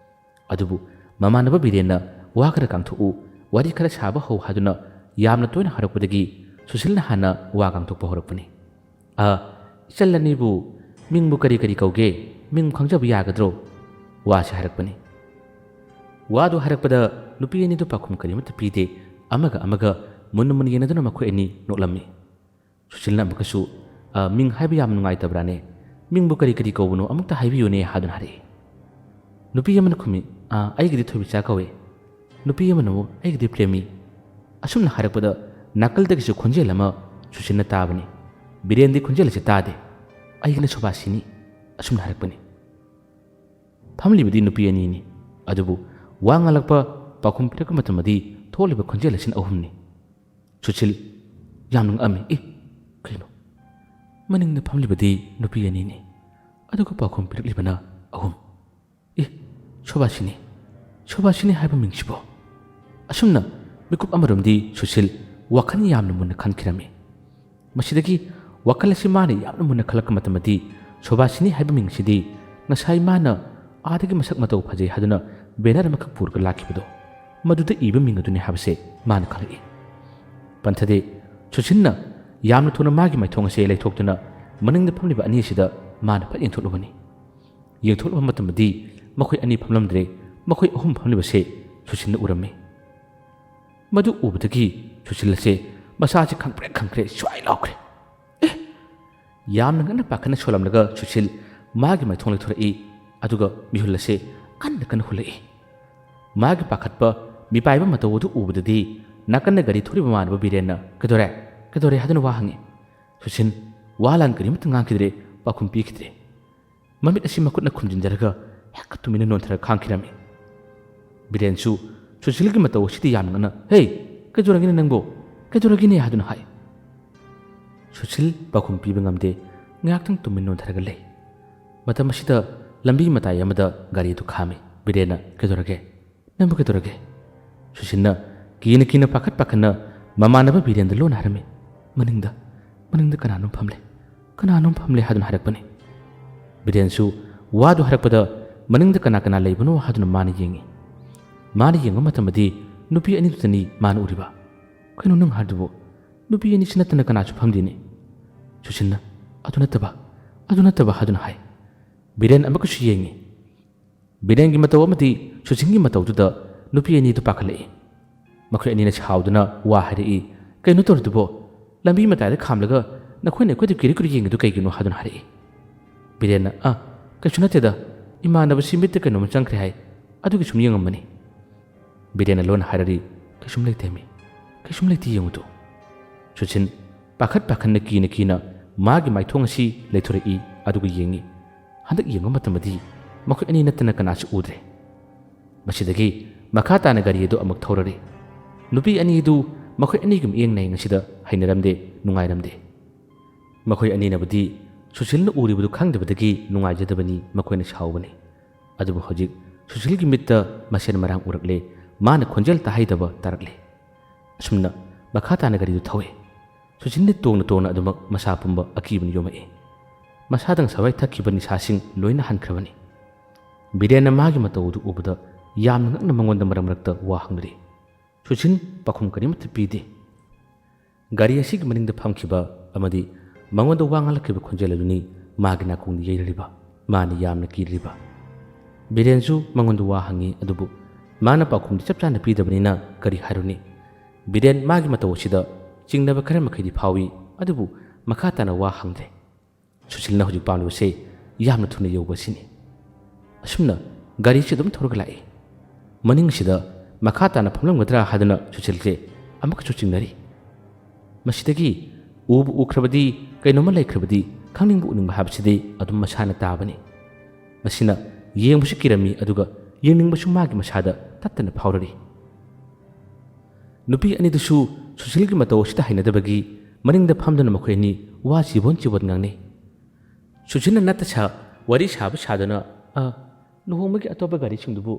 ꯑꯗꯨꯕꯨ ꯃꯃꯥꯟꯅꯕ ꯕꯤꯔꯦꯟꯅ "ꯋꯥ ꯈꯔ ꯀꯥꯡꯊꯣꯛꯎ, ꯋꯥꯔꯤ ꯈꯔ ꯁꯥꯕ ꯍꯧ" ꯍꯥꯏꯗꯨꯅ ꯌꯥꯝꯅ ꯇꯣꯏꯅ ꯍꯥꯏꯔꯛꯄꯗꯒꯤ ꯁꯨꯁꯤꯜꯅ ꯍꯥꯟꯅ ꯋꯥ ꯀꯥꯡꯊꯣꯛꯄ ꯍꯧꯔꯛꯄꯅꯤ꯫ "ꯑ, ꯏꯆꯜ ꯑꯅꯤꯕꯨ ꯃꯤꯡꯕꯨ ꯀꯔꯤ ꯀꯔꯤ ꯀꯧꯒꯦ? ꯃꯤꯡ ꯈꯪꯖꯕ ꯌꯥꯒꯗ꯭ꯔꯣ?" ꯋꯥꯁꯦ ꯍꯥꯏꯔꯛꯄꯅꯤ꯫ ꯋꯥꯗꯨ ꯍꯥꯏꯔꯛꯄꯗ ꯅꯨꯄꯤ ꯑꯅꯤꯗꯨ ꯄꯥꯎꯈꯨꯝ ꯀꯔꯤꯃꯠꯇ ꯄꯤꯗꯦ꯫ ꯑꯃꯒ ꯑꯃꯒ ꯃꯨꯟꯅ ꯃꯨꯟꯅ ꯌꯦꯡꯅꯗꯨꯅ ꯃꯈꯣꯏ ꯑꯅꯤ ꯅꯣꯛꯂꯝꯃꯤ꯫ ꯁꯨꯁꯤꯜꯅ ꯑꯃꯨꯛꯀꯁꯨ, "ꯑ, ꯃꯤꯡ ꯍꯥꯏꯕ ꯌꯥꯝ ꯅꯨꯡꯉꯥꯏꯇꯕ꯭ꯔꯥꯅꯦ? ꯃꯤꯡꯕꯨ ꯀꯔꯤ ꯀꯔꯤ ꯀꯧꯕꯅꯣ ꯑꯃꯨꯛꯇ ꯍꯥꯏꯕꯤꯌꯨꯅꯦ" ꯍꯥꯏꯗꯨꯅ ꯍꯥꯏꯔꯛꯏ꯫ ꯅꯨꯄꯤ ꯑꯃꯅ ꯈꯨꯝꯃꯤ, "ꯑ, ꯑꯩꯒꯤꯗꯤ ꯊꯣꯏꯕꯤꯆꯥ ꯀꯧꯏ"꯫ ꯅꯨꯄꯤ ꯑꯃꯅ ꯑꯃꯨꯛ, "ꯑꯩꯒꯤꯗꯤ ꯄ꯭ꯔꯦꯃꯤ"꯫ ꯑꯁꯨꯝꯅ ꯍꯥꯏꯔꯛꯄꯗ ꯅꯥꯀꯜꯗꯒꯤꯁꯨ ꯈꯣꯟꯖꯦꯜ ꯑꯃ ꯁꯨꯁꯤꯜꯅ ꯇꯥꯕꯅꯤ꯫ ꯕꯤꯔꯦꯟꯗꯤ ꯈꯣꯟꯖꯦꯜ ꯑꯁꯤ ꯇꯥꯗꯦ꯫ "ꯑꯩꯒꯤꯅ ꯁꯣꯕꯥꯁꯤꯅꯤ"꯫ ꯑꯁꯨꯝꯅ ꯍꯥꯏꯔꯛꯄꯅꯤ꯫ ꯐꯝꯂꯤꯕꯗꯤ ꯅꯨꯄꯤ ꯑꯅꯤꯅꯤ, ꯑꯗꯨꯕꯨ ꯋꯥ ꯉꯥꯡꯂꯛꯄ, ꯄꯥꯎꯈꯨꯝ ꯄꯤꯔꯛꯄ ꯃꯇꯝꯗꯗꯤ ꯊꯣꯛꯂꯤꯕ ꯈꯣꯟꯖꯦꯜ ꯑꯁꯤꯅ ꯑꯍꯨꯝꯅꯤ꯫ ꯁꯨꯁꯤꯜ ꯌꯥꯝꯅ ꯉꯛꯑꯝꯃꯤ꯫ "ꯑꯦ, ꯀꯩꯅꯣ? ꯃꯅꯤꯡꯗ ꯐꯝꯂꯤꯕꯗꯤ ꯅꯨꯄꯤ ꯑꯅꯤꯅꯤ, ꯑꯗꯨꯒ ꯄꯥꯎꯈꯨꯝ ꯄꯤꯔꯛꯂꯤꯕꯅ ꯑꯍꯨꯝ꯫ ꯑꯦ, ꯁꯣꯕꯥꯁꯤꯅꯤ, ꯁꯣꯕꯥꯁꯤꯅꯤ ꯍꯥꯏꯕ ꯃꯤꯡꯁꯤꯕꯣ?" ꯑꯁꯨꯝꯅ ꯃꯤꯀꯨꯞ ꯑꯃꯔꯣꯝꯗꯤ ꯁꯨꯁꯤꯜ ꯋꯥꯈꯜ ꯌꯥꯝꯅ ꯃꯨꯟꯅ ꯈꯟꯈꯤꯔꯝꯃꯤ꯫ ꯃꯁꯤꯗꯒꯤ ꯋꯥꯈꯜ ꯑꯁꯤ ꯃꯥꯅ ꯌꯥꯝꯅ ꯃꯨꯟꯅ ꯈꯜꯂꯛꯄ ꯃꯇꯝꯗꯗꯤ ꯁꯣꯕꯥꯁꯤꯅꯤ ꯍꯥꯏꯕ ꯃꯤꯡꯁꯤꯗꯤ ꯉꯁꯥꯏ ꯃꯥꯅ ꯑꯥꯗꯒꯤ ꯃꯁꯛ ꯃꯇꯧ ꯐꯖꯩ ꯍꯥꯏꯗꯨꯅ ꯕꯦꯅꯔ ꯑꯃꯈꯛ ꯄꯨꯔꯒ ꯂꯥꯛꯈꯤꯕꯗꯣ, ꯃꯗꯨꯗ ꯏꯕ ꯃꯤꯡ ꯑꯗꯨꯅꯤ ꯍꯥꯏꯕꯁꯦ ꯃꯥꯅ ꯈꯪꯂꯛꯏ꯫ ꯄꯟꯊꯗꯦ ꯁꯨꯁꯤꯟꯅ ꯌꯥꯝꯅ ꯊꯨꯅ ꯃꯥꯒꯤ ꯃꯥꯏꯊꯣꯡ ꯑꯁꯦ ꯂꯩꯊꯣꯛꯇꯨꯅ ꯃꯅꯤꯡꯗ ꯐꯝꯂꯤꯕ ꯑꯅꯤ ꯑꯁꯤꯗ ꯃꯥꯅ ꯐꯠ ꯌꯦꯡꯊꯣꯛꯂꯨꯕꯅꯤ꯫ ꯌꯦꯡꯊꯣꯛꯂꯨꯕ ꯃꯇꯝꯗꯗꯤ ꯃꯈꯣꯏ ꯑꯅꯤ ꯐꯝꯂꯝꯗ꯭ꯔꯦ, ꯃꯈꯣꯏ ꯑꯍꯨꯝ ꯐꯝꯂꯤꯕꯁꯦ ꯁꯨꯁꯤꯟꯅ ꯎꯔꯝꯃꯤ꯫ ꯃꯗꯨ ꯎꯕꯗꯒꯤ ꯁꯨꯁꯤꯜ ꯑꯁꯦ ꯃꯁꯥꯁꯦ ꯈꯪꯄ꯭ꯔꯦꯛ ꯈꯪꯈ꯭ꯔꯦ, ꯁ꯭ꯋꯥꯏ ꯂꯥꯎꯈ꯭ꯔꯦ꯫ ꯑꯦ! ꯌꯥꯝꯅ ꯉꯟꯅ ꯄꯥꯈꯠꯅ ꯁꯣꯜꯂꯝꯂꯒ ꯁꯨꯁꯤꯜ ꯃꯥꯒꯤ ꯃꯥꯏꯊꯣꯡ ꯂꯩꯊꯣꯔꯛꯏ, ꯑꯗꯨꯒ ꯃꯤꯍꯨꯜ ꯑꯁꯦ ꯀꯟꯅ ꯀꯟꯅ ꯍꯨꯜꯂꯛꯏ꯫ ꯃꯥꯒꯤ ꯄꯥꯈꯠꯄ ꯃꯤꯄꯥꯏꯕ ꯃꯇꯧ ꯑꯗꯨ ꯎꯕꯗꯗꯤ ꯅꯥꯀꯟꯗ ꯒꯥꯔꯤ ꯊꯧꯔꯤꯕ ꯃꯃꯥꯟꯅꯕ ꯕꯤꯔꯦꯟꯅ, "ꯀꯩꯗꯧꯔꯦ? ꯀꯩꯗꯧꯔꯦ?" ꯍꯥꯏꯗꯨꯅ ꯋꯥ ꯍꯪꯉꯤ꯫ ꯁꯨꯁꯤꯟ ꯋꯥ ꯂꯥꯟ ꯀꯔꯤꯃꯠꯇ ꯉꯥꯡꯈꯤꯗ꯭ꯔꯦ, ꯄꯥꯎꯈꯨꯝ ꯄꯤꯈꯤꯗ꯭ꯔꯦ꯫ ꯃꯃꯤꯠ ꯑꯁꯤ ꯃꯈꯨꯠꯅ ꯈꯨꯝꯖꯤꯟꯖꯔꯒ ꯍꯦꯛꯇ ꯇꯨꯃꯤꯟꯅ ꯅꯣꯟꯊꯔꯒ ꯈꯥꯡꯈꯤꯔꯝꯃꯤ꯫ ꯕꯤꯔꯦꯟꯁꯨ ꯁꯨꯁꯤꯜꯒꯤ ꯃꯇꯧ ꯑꯁꯤꯗ ꯌꯥꯝꯅ ꯉꯛꯅ, "ꯍꯦ, ꯀꯩꯗꯧꯔꯒꯦꯅꯦ ꯅꯪꯕꯣ? ꯀꯩꯗꯧꯔꯒꯦꯅꯦ?" ꯍꯥꯏꯗꯨꯅ ꯍꯥꯏ꯫ ꯁꯨꯁꯤꯜ ꯄꯥꯎꯈꯨꯝ ꯄꯤꯕ ꯉꯝꯗꯦ, ꯉꯥꯏꯍꯥꯛꯇꯪ ꯇꯨꯃꯤꯟ ꯅꯣꯟꯊꯔꯒ ꯂꯩ꯫ ꯃꯇꯝ ꯑꯁꯤꯗ ꯂꯝꯕꯤ ꯃꯇꯥꯏ ꯑꯃꯗ ꯒꯥꯔꯤ ꯑꯗꯨ ꯈꯥꯝꯃꯤ꯫ ꯕꯤꯔꯦꯟꯅ, "ꯀꯩꯗꯧꯔꯒꯦ? ꯅꯪꯕꯨ ꯀꯩꯗꯧꯔꯒꯦ?" ꯁꯨꯁꯤꯟꯅ ꯀꯤꯅ ꯀꯤꯅ ꯄꯥꯈꯠ ꯄꯥꯈꯠꯅ ꯃꯃꯥꯟꯅꯕ ꯕꯤꯔꯦꯟꯗ ꯂꯣꯟꯅ ꯍꯥꯏꯔꯝꯃꯤ꯫ "ꯃꯅꯤꯡꯗ, ꯃꯅꯤꯡꯗ ꯀꯅꯥꯅꯣꯝ ꯐꯝꯂꯦ, ꯀꯅꯥꯅꯣꯝ ꯐꯝꯂꯦ" ꯍꯥꯏꯗꯨꯅ ꯍꯥꯏꯔꯛꯄꯅꯤ꯫ ꯕꯤꯔꯦꯟꯁꯨ ꯋꯥꯗꯨ ꯍꯥꯏꯔꯛꯄꯗ ꯃꯅꯤꯡꯗ ꯀꯅꯥ ꯀꯅꯥ ꯂꯩꯕꯅꯣ ꯍꯥꯏꯗꯨꯅ ꯃꯥꯅ ꯌꯦꯡꯉꯤ꯫ ꯃꯥꯅ ꯌꯦꯡꯕ ꯃꯇꯝꯗꯗꯤ ꯅꯨꯄꯤ ꯑꯅꯤꯗꯨꯗꯅꯤ ꯃꯥꯅ ꯎꯔꯤꯕ꯫ "ꯀꯩꯅꯣ ꯅꯪ ꯍꯥꯏꯗꯨꯕꯨ? ꯅꯨꯄꯤ ꯑꯅꯤꯁꯤ ꯅꯠꯇꯅ ꯀꯅꯥꯁꯨ ꯐꯝꯗꯦꯅꯦ?" ꯁꯨꯁꯤꯟꯅ, "ꯑꯗꯨ ꯅꯠꯇꯕ, ꯑꯗꯨ ꯅꯠꯇꯕ" ꯍꯥꯏꯗꯨꯅ ꯍꯥꯏ꯫ ꯕꯤꯔꯦꯟ ꯑꯃꯨꯛꯀꯁꯨ ꯌꯦꯡꯉꯤ꯫ ꯕꯤꯔꯦꯟꯒꯤ ꯃꯇꯧ ꯑꯃꯗꯤ ꯁꯨꯁꯤꯟꯒꯤ ꯃꯇꯧꯗꯨꯗ ꯅꯨꯄꯤ ꯑꯅꯤꯗꯨ ꯄꯥꯈꯠꯂꯛꯏ꯫ ꯃꯈꯣꯏ ꯑꯅꯤꯅ ꯁꯥꯎꯗꯨꯅ ꯋꯥ ꯍꯥꯏꯔꯛꯏ, "ꯀꯩꯅꯣ ꯇꯧꯔꯤꯗꯨꯕꯣ? ꯂꯝꯕꯤ ꯃꯇꯥꯏꯗ ꯈꯥꯝꯂꯒ ꯅꯈꯣꯏꯅ ꯑꯩꯈꯣꯏꯗ ꯀꯤꯔꯤ ꯀꯤꯔꯤ ꯌꯦꯡꯉꯤꯗꯨ ꯀꯩꯒꯤꯅꯣ?" ꯍꯥꯏꯗꯨꯅ ꯍꯥꯏꯔꯛꯏ꯫ ꯕꯤꯔꯦꯟꯅ, "ꯑ, ꯀꯩꯁꯨ ꯅꯠꯇꯦꯗ, ꯏꯃꯥꯟꯅꯕꯁꯤ ꯃꯤꯠꯇ ꯀꯩꯅꯣꯝꯃ ꯆꯪꯈ꯭ꯔꯦ ꯍꯥꯏ, ꯑꯗꯨꯒꯤ ꯁꯨꯝ ꯌꯦꯡꯉꯝꯕꯅꯤ"꯫ ꯕꯤꯔꯦꯟꯅ ꯂꯣꯟꯅ ꯍꯥꯏꯔꯛꯏ, "ꯀꯩꯁꯨꯝ ꯂꯩꯇꯦ ꯃꯤ, ꯀꯩꯁꯨꯝ ꯂꯩꯇꯦ, ꯌꯦꯡꯉꯨꯗꯣ"꯫ ꯁꯨꯁꯤꯟ ꯄꯥꯈꯠ ꯄꯥꯈꯠꯅ ꯀꯤꯅ ꯀꯤꯅ ꯃꯥꯒꯤ ꯃꯥꯏꯊꯣꯡ ꯑꯁꯤ ꯂꯩꯊꯣꯔꯛꯏ, ꯑꯗꯨꯒ ꯌꯦꯡꯉꯤ꯫ ꯍꯟꯗꯛ ꯌꯦꯡꯕ ꯃꯇꯝꯗꯗꯤ ꯃꯈꯣꯏ ꯑꯅꯤ ꯅꯠꯇꯅ ꯀꯅꯥꯁꯨ ꯎꯗ꯭ꯔꯦ꯫ ꯃꯁꯤꯗꯒꯤ ꯃꯈꯥ ꯇꯥꯅ ꯒꯥꯔꯤ ꯑꯗꯨ ꯑꯃꯨꯛ ꯊꯧꯔꯔꯤ꯫ ꯅꯨꯄꯤ ꯑꯅꯤ ꯑꯗꯨ ꯃꯈꯣꯏ ꯑꯅꯤꯒꯤ ꯃꯤꯠꯌꯦꯡ ꯅꯥꯌꯦꯡ ꯑꯁꯤꯗ ꯍꯩꯅꯔꯝꯗꯦ, ꯅꯨꯡꯉꯥꯏꯔꯝꯗꯦ꯫ ꯃꯈꯣꯏ ꯑꯅꯤꯅꯕꯨꯗꯤ ꯁꯨꯁꯤꯜꯅ ꯎꯔꯤꯕꯗꯨ ꯈꯪꯗꯕꯗꯒꯤ ꯅꯨꯡꯉꯥꯏꯖꯗꯕꯅꯤ, ꯃꯈꯣꯏꯅ ꯁꯥꯎꯕꯅꯤ꯫ ꯑꯗꯨꯕꯨ ꯍꯧꯖꯤꯛ ꯁꯨꯁꯤꯜꯒꯤ ꯃꯤꯠꯇ ꯃꯁꯦꯟ ꯃꯔꯥꯡ ꯎꯔꯛꯂꯦ, ꯃꯥꯅ ꯈꯣꯟꯖꯦꯜ ꯇꯥꯍꯩꯗꯕ ꯇꯥꯔꯛꯂꯦ꯫ ꯑꯁꯨꯝꯅ ꯃꯈꯥ ꯇꯥꯅ ꯒꯥꯔꯤꯗꯨ ꯊꯧꯏ꯫ ꯁꯨꯁꯤꯜꯗꯤ ꯇꯣꯡꯅ ꯇꯣꯡꯅ ꯑꯗꯨꯃꯛ ꯃꯁꯥ ꯄꯨꯝꯕ ꯑꯀꯤꯕꯅ ꯌꯣꯝꯃꯛꯏ꯫ ꯃꯁꯥꯗꯪ ꯁꯋꯥꯏ ꯊꯛꯈꯤꯕ ꯅꯤꯁꯥꯁꯤꯡ ꯂꯣꯏꯅ ꯍꯟꯈ꯭ꯔꯕꯅꯤ꯫ ꯕꯤꯔꯦꯟꯅ ꯃꯥꯒꯤ ꯃꯇꯧ ꯑꯗꯨ ꯎꯕꯗ ꯌꯥꯝꯅ ꯉꯛꯅ ꯃꯉꯣꯟꯗ ꯃꯔꯛ ꯃꯔꯛꯇ ꯋꯥ ꯍꯪꯅꯔꯤ꯫ ꯁꯨꯁꯤꯜ ꯄꯥꯎꯈꯨꯝ ꯀꯔꯤꯃꯠꯇ ꯄꯤꯗꯦ꯫ ꯒꯥꯔꯤ ꯑꯁꯤꯒꯤ ꯃꯅꯤꯡꯗ ꯐꯝꯈꯤꯕ ꯑꯃꯗꯤ ꯃꯉꯣꯟꯗ ꯋꯥ ꯉꯥꯡꯂꯛꯈꯤꯕ ꯈꯣꯟꯖꯦꯜ ꯑꯗꯨꯅꯤ ꯃꯥꯒꯤ ꯅꯥꯀꯣꯡꯗ ꯌꯩꯔꯤꯕ, ꯃꯥꯅ ꯌꯥꯝꯅ ꯀꯤꯔꯤꯕ꯫ ꯕꯤꯔꯦꯟꯁꯨ ꯃꯉꯣꯟꯗ ꯋꯥ ꯍꯪꯉꯤ, ꯑꯗꯨꯕꯨ ꯃꯥꯅ ꯄꯥꯎꯈꯨꯝꯗꯤ ꯆꯞ ꯆꯥꯅ ꯄꯤꯗꯕꯅꯤꯅ ꯀꯔꯤ ꯍꯥꯏꯔꯨꯅꯤ? ꯕꯤꯔꯦꯟ ꯃꯥꯒꯤ ꯃꯇꯧ ꯑꯁꯤꯗ ꯆꯤꯡꯅꯕ ꯈꯔ ꯃꯈꯩꯗꯤ ꯐꯥꯎꯏ, ꯑꯗꯨꯕꯨ ꯃꯈꯥ ꯇꯥꯅ ꯋꯥ ꯍꯪꯗ꯭ꯔꯦ꯫ ꯁꯨꯁꯤꯜꯅ ꯍꯧꯖꯤꯛ ꯄꯥꯝꯂꯤꯕꯁꯦ ꯌꯥꯝꯅ ꯊꯨꯅ ꯌꯧꯕ ꯑꯁꯤꯅꯤ꯫ ꯑꯁꯨꯝꯅ ꯒꯥꯔꯤꯁꯤ ꯑꯗꯨꯝ ꯊꯧꯔꯒ ꯂꯥꯛꯏ꯫ ꯃꯅꯤꯡꯁꯤꯗ ꯃꯈꯥ ꯇꯥꯅ ꯐꯝꯂꯝꯒꯗ꯭ꯔꯥ ꯍꯥꯏꯗꯨꯅ ꯁꯨꯁꯤꯜꯁꯦ ꯑꯃꯨꯛꯀꯁꯨ ꯆꯤꯡꯅꯔꯤ꯫ ꯃꯁꯤꯗꯒꯤ ꯎꯕꯨ ꯎꯈ꯭ꯔꯕꯗꯤ, ꯀꯩꯅꯣꯝꯃ ꯂꯩꯈ꯭ꯔꯕꯗꯤ, ꯈꯪꯅꯤꯡꯕ ꯎꯅꯤꯡꯕ ꯍꯥꯏꯕꯁꯤꯗꯤ ꯑꯗꯨꯝ ꯃꯁꯥꯅ ꯇꯥꯕꯅꯤ꯫ ꯃꯁꯤꯅ ꯌꯦꯡꯕꯁꯨ ꯀꯤꯔꯝꯃꯤ, ꯑꯗꯨꯒ ꯌꯦꯡꯅꯤꯡꯕꯁꯨ ꯃꯥꯒꯤ ꯃꯁꯥꯗ ꯇꯠꯇꯅ ꯐꯥꯎꯔꯔꯤ꯫ ꯅꯨꯄꯤ ꯑꯅꯤꯗꯨꯁꯨ ꯁꯨꯁꯤꯜꯒꯤ ꯃꯇꯧ ꯑꯁꯤꯗ ꯍꯩꯅꯗꯕꯒꯤ ꯃꯅꯤꯡꯗ ꯐꯝꯗꯨꯅ ꯃꯈꯣꯏ ꯑꯅꯤ ꯋꯥ ꯆꯤꯕꯣꯟ ꯆꯤꯕꯣꯟ ꯉꯥꯡꯅꯩ꯫ ꯁꯨꯁꯤꯜꯅ ꯅꯠꯇ ꯁꯥ ꯋꯥꯔꯤ ꯁꯥꯕ ꯁꯥꯗꯨꯅ, "ꯑ, ꯂꯨꯍꯣꯡꯕꯒꯤ ꯑꯇꯣꯞꯄ ꯒꯥꯔꯤꯁꯤꯡꯗꯨꯕꯨ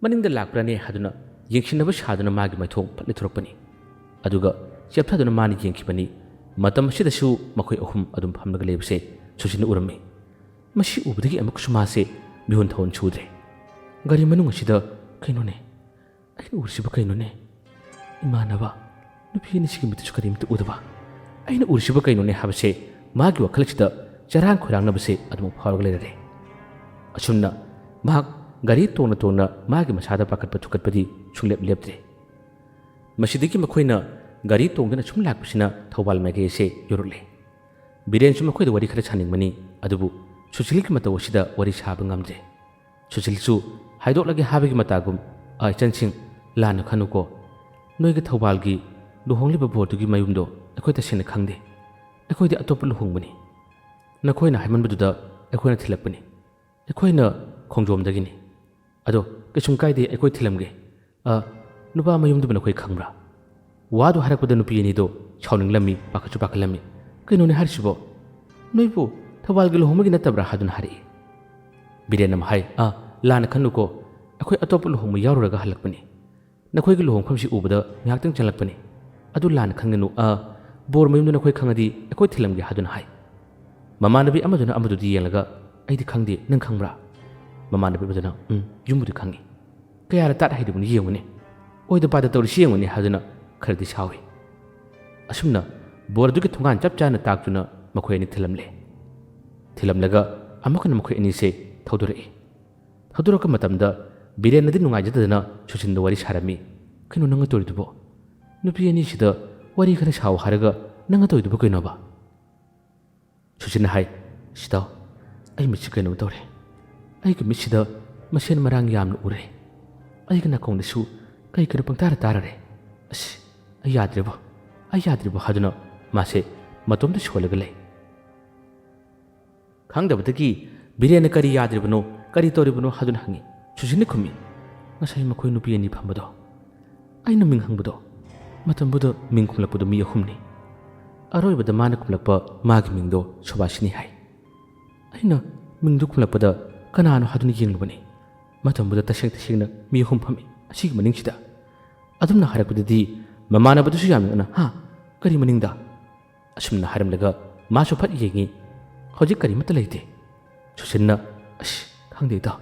ꯃꯅꯤꯡꯗ ꯂꯥꯛꯄ꯭ꯔꯥꯅꯦ?" ꯍꯥꯏꯗꯨꯅ ꯌꯦꯡꯁꯤꯟꯅꯕ ꯁꯥꯗꯨꯅ ꯃꯥꯒꯤ ꯃꯥꯏꯊꯣꯡ ꯐꯠ ꯂꯩꯊꯣꯔꯛꯄꯅꯤ꯫ ꯑꯗꯨꯒ ꯆꯦꯞꯊꯗꯨꯅ ꯃꯥꯅ ꯌꯦꯡꯈꯤꯕꯅꯤ꯫ ꯃꯇꯝ ꯑꯁꯤꯗꯁꯨ ꯃꯈꯣꯏ ꯑꯍꯨꯝ ꯑꯗꯨꯝ ꯐꯝꯂꯒ ꯂꯩꯕꯁꯦ ꯁꯨꯁꯤꯟꯅ ꯎꯔꯝꯃꯤ꯫ ꯃꯁꯤ ꯎꯕꯗꯒꯤ ꯑꯃꯨꯛꯀꯁꯨ ꯃꯥꯁꯦ ꯃꯤꯍꯨꯟ ꯊꯥꯍꯨꯟ ꯁꯨꯗ꯭ꯔꯦ꯫ ꯒꯥꯔꯤ ꯃꯅꯨꯡ ꯑꯁꯤꯗ, "ꯀꯩꯅꯣꯅꯦ, ꯑꯩꯅ ꯎꯔꯤꯁꯤꯕꯨ ꯀꯩꯅꯣꯅꯦ? ꯏꯃꯥꯟꯅꯕ, ꯅꯨꯄꯤ ꯑꯅꯤꯁꯤꯒꯤ ꯃꯤꯠꯇꯁꯨ ꯀꯔꯤꯝꯇ ꯎꯗꯕ꯫ ꯑꯩꯅ ꯎꯔꯤꯁꯤꯕꯨ ꯀꯩꯅꯣꯅꯦ?" ꯍꯥꯏꯕꯁꯦ ꯃꯥꯒꯤ ꯋꯥꯈꯜꯁꯤꯗ ꯆꯔꯥꯡ ꯈꯣꯏꯔꯥꯡꯅꯕꯁꯦ ꯑꯗꯨꯃꯛ ꯐꯥꯎꯔꯒ ꯂꯩꯔꯔꯦ꯫ ꯑꯁꯨꯝꯅ ꯃꯍꯥꯛ ꯒꯥꯔꯤ ꯇꯣꯡꯅ ꯇꯣꯡꯅ ꯃꯥꯒꯤ ꯃꯁꯥꯗ ꯄꯥꯈꯠꯄ ꯊꯨꯀꯠꯄꯗꯤ ꯁꯨꯡꯂꯦꯞ ꯂꯦꯞꯇ꯭ꯔꯦ꯫ ꯃꯁꯤꯗꯒꯤ ꯃꯈꯣꯏꯅ ꯒꯥꯔꯤ ꯇꯣꯡꯗꯨꯅ ꯁꯨꯝ ꯂꯥꯛꯄꯁꯤꯅ ꯊꯧꯕꯥꯜ ꯃꯥꯏꯀꯩ ꯑꯁꯦ ꯌꯧꯔꯛꯂꯦ꯫ ꯕꯤꯔꯦꯟꯁꯨ ꯃꯈꯣꯏꯗ ꯋꯥꯔꯤ ꯈꯔ ꯁꯥꯅꯤꯡꯕꯅꯤ, ꯑꯗꯨꯕꯨ ꯁꯨꯁꯤꯜꯒꯤ ꯃꯇꯧ ꯑꯁꯤꯗ ꯋꯥꯔꯤ ꯁꯥꯕ ꯉꯝꯗ꯭ꯔꯦ꯫ ꯁꯨꯁꯤꯜꯁꯨ ꯍꯥꯏꯗꯣꯛꯂꯒꯦ ꯍꯥꯏꯕꯒꯤ ꯃꯇꯥꯒꯨꯝ, "ꯑ, ꯏꯆꯟꯁꯤꯡ, ꯂꯥꯟꯅ ꯈꯟꯅꯨꯀꯣ꯫ ꯅꯣꯏꯒꯤ ꯊꯧꯕꯥꯜꯒꯤ ꯂꯨꯍꯣꯡꯂꯤꯕ ꯕꯣꯔꯗꯨꯒꯤ ꯃꯌꯨꯝꯗꯣ ꯑꯩꯈꯣꯏ ꯇꯁꯦꯡꯅ ꯈꯪꯗꯦ꯫ ꯑꯩꯈꯣꯏꯗꯤ ꯑꯇꯣꯞꯄ ꯂꯨꯍꯣꯡꯕꯅꯤ꯫ ꯅꯈꯣꯏꯅ ꯍꯥꯏꯃꯟꯕꯗꯨꯗ ꯑꯩꯈꯣꯏꯅ ꯊꯤꯜꯂꯛꯄꯅꯤ꯫ ꯑꯩꯈꯣꯏꯅ ꯈꯣꯡꯖꯣꯝꯗꯒꯤꯅꯤ꯫ ꯑꯗꯣ ꯀꯩꯁꯨꯝ ꯀꯥꯏꯗꯦ, ꯑꯩꯈꯣꯏ ꯊꯤꯜꯂꯝꯒꯦ꯫ ꯑ, ꯅꯨꯄꯥ ꯃꯌꯨꯝꯗꯨꯕꯨ ꯅꯈꯣꯏ ꯈꯪꯕ꯭ꯔꯥ?" ꯋꯥꯗꯨ ꯍꯥꯏꯔꯛꯄꯗ ꯅꯨꯄꯤ ꯑꯅꯤꯗꯣ ꯁꯥꯎꯅꯤꯡꯂꯝꯃꯤ, ꯄꯥꯈꯠꯁꯨ ꯄꯥꯈꯠꯂꯝꯃꯤ꯫ "ꯀꯩꯅꯣꯅꯦ ꯍꯥꯏꯔꯤꯁꯤꯕꯣ? ꯅꯣꯏꯕꯨ ꯊꯧꯕꯥꯜꯒꯤ ꯂꯨꯍꯣꯡꯕꯒꯤ ꯅꯠꯇꯕ꯭ꯔꯥ?" ꯍꯥꯏꯗꯨꯅ ꯍꯥꯏꯔꯛꯏ꯫ ꯕꯤꯔꯦꯟ ꯑꯃ ꯍꯥꯏ, "ꯑ, ꯂꯥꯟꯅ ꯈꯟꯅꯨꯀꯣ, ꯑꯩꯈꯣꯏ ꯑꯇꯣꯞꯄ ꯂꯨꯍꯣꯡꯕ ꯌꯥꯎꯔꯨꯔꯒ ꯍꯜꯂꯛꯄꯅꯤ꯫ ꯅꯈꯣꯏꯒꯤ ꯂꯨꯍꯣꯡꯐꯝꯁꯤ ꯎꯕꯗ ꯉꯥꯏꯍꯥꯛꯇꯪ ꯆꯪꯂꯛꯄꯅꯤ꯫ ꯑꯗꯨ ꯂꯥꯟꯅ ꯈꯟꯒꯅꯨ, ꯑ, ꯕꯣꯔ ꯃꯌꯨꯝꯗꯨ ꯅꯈꯣꯏ ꯈꯪꯉꯗꯤ ꯑꯩꯈꯣꯏ ꯊꯤꯜꯂꯝꯒꯦ" ꯍꯥꯏꯗꯨꯅ ꯍꯥꯏ꯫ ꯃꯃꯥꯟꯅꯕꯤ ꯑꯃꯗꯨꯅ ꯑꯃꯗꯨꯗ ꯌꯦꯡꯂꯒ, "ꯑꯩꯗꯤ ꯈꯪꯗꯦ, ꯅꯪ ꯈꯪꯕ꯭ꯔꯥ?" ꯃꯃꯥꯟꯅꯕꯤ ꯑꯃꯗꯨꯅ, "ꯎꯝ, ꯌꯨꯝꯕꯨꯗꯤ ꯈꯪꯉꯤ꯫ ꯀꯌꯥꯗ ꯇꯥꯠ ꯍꯩꯔꯤꯕꯅꯣ ꯌꯦꯡꯉꯨꯅꯦ, ꯑꯣꯏꯗ ꯄꯥꯗ ꯇꯧꯔꯤꯁꯤ ꯌꯦꯡꯉꯨꯅꯦ" ꯍꯥꯏꯗꯨꯅ ꯈꯔꯗꯤ ꯁꯥꯎꯏ꯫ ꯑꯁꯨꯝꯅ ꯕꯣꯔꯗꯨꯒꯤ ꯊꯣꯡꯒꯥꯟ ꯆꯞ ꯆꯥꯅ ꯇꯥꯛꯇꯨꯅ ꯃꯈꯣꯏ ꯑꯅꯤ ꯊꯤꯜꯂꯝꯂꯦ꯫ ꯊꯤꯜꯂꯝꯂꯒ ꯑꯃꯨꯛ ꯍꯟꯅ ꯃꯈꯣꯏ ꯑꯅꯤꯁꯦ ꯊꯧꯗꯣꯔꯛꯏ꯫ ꯊꯧꯗꯣꯔꯛꯄ ꯃꯇꯝꯗ ꯕꯤꯔꯦꯟꯅꯗꯤ ꯅꯨꯡꯉꯥꯏꯖꯗꯗꯅ ꯁꯨꯁꯤꯟꯗ ꯋꯥꯔꯤ ꯁꯥꯔꯝꯃꯤ꯫ "ꯀꯩꯅꯣ ꯅꯪꯅ ꯇꯧꯔꯤꯗꯨꯕꯣ? ꯅꯨꯄꯤ ꯑꯅꯤꯁꯤꯗ ꯋꯥꯔꯤ ꯈꯔ ꯁꯥꯎ ꯍꯥꯏꯔꯒ ꯅꯪꯅ ꯇꯧꯔꯤꯗꯨꯕꯨ ꯀꯩꯅꯣꯕ?" ꯁꯨꯁꯤꯟꯅ ꯍꯥꯏ, "ꯁꯤꯇꯥꯎ, ꯑꯩ ꯃꯤꯠꯁꯤ ꯀꯩꯅꯣꯝ ꯇꯧꯔꯦ꯫ ꯑꯩꯒꯤ ꯃꯤꯠꯁꯤꯗ ꯃꯁꯦꯟ ꯃꯔꯥꯡ ꯌꯥꯝꯅ ꯎꯔꯦ꯫ ꯑꯩꯒꯤ ꯅꯥꯀꯣꯡꯗꯁꯨ ꯀꯩ ꯀꯩꯅꯣ ꯄꯪꯇꯥꯔ ꯇꯥꯔꯔꯦ꯫ ꯑꯁ, ꯑꯩ ꯌꯥꯗ꯭ꯔꯦꯕꯣ, ꯑꯩ ꯌꯥꯗ꯭ꯔꯦꯕꯣ" ꯍꯥꯏꯗꯨꯅ ꯃꯥꯁꯦ ꯃꯇꯣꯝꯇ ꯁꯣꯜꯂꯒ ꯂꯩ꯫ ꯈꯪꯗꯕꯗꯒꯤ ꯕꯤꯔꯦꯟꯅ "ꯀꯔꯤ ꯌꯥꯗ꯭ꯔꯤꯕꯅꯣ, ꯀꯔꯤ ꯇꯧꯔꯤꯕꯅꯣ?" ꯍꯥꯏꯗꯨꯅ ꯍꯪꯉꯤ꯫ ꯁꯨꯁꯤꯟꯅ ꯈꯨꯝꯃꯤ, "ꯉꯁꯥꯏ ꯃꯈꯣꯏ ꯅꯨꯄꯤ ꯑꯅꯤ ꯐꯝꯕꯗꯣ, ꯑꯩꯅ ꯃꯤꯡ ꯍꯪꯕꯗꯣ, ꯃꯇꯝꯗꯨꯗ ꯃꯤꯡ ꯈꯨꯝꯂꯛꯄꯗꯣ ꯃꯤ ꯑꯍꯨꯝꯅꯤ꯫ ꯑꯔꯣꯏꯕꯗ ꯃꯥꯅ ꯈꯨꯝꯂꯛꯄ ꯃꯥꯒꯤ ꯃꯤꯡꯗꯣ ꯁꯨꯕꯥꯁꯤꯅꯤ ꯍꯥꯏ꯫ ꯑꯩꯅ ꯃꯤꯡꯗꯨ ꯈꯨꯝꯂꯛꯄꯗ ꯀꯅꯥꯅꯣ ꯍꯥꯏꯗꯨꯅ ꯌꯦꯡꯂꯨꯕꯅꯤ꯫ ꯃꯇꯝꯗꯨꯗ ꯇꯁꯦꯡ ꯇꯁꯦꯡꯅ ꯃꯤ ꯑꯍꯨꯝ ꯐꯝꯃꯤ ꯑꯁꯤꯒꯤ ꯃꯅꯤꯡꯁꯤꯗ꯫ ꯑꯗꯨꯝꯅ ꯍꯥꯏꯔꯛꯄꯗꯗꯤ ꯃꯃꯥꯟꯅꯕꯗꯨꯁꯨ ꯌꯥꯝꯅ ꯉꯛꯅ, "ꯍꯥ? ꯀꯔꯤ ꯃꯅꯤꯡꯗ?" ꯑꯁꯨꯝꯅ ꯍꯥꯏꯔꯝꯂꯒ ꯃꯥꯁꯨ ꯐꯠ ꯌꯦꯡꯉꯤ꯫ ꯍꯧꯖꯤꯛ ꯀꯔꯤꯃꯠꯇ ꯂꯩꯇꯦ꯫ ꯁꯨꯁꯤꯟꯅ, "ꯑꯁ, ꯈꯪꯗꯦꯗ꯫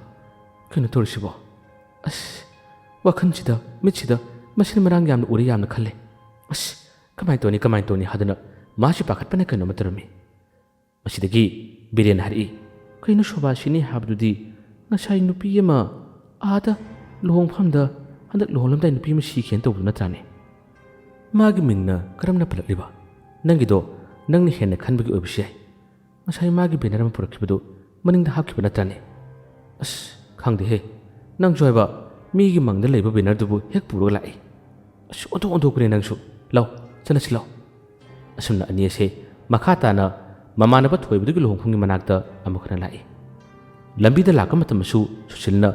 ꯀꯩꯅꯣ ꯇꯧꯔꯤꯁꯤꯕꯣ? ꯑꯁ, ꯋꯥꯈꯜꯁꯤꯗ, ꯃꯤꯠꯁꯤꯗ ꯃꯁꯤꯟ ꯃꯔꯥꯡ ꯌꯥꯝꯅ ꯎꯔꯦ ꯌꯥꯝꯅ ꯈꯜꯂꯦ꯫ ꯑꯁ, ꯀꯃꯥꯏꯅ ꯇꯧꯅꯤ, ꯀꯃꯥꯏꯅ ꯇꯧꯅꯤ?" ꯍꯥꯏꯗꯨꯅ ꯃꯥꯁꯤ ꯄꯥꯈꯠꯄꯅ ꯀꯩꯅꯣꯝꯃ ꯇꯧꯔꯝꯃꯤ꯫ ꯃꯁꯤꯗꯒꯤ ꯕꯤꯔꯦꯟ ꯍꯥꯏꯔꯛꯏ, "ꯀꯩꯅꯣ ꯁꯣꯕꯥꯁꯤꯅꯤ ꯍꯥꯏꯕꯗꯨꯗꯤ ꯉꯁꯥꯏ ꯅꯨꯄꯤ ꯑꯃ ꯑꯥꯗ ꯂꯨꯍꯣꯡꯐꯝꯗ ꯍꯟꯗꯛ ꯂꯨꯍꯣꯡꯂꯝꯗꯥꯏ ꯅꯨꯄꯤ ꯑꯃ ꯁꯤꯈꯤꯅ ꯇꯧꯕꯗꯨ ꯅꯠꯇ꯭ꯔꯥꯅꯦ? ꯃꯥꯒꯤ ꯃꯤꯡꯅ ꯀꯔꯝꯅ ꯄꯜꯂꯛꯂꯤꯕ? ꯅꯪꯒꯤꯗꯣ ꯅꯪꯅ ꯍꯦꯟꯅ ꯈꯟꯕꯒꯤ ꯑꯣꯏꯕꯁꯨ ꯌꯥꯏ꯫ ꯉꯁꯥꯏ ꯃꯥꯒꯤ ꯕꯦꯅꯔ ꯑꯃ ꯄꯨꯔꯛꯈꯤꯕꯗꯨ ꯃꯅꯤꯡꯗ ꯍꯥꯞꯈꯤꯕ ꯅꯠꯇ꯭ꯔꯥꯅꯦ?" "ꯑꯁ, ꯈꯪꯗꯦꯍꯦ꯫ ꯅꯪꯁꯨ ꯍꯥꯏꯕ, ꯃꯤꯒꯤ ꯃꯪꯗ ꯂꯩꯕ ꯕꯦꯅꯔꯗꯨꯕꯨ ꯍꯦꯛ ꯄꯨꯔꯒ ꯂꯥꯛꯏ꯫ ꯑꯁ, ꯑꯣꯟꯊꯣꯛ ꯑꯣꯟꯊꯣꯛꯄꯅꯦ ꯅꯪꯁꯨ꯫ ꯂꯥꯎ, ꯆꯠꯂꯁꯤ ꯂꯥꯎ꯫" ꯑꯁꯨꯝꯅ ꯑꯅꯤ ꯑꯁꯦ ꯃꯈꯥ ꯇꯥꯅ ꯃꯃꯥꯟꯅꯕ ꯊꯣꯏꯕꯗꯨꯒꯤ ꯂꯨꯍꯣꯡꯐꯝꯒꯤ ꯃꯅꯥꯛꯇ ꯑꯃꯨꯛ ꯍꯟꯅ ꯂꯥꯛꯏ꯫ ꯂꯝꯕꯤꯗ ꯂꯥꯛꯄ ꯃꯇꯝꯗꯁꯨ ꯁꯨꯁꯤꯜꯅ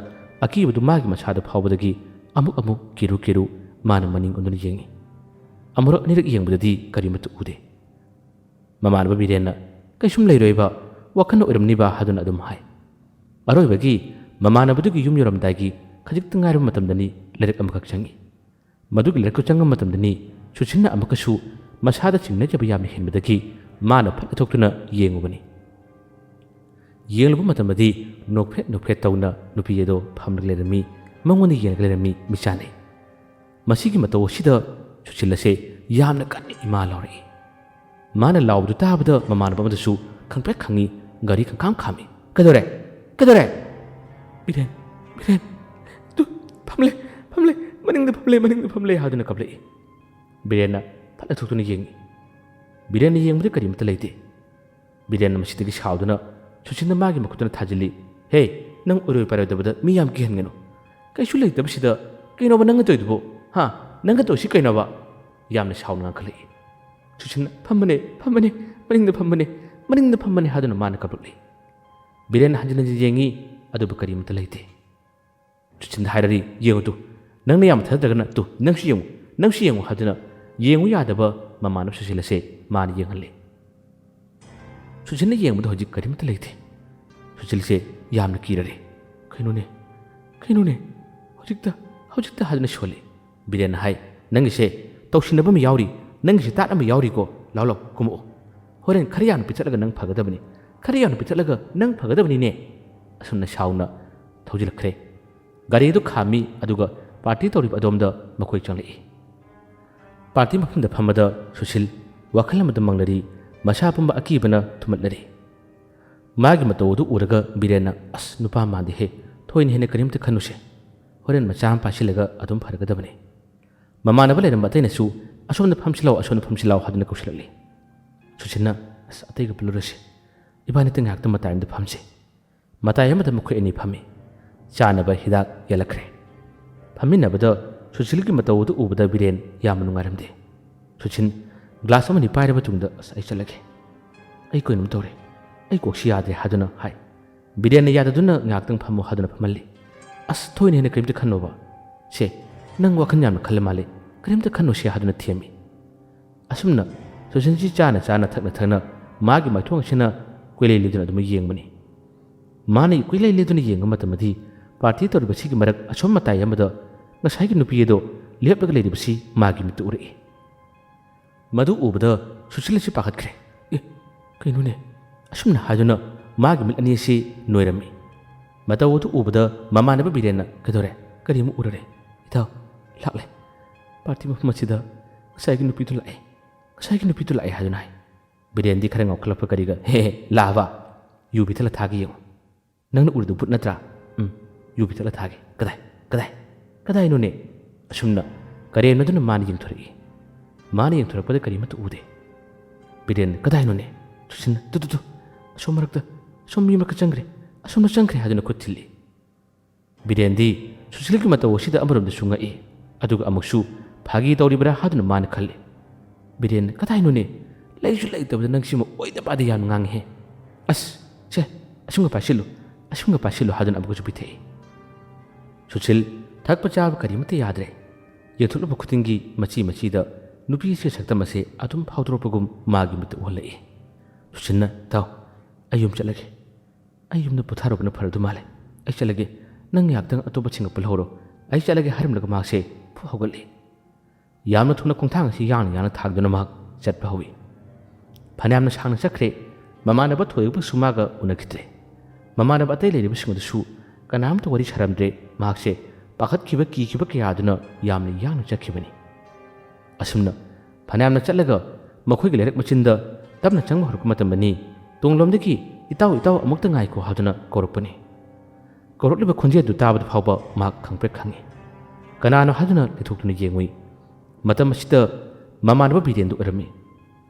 ꯑꯀꯤꯕꯗꯨ ꯃꯥꯒꯤ ꯃꯁꯥꯗ ꯐꯥꯎꯕꯗꯒꯤ ꯑꯃꯨꯛ ꯑꯃꯨꯛ ꯀꯤꯔꯨ ꯀꯤꯔꯨ ꯃꯥꯅ ꯃꯅꯤꯡ ꯑꯣꯟꯗꯨꯅ ꯌꯦꯡꯉꯤ꯫ ꯑꯃꯨꯔꯛ ꯑꯅꯤꯔꯛ ꯌꯦꯡꯕꯗꯗꯤ ꯀꯔꯤꯃꯠꯇ ꯎꯗꯦ꯫ ꯃꯃꯥꯟꯅꯕ ꯕꯤꯔꯦꯟꯅ, "ꯀꯩꯁꯨꯝ ꯂꯩꯔꯣꯏꯕ, ꯋꯥꯈꯜꯅ ꯑꯣꯏꯔꯝꯅꯤꯕ" ꯍꯥꯏꯗꯨꯅ ꯑꯗꯨꯝ ꯍꯥꯏ꯫ ꯑꯔꯣꯏꯕꯒꯤ ꯃꯃꯥꯟꯅꯕꯗꯨꯒꯤ ꯌꯨꯝ ꯌꯧꯔꯝꯗꯥꯏꯒꯤ ꯈꯖꯤꯛꯇ ꯉꯥꯏꯔꯕ ꯃꯇꯝꯗꯅꯤ ꯂꯥꯏꯔꯤꯛ ꯑꯃꯈꯛ ꯆꯪꯉꯤ꯫ ꯃꯗꯨꯒꯤ ꯂꯥꯏꯔꯤꯛꯇꯨ ꯆꯪꯕ ꯃꯇꯝꯗꯅꯤ ꯁꯨꯁꯤꯟꯅ ꯑꯃꯨꯛꯀꯁꯨ ꯃꯁꯥꯗ ꯆꯤꯡꯅꯖꯕ ꯌꯥꯝꯅ ꯍꯦꯟꯕꯗꯒꯤ ꯃꯥꯅ ꯐꯠ ꯂꯧꯊꯣꯛꯇꯨꯅ ꯌꯦꯡꯉꯨꯕꯅꯤ꯫ ꯌꯦꯡꯂꯨꯕ ꯃꯇꯝꯗꯗꯤ ꯅꯣꯛꯐꯦꯠ ꯅꯣꯛꯐꯦꯠ ꯇꯧꯅ ꯅꯨꯄꯤ ꯑꯗꯣ ꯐꯝꯂꯒ ꯂꯩꯔꯝꯃꯤ, ꯃꯉꯣꯟꯗ ꯌꯦꯡꯂꯒ ꯂꯩꯔꯝꯃꯤ ꯃꯤꯆꯥꯅꯩ꯫ ꯃꯁꯤꯒꯤ ꯃꯇꯧ ꯑꯁꯤꯗ ꯁꯨꯁꯤꯜ ꯑꯁꯦ ꯌꯥꯝꯅ ꯀꯟꯅ ꯏꯃꯥ ꯂꯥꯎꯔꯛꯏ꯫ ꯃꯥꯅ ꯂꯥꯎꯕꯗꯨ ꯇꯥꯕꯗ ꯃꯃꯥꯟꯅꯕ ꯑꯃꯗꯨꯁꯨ ꯈꯪꯄ꯭ꯔꯦꯛ ꯈꯪꯉꯤ, ꯒꯥꯔꯤ ꯈꯪꯈꯥꯝ ꯈꯥꯝꯃꯤ꯫ "ꯀꯩꯗꯧꯔꯦ? ꯀꯩꯗꯧꯔꯦ?" "ꯕꯤꯔꯦꯟ, ꯕꯤꯔꯦꯟ, ꯇꯨ, ꯐꯝꯂꯦ, ꯐꯝꯂꯦ, ꯃꯅꯤꯡꯗ ꯐꯝꯂꯦ, ꯃꯅꯤꯡꯗ ꯐꯝꯂꯦ" ꯍꯥꯏꯗꯨꯅ ꯀꯞꯂꯛꯏ꯫ ꯕꯤꯔꯦꯟꯅ ꯐꯠ ꯂꯧꯊꯣꯛꯇꯨꯅ ꯌꯦꯡꯉꯤ꯫ ꯕꯤꯔꯦꯟꯅ ꯌꯦꯡꯕꯗ ꯀꯔꯤꯃꯠꯇ ꯂꯩꯇꯦ꯫ ꯕꯤꯔꯦꯟꯅ ꯃꯁꯤꯗꯒꯤ ꯁꯥꯎꯗꯨꯅ ꯁꯨꯁꯤꯟꯗ ꯃꯥꯒꯤ ꯃꯈꯨꯠꯇꯨꯅ ꯊꯥꯖꯤꯜꯂꯤ꯫ "ꯍꯦ, ꯅꯪ ꯑꯣꯏꯔꯣꯏ ꯄꯥꯔꯣꯏꯗꯕꯗ ꯃꯤ ꯌꯥꯝ ꯀꯤꯍꯟꯒꯅꯨ꯫ ꯀꯩꯁꯨ ꯂꯩꯇꯕꯁꯤꯗ ꯀꯩꯅꯣꯕ ꯅꯪꯅ ꯇꯧꯔꯤꯗꯨꯕꯨ? ꯍꯥ? ꯅꯪꯒ ꯇꯧꯔꯤꯁꯤ ꯀꯩꯅꯣꯕ?" ꯌꯥꯝꯅ ꯁꯥꯎꯅ ꯉꯥꯡꯈꯠꯂꯛꯏ꯫ ꯁꯨꯁꯤꯟꯅ, "ꯐꯝꯕꯅꯦ, ꯐꯝꯕꯅꯦ, ꯃꯅꯤꯡꯗ ꯐꯝꯕꯅꯦ, ꯃꯅꯤꯡꯗ ꯐꯝꯕꯅꯦ" ꯍꯥꯏꯗꯨꯅ ꯃꯥꯅ ꯀꯞꯂꯛꯂꯤ꯫ ꯕꯤꯔꯦꯟꯅ ꯍꯟꯖꯤꯟ ꯍꯟꯖꯤꯟ ꯌꯦꯡꯉꯤ, ꯑꯗꯨꯕꯨ ꯀꯔꯤꯃꯠꯇ ꯂꯩꯇꯦ꯫ ꯁꯨꯁꯤꯟꯗ ꯍꯥꯏꯔꯔꯤ, "ꯌꯦꯡꯉꯨ ꯇꯨ, ꯅꯪꯅ ꯌꯥꯝ ꯊꯥꯖꯗ꯭ꯔꯒꯅ ꯇꯨ, ꯅꯪꯁꯨ ꯌꯦꯡꯉꯨ, ꯅꯪꯁꯨ ꯌꯦꯡꯉꯨ" ꯍꯥꯏꯗꯨꯅ ꯌꯦꯡꯉꯨ ꯌꯥꯗꯕ ꯃꯃꯥꯟꯅꯕ ꯁꯨꯁꯤꯜ ꯑꯁꯦ ꯃꯥꯅ ꯌꯦꯡꯍꯜꯂꯤ꯫ ꯁꯨꯁꯤꯟꯅ ꯌꯦꯡꯕꯗ ꯍꯧꯖꯤꯛ ꯀꯔꯤꯃꯠꯇ ꯂꯩꯇꯦ꯫ ꯁꯨꯁꯤꯜꯁꯦ ꯌꯥꯝꯅ ꯀꯤꯔꯔꯦ꯫ "ꯀꯩꯅꯣꯅꯦ? ꯀꯩꯅꯣꯅꯦ? ꯍꯧꯖꯤꯛꯇ, ꯍꯧꯖꯤꯛꯇ?" ꯍꯥꯏꯗꯨꯅ ꯁꯣꯜꯂꯤ꯫ ꯕꯤꯔꯦꯟꯅ ꯍꯥꯏ, "ꯅꯪꯒꯤꯁꯦ ꯇꯧꯁꯤꯟꯅꯕ ꯑꯃ ꯌꯥꯎꯔꯤ, ꯅꯪꯒꯤꯁꯦ ꯇꯥꯠ ꯑꯃ ꯌꯥꯎꯔꯤꯀꯣ, ꯂꯥꯎ ꯂꯥꯎ ꯀꯨꯝꯃꯛꯑꯣ꯫ ꯍꯣꯔꯦꯟ ꯈꯔ ꯌꯥꯝꯅ ꯄꯤꯊꯠꯂꯒ ꯅꯪ ꯐꯒꯗꯕꯅꯤ, ꯈꯔ ꯌꯥꯝꯅ ꯄꯤꯊꯠꯂꯒ ꯅꯪ ꯐꯒꯗꯕꯅꯤꯅꯦ"꯫ ꯑꯁꯨꯝꯅ ꯁꯥꯎꯅ ꯊꯧꯖꯤꯜꯂꯛꯈ꯭ꯔꯦ꯫ ꯒꯥꯔꯤ ꯑꯗꯨ ꯈꯥꯝꯃꯤ, ꯑꯗꯨꯒ ꯄꯥꯔꯇꯤ ꯇꯧꯔꯤꯕ ꯑꯗꯣꯝꯗ ꯃꯈꯣꯏ ꯆꯪꯂꯛꯏ꯫ ꯄꯥꯔꯇꯤ ꯃꯐꯝꯗ ꯐꯝꯕꯗ ꯁꯨꯁꯤꯜ ꯋꯥꯈꯜ ꯑꯃꯗ ꯃꯪꯂꯔꯤ, ꯃꯁꯥ ꯄꯨꯝꯕ ꯑꯀꯤꯕꯅ ꯊꯨꯝꯍꯠꯂꯔꯤ꯫ ꯃꯥꯒꯤ ꯃꯇꯧ ꯑꯗꯨ ꯎꯔꯒ ꯕꯤꯔꯦꯟꯅ, "ꯑꯁ, ꯅꯨꯄꯥ ꯃꯥꯟꯗꯦꯍꯦ, ꯊꯣꯏꯅ ꯍꯦꯟꯅ ꯀꯔꯤꯝꯇ ꯈꯟꯅꯨꯁꯦ, ꯍꯣꯔꯦꯟ ꯃꯆꯥ ꯑꯃ ꯄꯥꯏꯁꯤꯜꯂꯒ ꯑꯗꯨꯝ ꯐꯔꯒꯗꯕꯅꯤ"꯫ ꯃꯃꯥꯟꯅꯕ ꯂꯩꯔꯝꯕ ꯑꯇꯩꯅꯁꯨ, "ꯑꯁꯣꯝꯗ ꯐꯝꯁꯤ ꯂꯥꯎ, ꯑꯁꯣꯝꯗ ꯐꯝꯁꯤ ꯂꯥꯎ" ꯍꯥꯏꯗꯨꯅ ꯀꯧꯁꯤꯜꯂꯛꯂꯤ꯫ ꯁꯨꯁꯤꯜꯅ, "ꯑꯁ, ꯑꯇꯩꯒ ꯄꯨꯜꯂꯨꯔꯁꯤ, ꯏꯕꯥꯅꯤꯇ ꯉꯥꯏꯍꯥꯛꯇ ꯃꯇꯥꯏ ꯑꯃꯗ ꯐꯝꯁꯤ"꯫ ꯃꯇꯥꯏ ꯑꯃꯗ ꯃꯈꯣꯏ ꯑꯅꯤ ꯐꯝꯃꯤ꯫ ꯆꯥꯅꯕ ꯍꯤꯗꯥꯛ ꯌꯥꯜꯂꯛꯈ꯭ꯔꯦ꯫ ꯐꯝꯃꯤꯟꯅꯕꯗ ꯁꯨꯁꯤꯜꯒꯤ ꯃꯇꯧ ꯑꯗꯨ ꯎꯕꯗ ꯕꯤꯔꯦꯟ ꯌꯥꯝꯅ ꯅꯨꯡꯉꯥꯏꯔꯝꯗꯦ꯫ ꯁꯨꯁꯤꯜ ꯒ꯭ꯂꯥꯁ ꯑꯃꯅꯤ ꯄꯥꯏꯔꯕ ꯇꯨꯡꯗ, "ꯑꯁ, ꯑꯩ ꯆꯠꯂꯒꯦ, ꯑꯩ ꯀꯩꯅꯣꯝ ꯇꯧꯔꯦ, ꯑꯩ ꯀꯣꯛꯁꯤ ꯌꯥꯗ꯭ꯔꯦ" ꯍꯥꯏꯗꯨꯅ ꯍꯥꯏ꯫ ꯕꯤꯔꯦꯟꯅ ꯌꯥꯗꯗꯨꯅ "ꯉꯥꯏꯍꯥꯛꯇꯪ ꯐꯝꯃꯣ" ꯍꯥꯏꯗꯨꯅ ꯐꯝꯍꯜꯂꯤ꯫ "ꯑꯁ, ꯊꯣꯏꯅ ꯍꯦꯟꯅ ꯀꯔꯤꯝꯇ ꯈꯟꯅꯣꯕ꯫ ꯁꯦ, ꯅꯪ ꯋꯥꯈꯜ ꯌꯥꯝꯅ ꯈꯜꯂ ꯃꯥꯜꯂꯦ, ꯀꯔꯤꯝꯇ ꯈꯟꯅꯨꯁꯦ" ꯍꯥꯏꯗꯨꯅ ꯊꯦꯝꯃꯤ꯫ ꯑꯁꯨꯝꯅ ꯁꯨꯁꯤꯜꯁꯤ ꯆꯥꯅ ꯆꯥꯅ, ꯊꯛꯅ ꯊꯛꯅ ꯃꯥꯒꯤ ꯃꯥꯏꯊꯣꯡ ꯑꯁꯤꯅ ꯀꯣꯏꯂꯩ ꯂꯩꯗꯨꯅ ꯑꯗꯨꯝ ꯌꯦꯡꯕꯅꯤ꯫ ꯃꯥꯅ ꯀꯣꯏꯂꯩ ꯂꯩꯗꯨꯅ ꯌꯦꯡꯕ ꯃꯇꯝꯗꯗꯤ ꯄꯥꯔꯇꯤ ꯇꯧꯔꯤꯕꯁꯤꯒꯤ ꯃꯔꯛ ꯑꯁꯣꯝ ꯃꯇꯥꯏ ꯑꯃꯗ ꯉꯁꯥꯏꯒꯤ ꯅꯨꯄꯤ ꯑꯗꯣ ꯂꯦꯞꯂꯒ ꯂꯩꯔꯤꯕꯁꯤ ꯃꯥꯒꯤ ꯃꯤꯠꯇ ꯎꯔꯛꯏ꯫ ꯃꯗꯨ ꯎꯕꯗ ꯁꯨꯁꯤꯜ ꯑꯁꯤ ꯄꯥꯈꯠꯈ꯭ꯔꯦ꯫ "ꯑꯦ, ꯀꯩꯅꯣꯅꯦ?" ꯑꯁꯨꯝꯅ ꯍꯥꯏꯗꯨꯅ ꯃꯥꯒꯤ ꯃꯤꯠ ꯑꯅꯤ ꯑꯁꯤ ꯅꯣꯏꯔꯝꯃꯤ꯫ ꯃꯇꯧ ꯑꯗꯨ ꯎꯕꯗ ꯃꯃꯥꯟꯅꯕ ꯕꯤꯔꯦꯟꯅ, "ꯀꯩꯗꯧꯔꯦ? ꯀꯔꯤ ꯑꯃꯨꯛ ꯎꯔꯨꯔꯦ?" "ꯏꯇꯥꯎ, ꯂꯥꯛꯂꯦ꯫ ꯄꯥꯔꯇꯤ ꯃꯐꯝ ꯑꯁꯤꯗ ꯉꯁꯥꯏꯒꯤ ꯅꯨꯄꯤꯗꯨ ꯂꯥꯛꯑꯦ꯫ ꯉꯁꯥꯏꯒꯤ ꯅꯨꯄꯤꯗꯨ ꯂꯥꯛꯑꯦ" ꯍꯥꯏꯗꯨꯅ ꯍꯥꯏ꯫ ꯕꯤꯔꯦꯟꯗꯤ ꯈꯔ ꯉꯥꯎꯈꯠꯂꯛꯄ ꯀꯔꯤꯒ, "ꯍꯦ ꯍꯦ, ꯂꯥꯛꯑꯕ? ꯌꯨ ꯄꯤꯊꯛꯂ ꯊꯥꯒꯦ ꯌꯦꯡꯉꯨ꯫ ꯅꯪꯅ ꯎꯔꯤꯗꯨ ꯕꯨꯠ ꯅꯠꯇ꯭ꯔꯥ? ꯎꯝ, ꯌꯨ ꯄꯤꯊꯛꯂ ꯊꯥꯒꯦ꯫ ꯀꯗꯥꯏ? ꯀꯗꯥꯏ? ꯀꯗꯥꯏꯅꯣꯅꯦ?" ꯑꯁꯨꯝꯅ ꯀꯔꯦꯝꯅꯗꯨꯅ ꯃꯥꯅ ꯌꯦꯡꯊꯣꯔꯛꯏ꯫ ꯃꯥꯅ ꯌꯦꯡꯊꯣꯔꯛꯄꯗ ꯀꯔꯤꯃꯠꯇ ꯎꯗꯦ꯫ ꯕꯤꯔꯦꯟ, "ꯀꯗꯥꯏꯅꯣꯅꯦ?" ꯁꯨꯁꯤꯜꯅ, "ꯇꯨ, ꯇꯨ, ꯇꯨ, ꯑꯁꯣꯝ ꯃꯔꯛꯇ, ꯑꯁꯣꯝ ꯃꯤ ꯃꯔꯛꯇ ꯆꯪꯈ꯭ꯔꯦ, ꯑꯁꯣꯝꯗ ꯆꯪꯈ꯭ꯔꯦ" ꯍꯥꯏꯗꯨꯅ ꯈꯨꯠ ꯊꯤꯜꯂꯤ꯫ ꯕꯤꯔꯦꯟꯗꯤ ꯁꯨꯁꯤꯜꯒꯤ ꯃꯇꯧ ꯑꯁꯤꯗ ꯑꯃꯔꯣꯝꯗꯁꯨ ꯉꯛꯏ, ꯑꯗꯨꯒ ꯑꯃꯨꯛꯁꯨ ꯐꯥꯒꯤ ꯇꯧꯔꯤꯕ꯭ꯔꯥ ꯍꯥꯏꯗꯨꯅ ꯃꯥꯅ ꯈꯜꯂꯤ꯫ ꯕꯤꯔꯦꯟ, "ꯀꯗꯥꯏꯅꯣꯅꯦ? ꯂꯩꯁꯨ ꯂꯩꯇꯕꯗ ꯅꯪꯁꯤꯃ ꯑꯣꯏꯗ ꯄꯥꯗ ꯌꯥꯝ ꯉꯥꯡꯉꯤꯍꯦ꯫ ꯑꯁ, ꯁꯦ, ꯑꯁꯨꯝꯒ ꯄꯥꯏꯁꯤꯜꯂꯨ, ꯑꯁꯨꯝꯒ ꯄꯥꯏꯁꯤꯜꯂꯨ" ꯍꯥꯏꯗꯨꯅ ꯑꯃꯨꯛꯀꯁꯨ ꯄꯤꯊꯛꯏ꯫ ꯁꯨꯁꯤꯜ ꯊꯛꯄ ꯆꯥꯕ ꯀꯔꯤꯃꯠꯇ ꯌꯥꯗ꯭ꯔꯦ꯫ ꯌꯦꯡꯊꯣꯛꯂꯨꯕ ꯈꯨꯗꯤꯡꯒꯤ ꯃꯆꯤ ꯃꯆꯤꯗ ꯅꯨꯄꯤꯁꯦ ꯁꯛꯇꯝ ꯑꯁꯦ ꯑꯗꯨꯝ ꯐꯥꯎꯗꯣꯔꯛꯄꯒꯨꯝ ꯃꯥꯒꯤ ꯃꯤꯠꯇ ꯎꯍꯜꯂꯛꯏ꯫ ꯁꯨꯁꯤꯜꯅ, "ꯏꯇꯥꯎ, ꯑꯩ ꯌꯨꯝ ꯆꯠꯂꯒꯦ꯫ "ꯑꯩ ꯌꯨꯝꯗ ꯄꯣꯊꯥꯔꯨꯕꯅ ꯐꯔꯗꯧ ꯃꯥꯜꯂꯦ꯫ ꯑꯩ ꯆꯠꯂꯒꯦ꯫ ꯅꯪ ꯉꯥꯏꯍꯥꯛꯇꯪ ꯑꯇꯣꯞꯄꯁꯤꯡꯒ ꯄꯨꯜꯍꯧꯔꯣ꯫ ꯑꯩ ꯆꯠꯂꯒꯦ" ꯍꯥꯏꯔꯝꯂꯒ ꯃꯍꯥꯛꯁꯦ ꯐꯨꯛ ꯍꯧꯒꯠꯂꯦ꯫ ꯌꯥꯝꯅ ꯊꯨꯅ ꯈꯣꯡꯊꯥꯡ ꯑꯁꯤ ꯌꯥꯡꯅ ꯌꯥꯡꯅ ꯊꯥꯡꯗꯨꯅ ꯃꯍꯥꯛ ꯆꯠꯄ ꯍꯧꯏ꯫ ꯐꯅꯌꯥꯝꯅ ꯁꯥꯡꯅ ꯆꯠꯈ꯭ꯔꯦ꯫ ꯃꯃꯥꯟꯅꯕ ꯊꯣꯏꯕꯕꯨꯁꯨ ꯃꯥꯒ ꯎꯅꯈꯤꯗ꯭ꯔꯦ꯫ ꯃꯃꯥꯟꯅꯕ ꯑꯇꯩ ꯂꯩꯔꯤꯕꯁꯤꯡ ꯑꯗꯨꯁꯨ ꯀꯅꯥꯝꯇ ꯋꯥꯔꯤ ꯁꯥꯔꯝꯗ꯭ꯔꯦ꯫ ꯃꯍꯥꯛꯁꯦ ꯄꯥꯈꯠꯈꯤꯕ, ꯀꯤꯈꯤꯕ ꯀꯌꯥꯗꯨꯅ ꯌꯥꯝꯅ ꯌꯥꯡꯅ ꯆꯠꯈꯤꯕꯅꯤ꯫ ꯑꯁꯨꯝꯅ ꯐꯅꯌꯥꯝꯅ ꯆꯠꯂꯒ ꯃꯈꯣꯏꯒꯤ ꯂꯩꯔꯛ ꯃꯆꯤꯟꯗ ꯇꯞꯅ ꯆꯪꯕ ꯍꯧꯔꯛꯄ ꯃꯇꯝꯗꯅꯤ, ꯇꯨꯡꯂꯣꯝꯗꯒꯤ "ꯏꯇꯥꯎ, ꯏꯇꯥꯎ, ꯑꯃꯨꯛꯇ ꯉꯥꯏꯈꯣ" ꯍꯥꯏꯗꯨꯅ ꯀꯧꯔꯛꯄꯅꯤ꯫ ꯀꯧꯔꯛꯂꯤꯕ ꯈꯣꯟꯖꯦꯜꯗꯨ ꯇꯥꯕꯗ ꯐꯥꯎꯕ ꯃꯍꯥꯛ ꯈꯪꯄ꯭ꯔꯦꯛ ꯈꯪꯏ꯫ ꯀꯅꯥꯅꯣ ꯍꯥꯏꯗꯨꯅ ꯂꯩꯊꯣꯛꯇꯨꯅ ꯌꯦꯡꯉꯨꯏ꯫ ꯃꯇꯝ ꯑꯁꯤꯗ ꯃꯃꯥꯟꯅꯕ ꯕꯤꯔꯦꯟꯗꯨ ꯑꯣꯏꯔꯝꯃꯤ꯫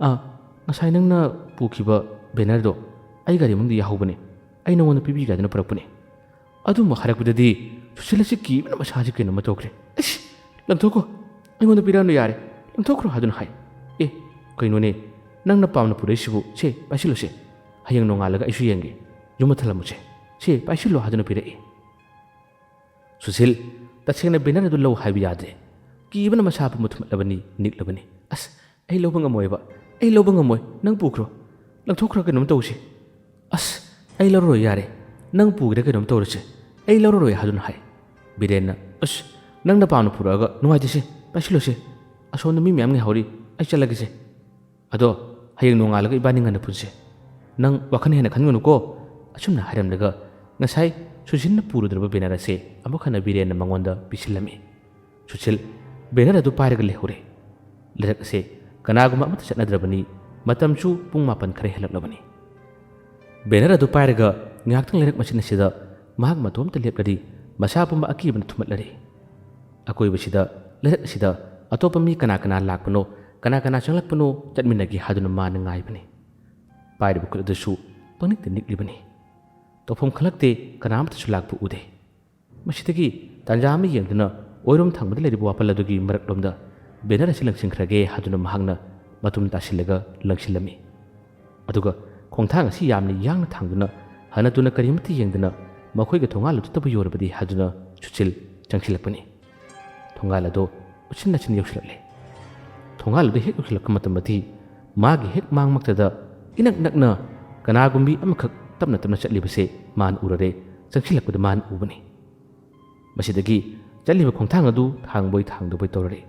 "ꯑꯥ, ꯉꯁꯥꯏ ꯅꯪꯅ ꯄꯨꯈꯤꯕ ꯕꯦꯅꯔꯗꯣ ꯑꯩ ꯒꯥꯔꯤ ꯃꯅꯨꯡꯗ ꯌꯥꯍꯧꯕꯅꯦ꯫ ꯑꯩ ꯅꯉꯣꯟꯗ ꯄꯤꯕꯤꯒꯦ ꯍꯥꯏꯗꯨꯅ ꯄꯨꯔꯛꯄꯅꯦ"꯫ ꯑꯗꯨꯝꯕ ꯍꯥꯏꯔꯛꯄꯗꯗꯤ ꯁꯨꯁꯤꯜ ꯑꯁꯤ ꯀꯤꯕꯅ ꯃꯁꯥꯁꯤ ꯀꯩꯅꯣꯝꯃ ꯇꯧꯈ꯭ꯔꯦ꯫ "ꯑꯩꯁ, ꯂꯪꯊꯣꯛꯈꯣ, ꯑꯩꯉꯣꯟꯗ ꯄꯤꯔꯛꯑꯅꯨ ꯌꯥꯔꯦ, ꯂꯪꯊꯣꯛꯈ꯭ꯔꯣ" ꯍꯥꯏꯗꯨꯅ ꯍꯥꯏ꯫ "ꯑꯦ, ꯀꯩꯅꯣꯅꯦ, ꯅꯪꯅ ꯄꯥꯝꯅ ꯄꯨꯔꯛꯏꯁꯤꯕꯨ? ꯁꯦ, ꯄꯥꯏꯁꯤꯜꯂꯨꯁꯦ, ꯍꯌꯦꯡ ꯅꯣꯡꯉꯥꯜꯂꯒ ꯑꯩꯁꯨ ꯌꯦꯡꯒꯦ, ꯌꯨꯝꯗ ꯊꯜꯂꯝꯃꯨꯁꯦ, ꯁꯦ, ꯄꯥꯏꯁꯤꯜꯂꯣ" ꯍꯥꯏꯗꯨꯅ ꯄꯤꯔꯛꯏ꯫ ꯁꯨꯁꯤꯜ, ꯇꯁꯦꯡꯅ ꯕꯦꯅꯔ ꯑꯗꯨ ꯂꯧ ꯍꯥꯏꯕ ꯌꯥꯗ꯭ꯔꯦ꯫ ꯀꯤꯕꯅ ꯃꯁꯥ ꯄꯨꯝꯕ ꯊꯨꯝꯍꯠꯂꯕꯅꯤ, ꯅꯤꯛꯂꯕꯅꯤ꯫ "ꯑꯁ, ꯑꯩ ꯂꯧꯕ ꯉꯝꯃꯣꯏꯕ, ꯑꯩ ꯂꯧꯕ ꯉꯝꯃꯣꯏ, ꯅꯪ ꯄꯨꯈ꯭ꯔꯣ, ꯂꯪꯊꯣꯛꯈ꯭ꯔ ꯀꯩꯅꯣꯝ ꯇꯧꯁꯤ"꯫ "ꯑꯁ, ꯑꯩ ꯂꯧꯔꯔꯣꯏ ꯌꯥꯔꯦ, ꯅꯪ ꯄꯨꯒꯦꯔꯥ ꯀꯩꯅꯣꯝ ꯇꯧꯔꯁꯦ, ꯑꯩ ꯂꯧꯔꯔꯣꯏ" ꯍꯥꯏꯗꯨꯅ ꯍꯥꯏ꯫ ꯕꯤꯔꯦꯟꯅ, "ꯑꯁ, ꯅꯪꯅ ꯄꯥꯝꯅ ꯄꯨꯔꯛꯑꯒ ꯅꯨꯡꯉꯥꯏꯇꯦꯁꯦ, ꯄꯥꯏꯁꯤꯜꯂꯨꯁꯦ, ꯑꯁꯣꯝꯗ ꯃꯤ ꯃꯌꯥꯝ ꯉꯥꯏꯍꯧꯔꯤ, ꯑꯩ ꯆꯠꯂꯒꯦꯁꯦ꯫ ꯑꯗꯣ ꯍꯌꯦꯡ ꯅꯣꯡꯉꯥꯜꯂꯒ ꯏꯕꯥꯅꯤ ꯉꯟꯅ ꯄꯨꯟꯁꯦ, ꯅꯪ ꯋꯥꯈꯜ ꯍꯦꯟꯅ ꯈꯟꯒꯅꯨꯀꯣ"꯫ ꯑꯁꯨꯝꯅ ꯍꯥꯏꯔꯝꯂꯒ ꯉꯁꯥꯏ ꯁꯨꯁꯤꯜꯅ ꯄꯨꯔꯨꯗ꯭ꯔꯕ ꯕꯦꯅꯔ ꯑꯁꯦ ꯑꯃꯨꯛ ꯍꯟꯅ ꯕꯤꯔꯦꯟꯅ ꯃꯉꯣꯟꯗ ꯄꯤꯁꯤꯜꯂꯝꯃꯤ꯫ ꯁꯨꯁꯤꯜ ꯕꯦꯅꯔ ꯑꯗꯨ ꯄꯥꯏꯔꯒ ꯂꯩꯍꯧꯔꯦ꯫ ꯂꯩꯔꯛ ꯑꯁꯦ ꯀꯅꯥꯒꯨꯝꯕ ꯑꯃꯠꯇ ꯆꯠꯅꯗ꯭ꯔꯕꯅꯤ꯫ ꯃꯇꯝꯁꯨ ꯄꯨꯡ ꯃꯥꯄꯟ ꯈꯔ ꯍꯦꯜꯂꯛꯂꯕꯅꯤ꯫ ꯕꯦꯅꯔ ꯑꯗꯨ ꯄꯥꯏꯔꯒ ꯉꯥꯏꯍꯥꯛꯇꯪ ꯂꯩꯔꯛ ꯃꯆꯤꯟ ꯑꯁꯤꯗ ꯃꯍꯥꯛ ꯃꯇꯣꯝꯇ ꯂꯦꯞꯂꯔꯤ꯫ ꯃꯁꯥ ꯄꯨꯝꯕ ꯑꯀꯤꯕꯅ ꯊꯨꯝꯍꯠꯂꯔꯤ꯫ ꯑꯀꯣꯏꯕꯁꯤꯗ, ꯂꯩꯔꯛ ꯑꯁꯤꯗ ꯑꯇꯣꯞꯄ ꯃꯤ ꯀꯅꯥ ꯀꯅꯥ ꯂꯥꯛꯄꯅꯣ, ꯀꯅꯥ ꯀꯅꯥ ꯆꯪꯂꯛꯄꯅꯣ ꯆꯠꯃꯤꯟꯅꯒꯦ ꯍꯥꯏꯗꯨꯅ ꯃꯥꯅ ꯉꯥꯏꯕꯅꯤ꯫ ꯄꯥꯏꯔꯤꯕ ꯈꯨꯠ ꯑꯗꯨꯁꯨ ꯄꯪꯅꯤꯛꯇ ꯅꯤꯛꯂꯤꯕꯅꯤ꯫ ꯇꯧꯐꯝ ꯈꯪꯂꯛꯇꯦ, ꯀꯅꯥꯃꯠꯇꯁꯨ ꯂꯥꯛꯄ ꯎꯗꯦ꯫ ꯃꯁꯤꯗꯒꯤ ꯇꯥꯟꯖꯥ ꯑꯃ ꯌꯦꯡꯗꯨꯅ ꯑꯣꯏꯔꯣꯝ ꯊꯪꯕꯗ ꯂꯩꯔꯤꯕ ꯋꯥꯄꯜ ꯑꯗꯨꯒꯤ ꯃꯔꯛꯂꯣꯝꯗ ꯕꯦꯅꯔ ꯑꯁꯤ ꯂꯪꯁꯤꯟꯈ꯭ꯔꯒꯦ ꯍꯥꯏꯗꯨꯅ ꯃꯍꯥꯛꯅ ꯃꯇꯨꯝ ꯇꯥꯁꯤꯜꯂꯒ ꯂꯪꯁꯤꯜꯂꯝꯃꯤ꯫ ꯑꯗꯨꯒ ꯈꯣꯡꯊꯥꯡ ꯑꯁꯤ ꯌꯥꯝꯅ ꯌꯥꯡꯅ ꯊꯥꯡꯗꯨꯅ ꯍꯟꯅ ꯇꯨꯅ ꯀꯔꯤꯃꯠꯇ ꯌꯦꯡꯗꯅ ꯃꯈꯣꯏꯒꯤ ꯊꯣꯡꯒꯥꯜ ꯑꯗꯨ ꯇꯠꯇꯕ ꯌꯧꯔꯕꯗꯤ ꯍꯥꯏꯗꯨꯅ ꯁꯨꯁꯤꯜ ꯆꯪꯁꯤꯜꯂꯛꯄꯅꯤ꯫ ꯊꯣꯡꯒꯥꯜ ꯑꯗꯨ ꯎꯆꯤꯟ ꯅꯥꯆꯤꯟ ꯌꯧꯁꯤꯜꯂꯛꯂꯦ꯫ ꯊꯣꯡꯒꯥꯜ ꯑꯗꯨ ꯍꯦꯛ ꯌꯧꯁꯤꯜꯂꯛꯄ ꯃꯇꯝꯗꯗꯤ ꯃꯥꯒꯤ ꯍꯦꯛ ꯃꯥꯡꯃꯛꯇꯗ ꯏꯅꯛ ꯅꯛꯅ ꯀꯅꯥꯒꯨꯝꯕꯤ ꯑꯃꯈꯛ ꯇꯞꯅ ꯇꯞꯅ ꯆꯠꯂꯤꯕꯁꯦ ꯃꯥꯅ ꯎꯔꯔꯦ꯫ ꯆꯪꯁꯤꯜꯂꯛꯄꯗ ꯃꯥꯅ ꯎꯕꯅꯤ꯫ ꯃꯁꯤꯗꯒꯤ ꯆꯠꯂꯤꯕ ꯈꯣꯡꯊꯥꯡ ꯑꯗꯨ ꯊꯥꯡꯕꯣꯏ ꯊꯥꯡꯗꯕꯣꯏ ꯇꯧꯔꯔꯦ꯫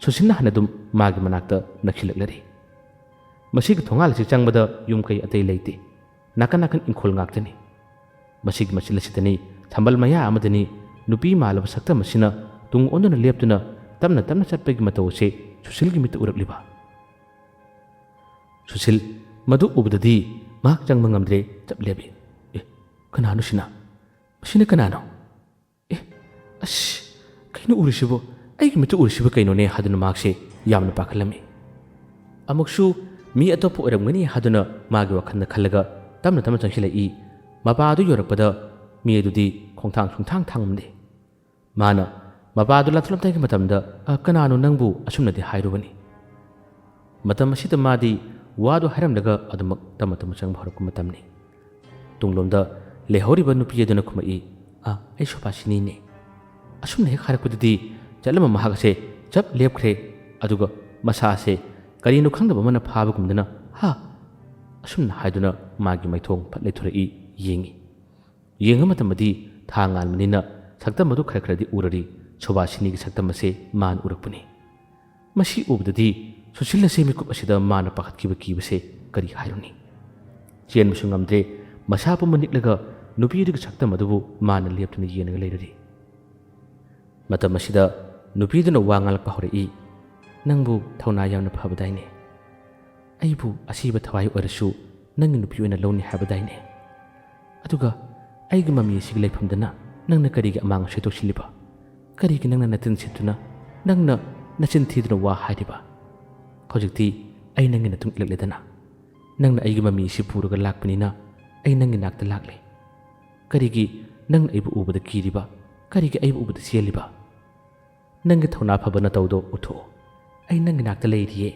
ꯁꯨꯁꯤꯜꯅ ꯍꯥꯟꯅ ꯑꯗꯨꯝ ꯃꯥꯒꯤ ꯃꯅꯥꯛꯇ ꯅꯛꯁꯤꯜꯂꯛꯂꯔꯦ꯫ ꯃꯁꯤꯒꯤ ꯊꯣꯡꯒꯥꯜ ꯑꯁꯤ ꯆꯪꯕꯗ ꯌꯨꯝ ꯀꯩ ꯑꯇꯩ ꯂꯩꯇꯦ꯫ ꯅꯥꯀꯟ ꯅꯥꯀꯟ ꯏꯪꯈꯣꯜ ꯉꯥꯛꯇꯅꯤ꯫ ꯃꯁꯤꯒꯤ ꯃꯆꯤꯜ ꯑꯁꯤꯗꯅꯤ ꯁꯝꯕꯜ ꯃꯌꯥ ꯑꯃꯗꯅꯤ ꯅꯨꯄꯤ ꯃꯥꯜꯂꯕ ꯁꯛꯇꯝ ꯑꯁꯤꯅ ꯇꯨꯡ ꯑꯣꯟꯗꯨꯅ ꯂꯦꯞꯇꯨꯅ ꯇꯞꯅ ꯇꯞꯅ ꯆꯠꯄꯒꯤ ꯃꯇꯧ ꯑꯁꯤ ꯁꯨꯁꯤꯜꯒꯤ ꯃꯤꯠꯇ ꯎꯔꯛꯂꯤꯕ꯫ ꯁꯨꯁꯤꯜ ꯃꯗꯨ ꯎꯕꯗꯗꯤ ꯃꯍꯥꯛ ꯆꯪꯕ ꯉꯝꯗ꯭ꯔꯦ, ꯆꯞ ꯂꯦꯞꯄꯤ꯫ "ꯑꯦ, ꯀꯅꯥꯅꯣ ꯁꯤꯅ? ꯃꯁꯤꯅ ꯀꯅꯥꯅꯣ? ꯑꯦ, ꯑꯁ, ꯀꯩꯅꯣ ꯎꯔꯤꯁꯤꯕꯨ? ꯑꯩꯒꯤ ꯃꯤꯠꯇ ꯎꯔꯤꯁꯤꯕꯨ ꯀꯩꯅꯣꯅꯦ?" ꯍꯥꯏꯗꯨꯅ ꯃꯍꯥꯛꯁꯦ ꯌꯥꯝꯅ ꯄꯥꯈꯠꯂꯝꯃꯤ꯫ ꯑꯃꯨꯛꯁꯨ ꯃꯤ ꯑꯇꯣꯞꯄ ꯑꯣꯏꯔꯝꯒꯅꯤ ꯍꯥꯏꯗꯨꯅ ꯃꯥꯒꯤ ꯋꯥꯈꯜꯗ ꯈꯜꯂꯒ ꯇꯞꯅ ꯇꯞꯅ ꯆꯪꯁꯤꯜꯂꯛꯏ꯫ ꯃꯄꯥ ꯑꯗꯨ ꯌꯧꯔꯛꯄꯗ ꯃꯤ ꯑꯗꯨꯗꯤ ꯈꯣꯡꯊꯥꯡ ꯁꯨꯡꯊꯥꯡ ꯊꯥꯡꯉꯝꯗꯦ꯫ ꯃꯥꯅ ꯃꯄꯥꯗꯨ ꯂꯥꯟꯊꯣꯛꯂꯝꯗꯥꯏꯒꯤ ꯃꯇꯝꯗ, "ꯑ, ꯀꯅꯥꯅꯣ ꯅꯪꯕꯨ?" ꯑꯁꯨꯝꯅꯗꯤ ꯍꯥꯏꯔꯨꯕꯅꯤ꯫ ꯃꯇꯝ ꯑꯁꯤꯗ ꯃꯥꯗꯤ ꯋꯥꯗꯨ ꯍꯥꯏꯔꯝꯂꯒ ꯑꯗꯨꯃꯛ ꯇꯞꯅ ꯇꯞꯅ ꯆꯪꯕ ꯍꯧꯔꯛꯄ ꯃꯇꯝꯅꯤ꯫ ꯇꯨꯡꯂꯣꯝꯗ ꯂꯩꯍꯧꯔꯤꯕ ꯅꯨꯄꯤ ꯑꯗꯨꯅ ꯈꯨꯝꯃꯛꯏ, "ꯑ, ꯑꯩ ꯁꯨꯕꯥꯁꯤꯅꯤꯅꯦ꯫" ꯑꯁꯨꯝꯅ ꯍꯦꯛ ꯍꯥꯏꯔꯛꯄꯗꯗꯤ ꯆꯠꯂꯝꯕ ꯃꯍꯥꯛ ꯑꯁꯦ ꯆꯞ ꯂꯦꯞꯈ꯭ꯔꯦ꯫ ꯑꯗꯨꯒ ꯃꯁꯥ ꯑꯁꯦ ꯀꯔꯤꯅꯣ ꯈꯪꯗꯕ ꯑꯃꯅ ꯐꯥꯕꯒꯨꯝꯗꯅ, "ꯍꯥ?" ꯑꯁꯨꯝꯅ ꯍꯥꯏꯗꯨꯅ ꯃꯥꯒꯤ ꯃꯥꯏꯊꯣꯡ ꯐꯠ ꯂꯩꯊꯣꯔꯛꯏ꯫ ꯌꯦꯡꯉꯤ꯫ ꯌꯦꯡꯕ ꯃꯇꯝꯗꯗꯤ ꯊꯥ ꯉꯥꯟꯕꯅꯤꯅ ꯁꯛꯇꯝ ꯑꯗꯨ ꯈꯔ ꯈꯔꯗꯤ ꯎꯔꯔꯤ꯫ ꯁꯨꯕꯥꯁꯤꯅꯤꯒꯤ ꯁꯛꯇꯝ ꯑꯁꯦ ꯃꯥꯅ ꯎꯔꯛꯄꯅꯤ꯫ ꯃꯁꯤ ꯎꯕꯗꯗꯤ ꯁꯨꯁꯤꯜ ꯑꯁꯦ ꯃꯤꯀꯨꯞ ꯑꯁꯤꯗ ꯃꯥꯅ ꯄꯥꯈꯠꯈꯤꯕ ꯀꯤꯕꯁꯦ ꯀꯔꯤ ꯍꯥꯏꯔꯨꯅꯤ? ꯆꯦꯟꯕꯁꯨ ꯉꯝꯗ꯭ꯔꯦ, ꯃꯁꯥ ꯄꯨꯝꯕ ꯅꯤꯛꯂꯒ ꯅꯨꯄꯤ ꯑꯗꯨꯒꯤ ꯁꯛꯇꯝ ꯑꯗꯨꯕꯨ ꯃꯥꯅ ꯂꯦꯞꯇꯨꯅ ꯌꯦꯡꯂꯒ ꯂꯩꯔꯔꯤ꯫ ꯃꯇꯝ ꯑꯁꯤꯗ ꯅꯨꯄꯤꯗꯨꯅ ꯋꯥ ꯉꯥꯡꯂꯛꯄ ꯍꯧꯔꯛꯏ, "ꯅꯪꯕꯨ ꯊꯧꯅꯥ ꯌꯥꯝꯅ ꯐꯕꯗꯥꯏꯅꯦ? ꯑꯩꯕꯨ ꯑꯁꯤꯕ ꯊꯋꯥꯏ ꯑꯣꯏꯔꯁꯨ ꯅꯪꯒꯤ ꯅꯨꯄꯤ ꯑꯣꯏꯅ ꯂꯧꯅꯤ ꯍꯥꯏꯕꯗꯥꯏꯅꯦ? ꯑꯗꯨꯒ ꯑꯩꯒꯤ ꯃꯃꯤ ꯑꯁꯤꯒꯤ ꯂꯩꯐꯝꯗꯅ ꯅꯪꯅ ꯀꯔꯤꯒꯤ ꯑꯃꯥꯡ ꯑꯁꯣꯏ ꯇꯧꯁꯤꯜꯂꯤꯕ? ꯀꯔꯤꯒꯤ ꯅꯪꯅ ꯅꯆꯤꯟ ꯁꯤꯠꯇꯨꯅ, ꯅꯪꯅ ꯅꯆꯤꯟ ꯊꯤꯗꯨꯅ ꯋꯥ ꯍꯥꯏꯔꯤꯕ? ꯍꯧꯖꯤꯛꯇꯤ ꯑꯩ ꯅꯪꯒꯤ ꯅꯇꯨꯡ ꯏꯜꯂꯛꯂꯦꯗꯅ꯫ ꯅꯪꯅ ꯑꯩꯒꯤ ꯃꯃꯤ ꯑꯁꯤ ꯄꯨꯔꯒ ꯂꯥꯛꯄꯅꯤꯅ ꯑꯩ ꯅꯪꯒꯤ ꯅꯥꯛꯇ ꯂꯥꯛꯂꯦ꯫ ꯀꯔꯤꯒꯤ ꯅꯪꯅ ꯑꯩꯕꯨ ꯎꯕꯗ ꯀꯤꯔꯤꯕ? ꯀꯔꯤꯒꯤ ꯑꯩꯕꯨ ꯎꯕꯗ ꯆꯦꯜꯂꯤꯕ? ꯅꯪꯒꯤ ꯊꯧꯅꯥ ꯐꯕ ꯅꯇꯧꯗꯣ ꯎꯠꯊꯣꯛꯑꯣ꯫ ꯑꯩ ꯅꯪꯒꯤ ꯅꯥꯛꯇ ꯂꯩꯔꯤꯌꯦ꯫"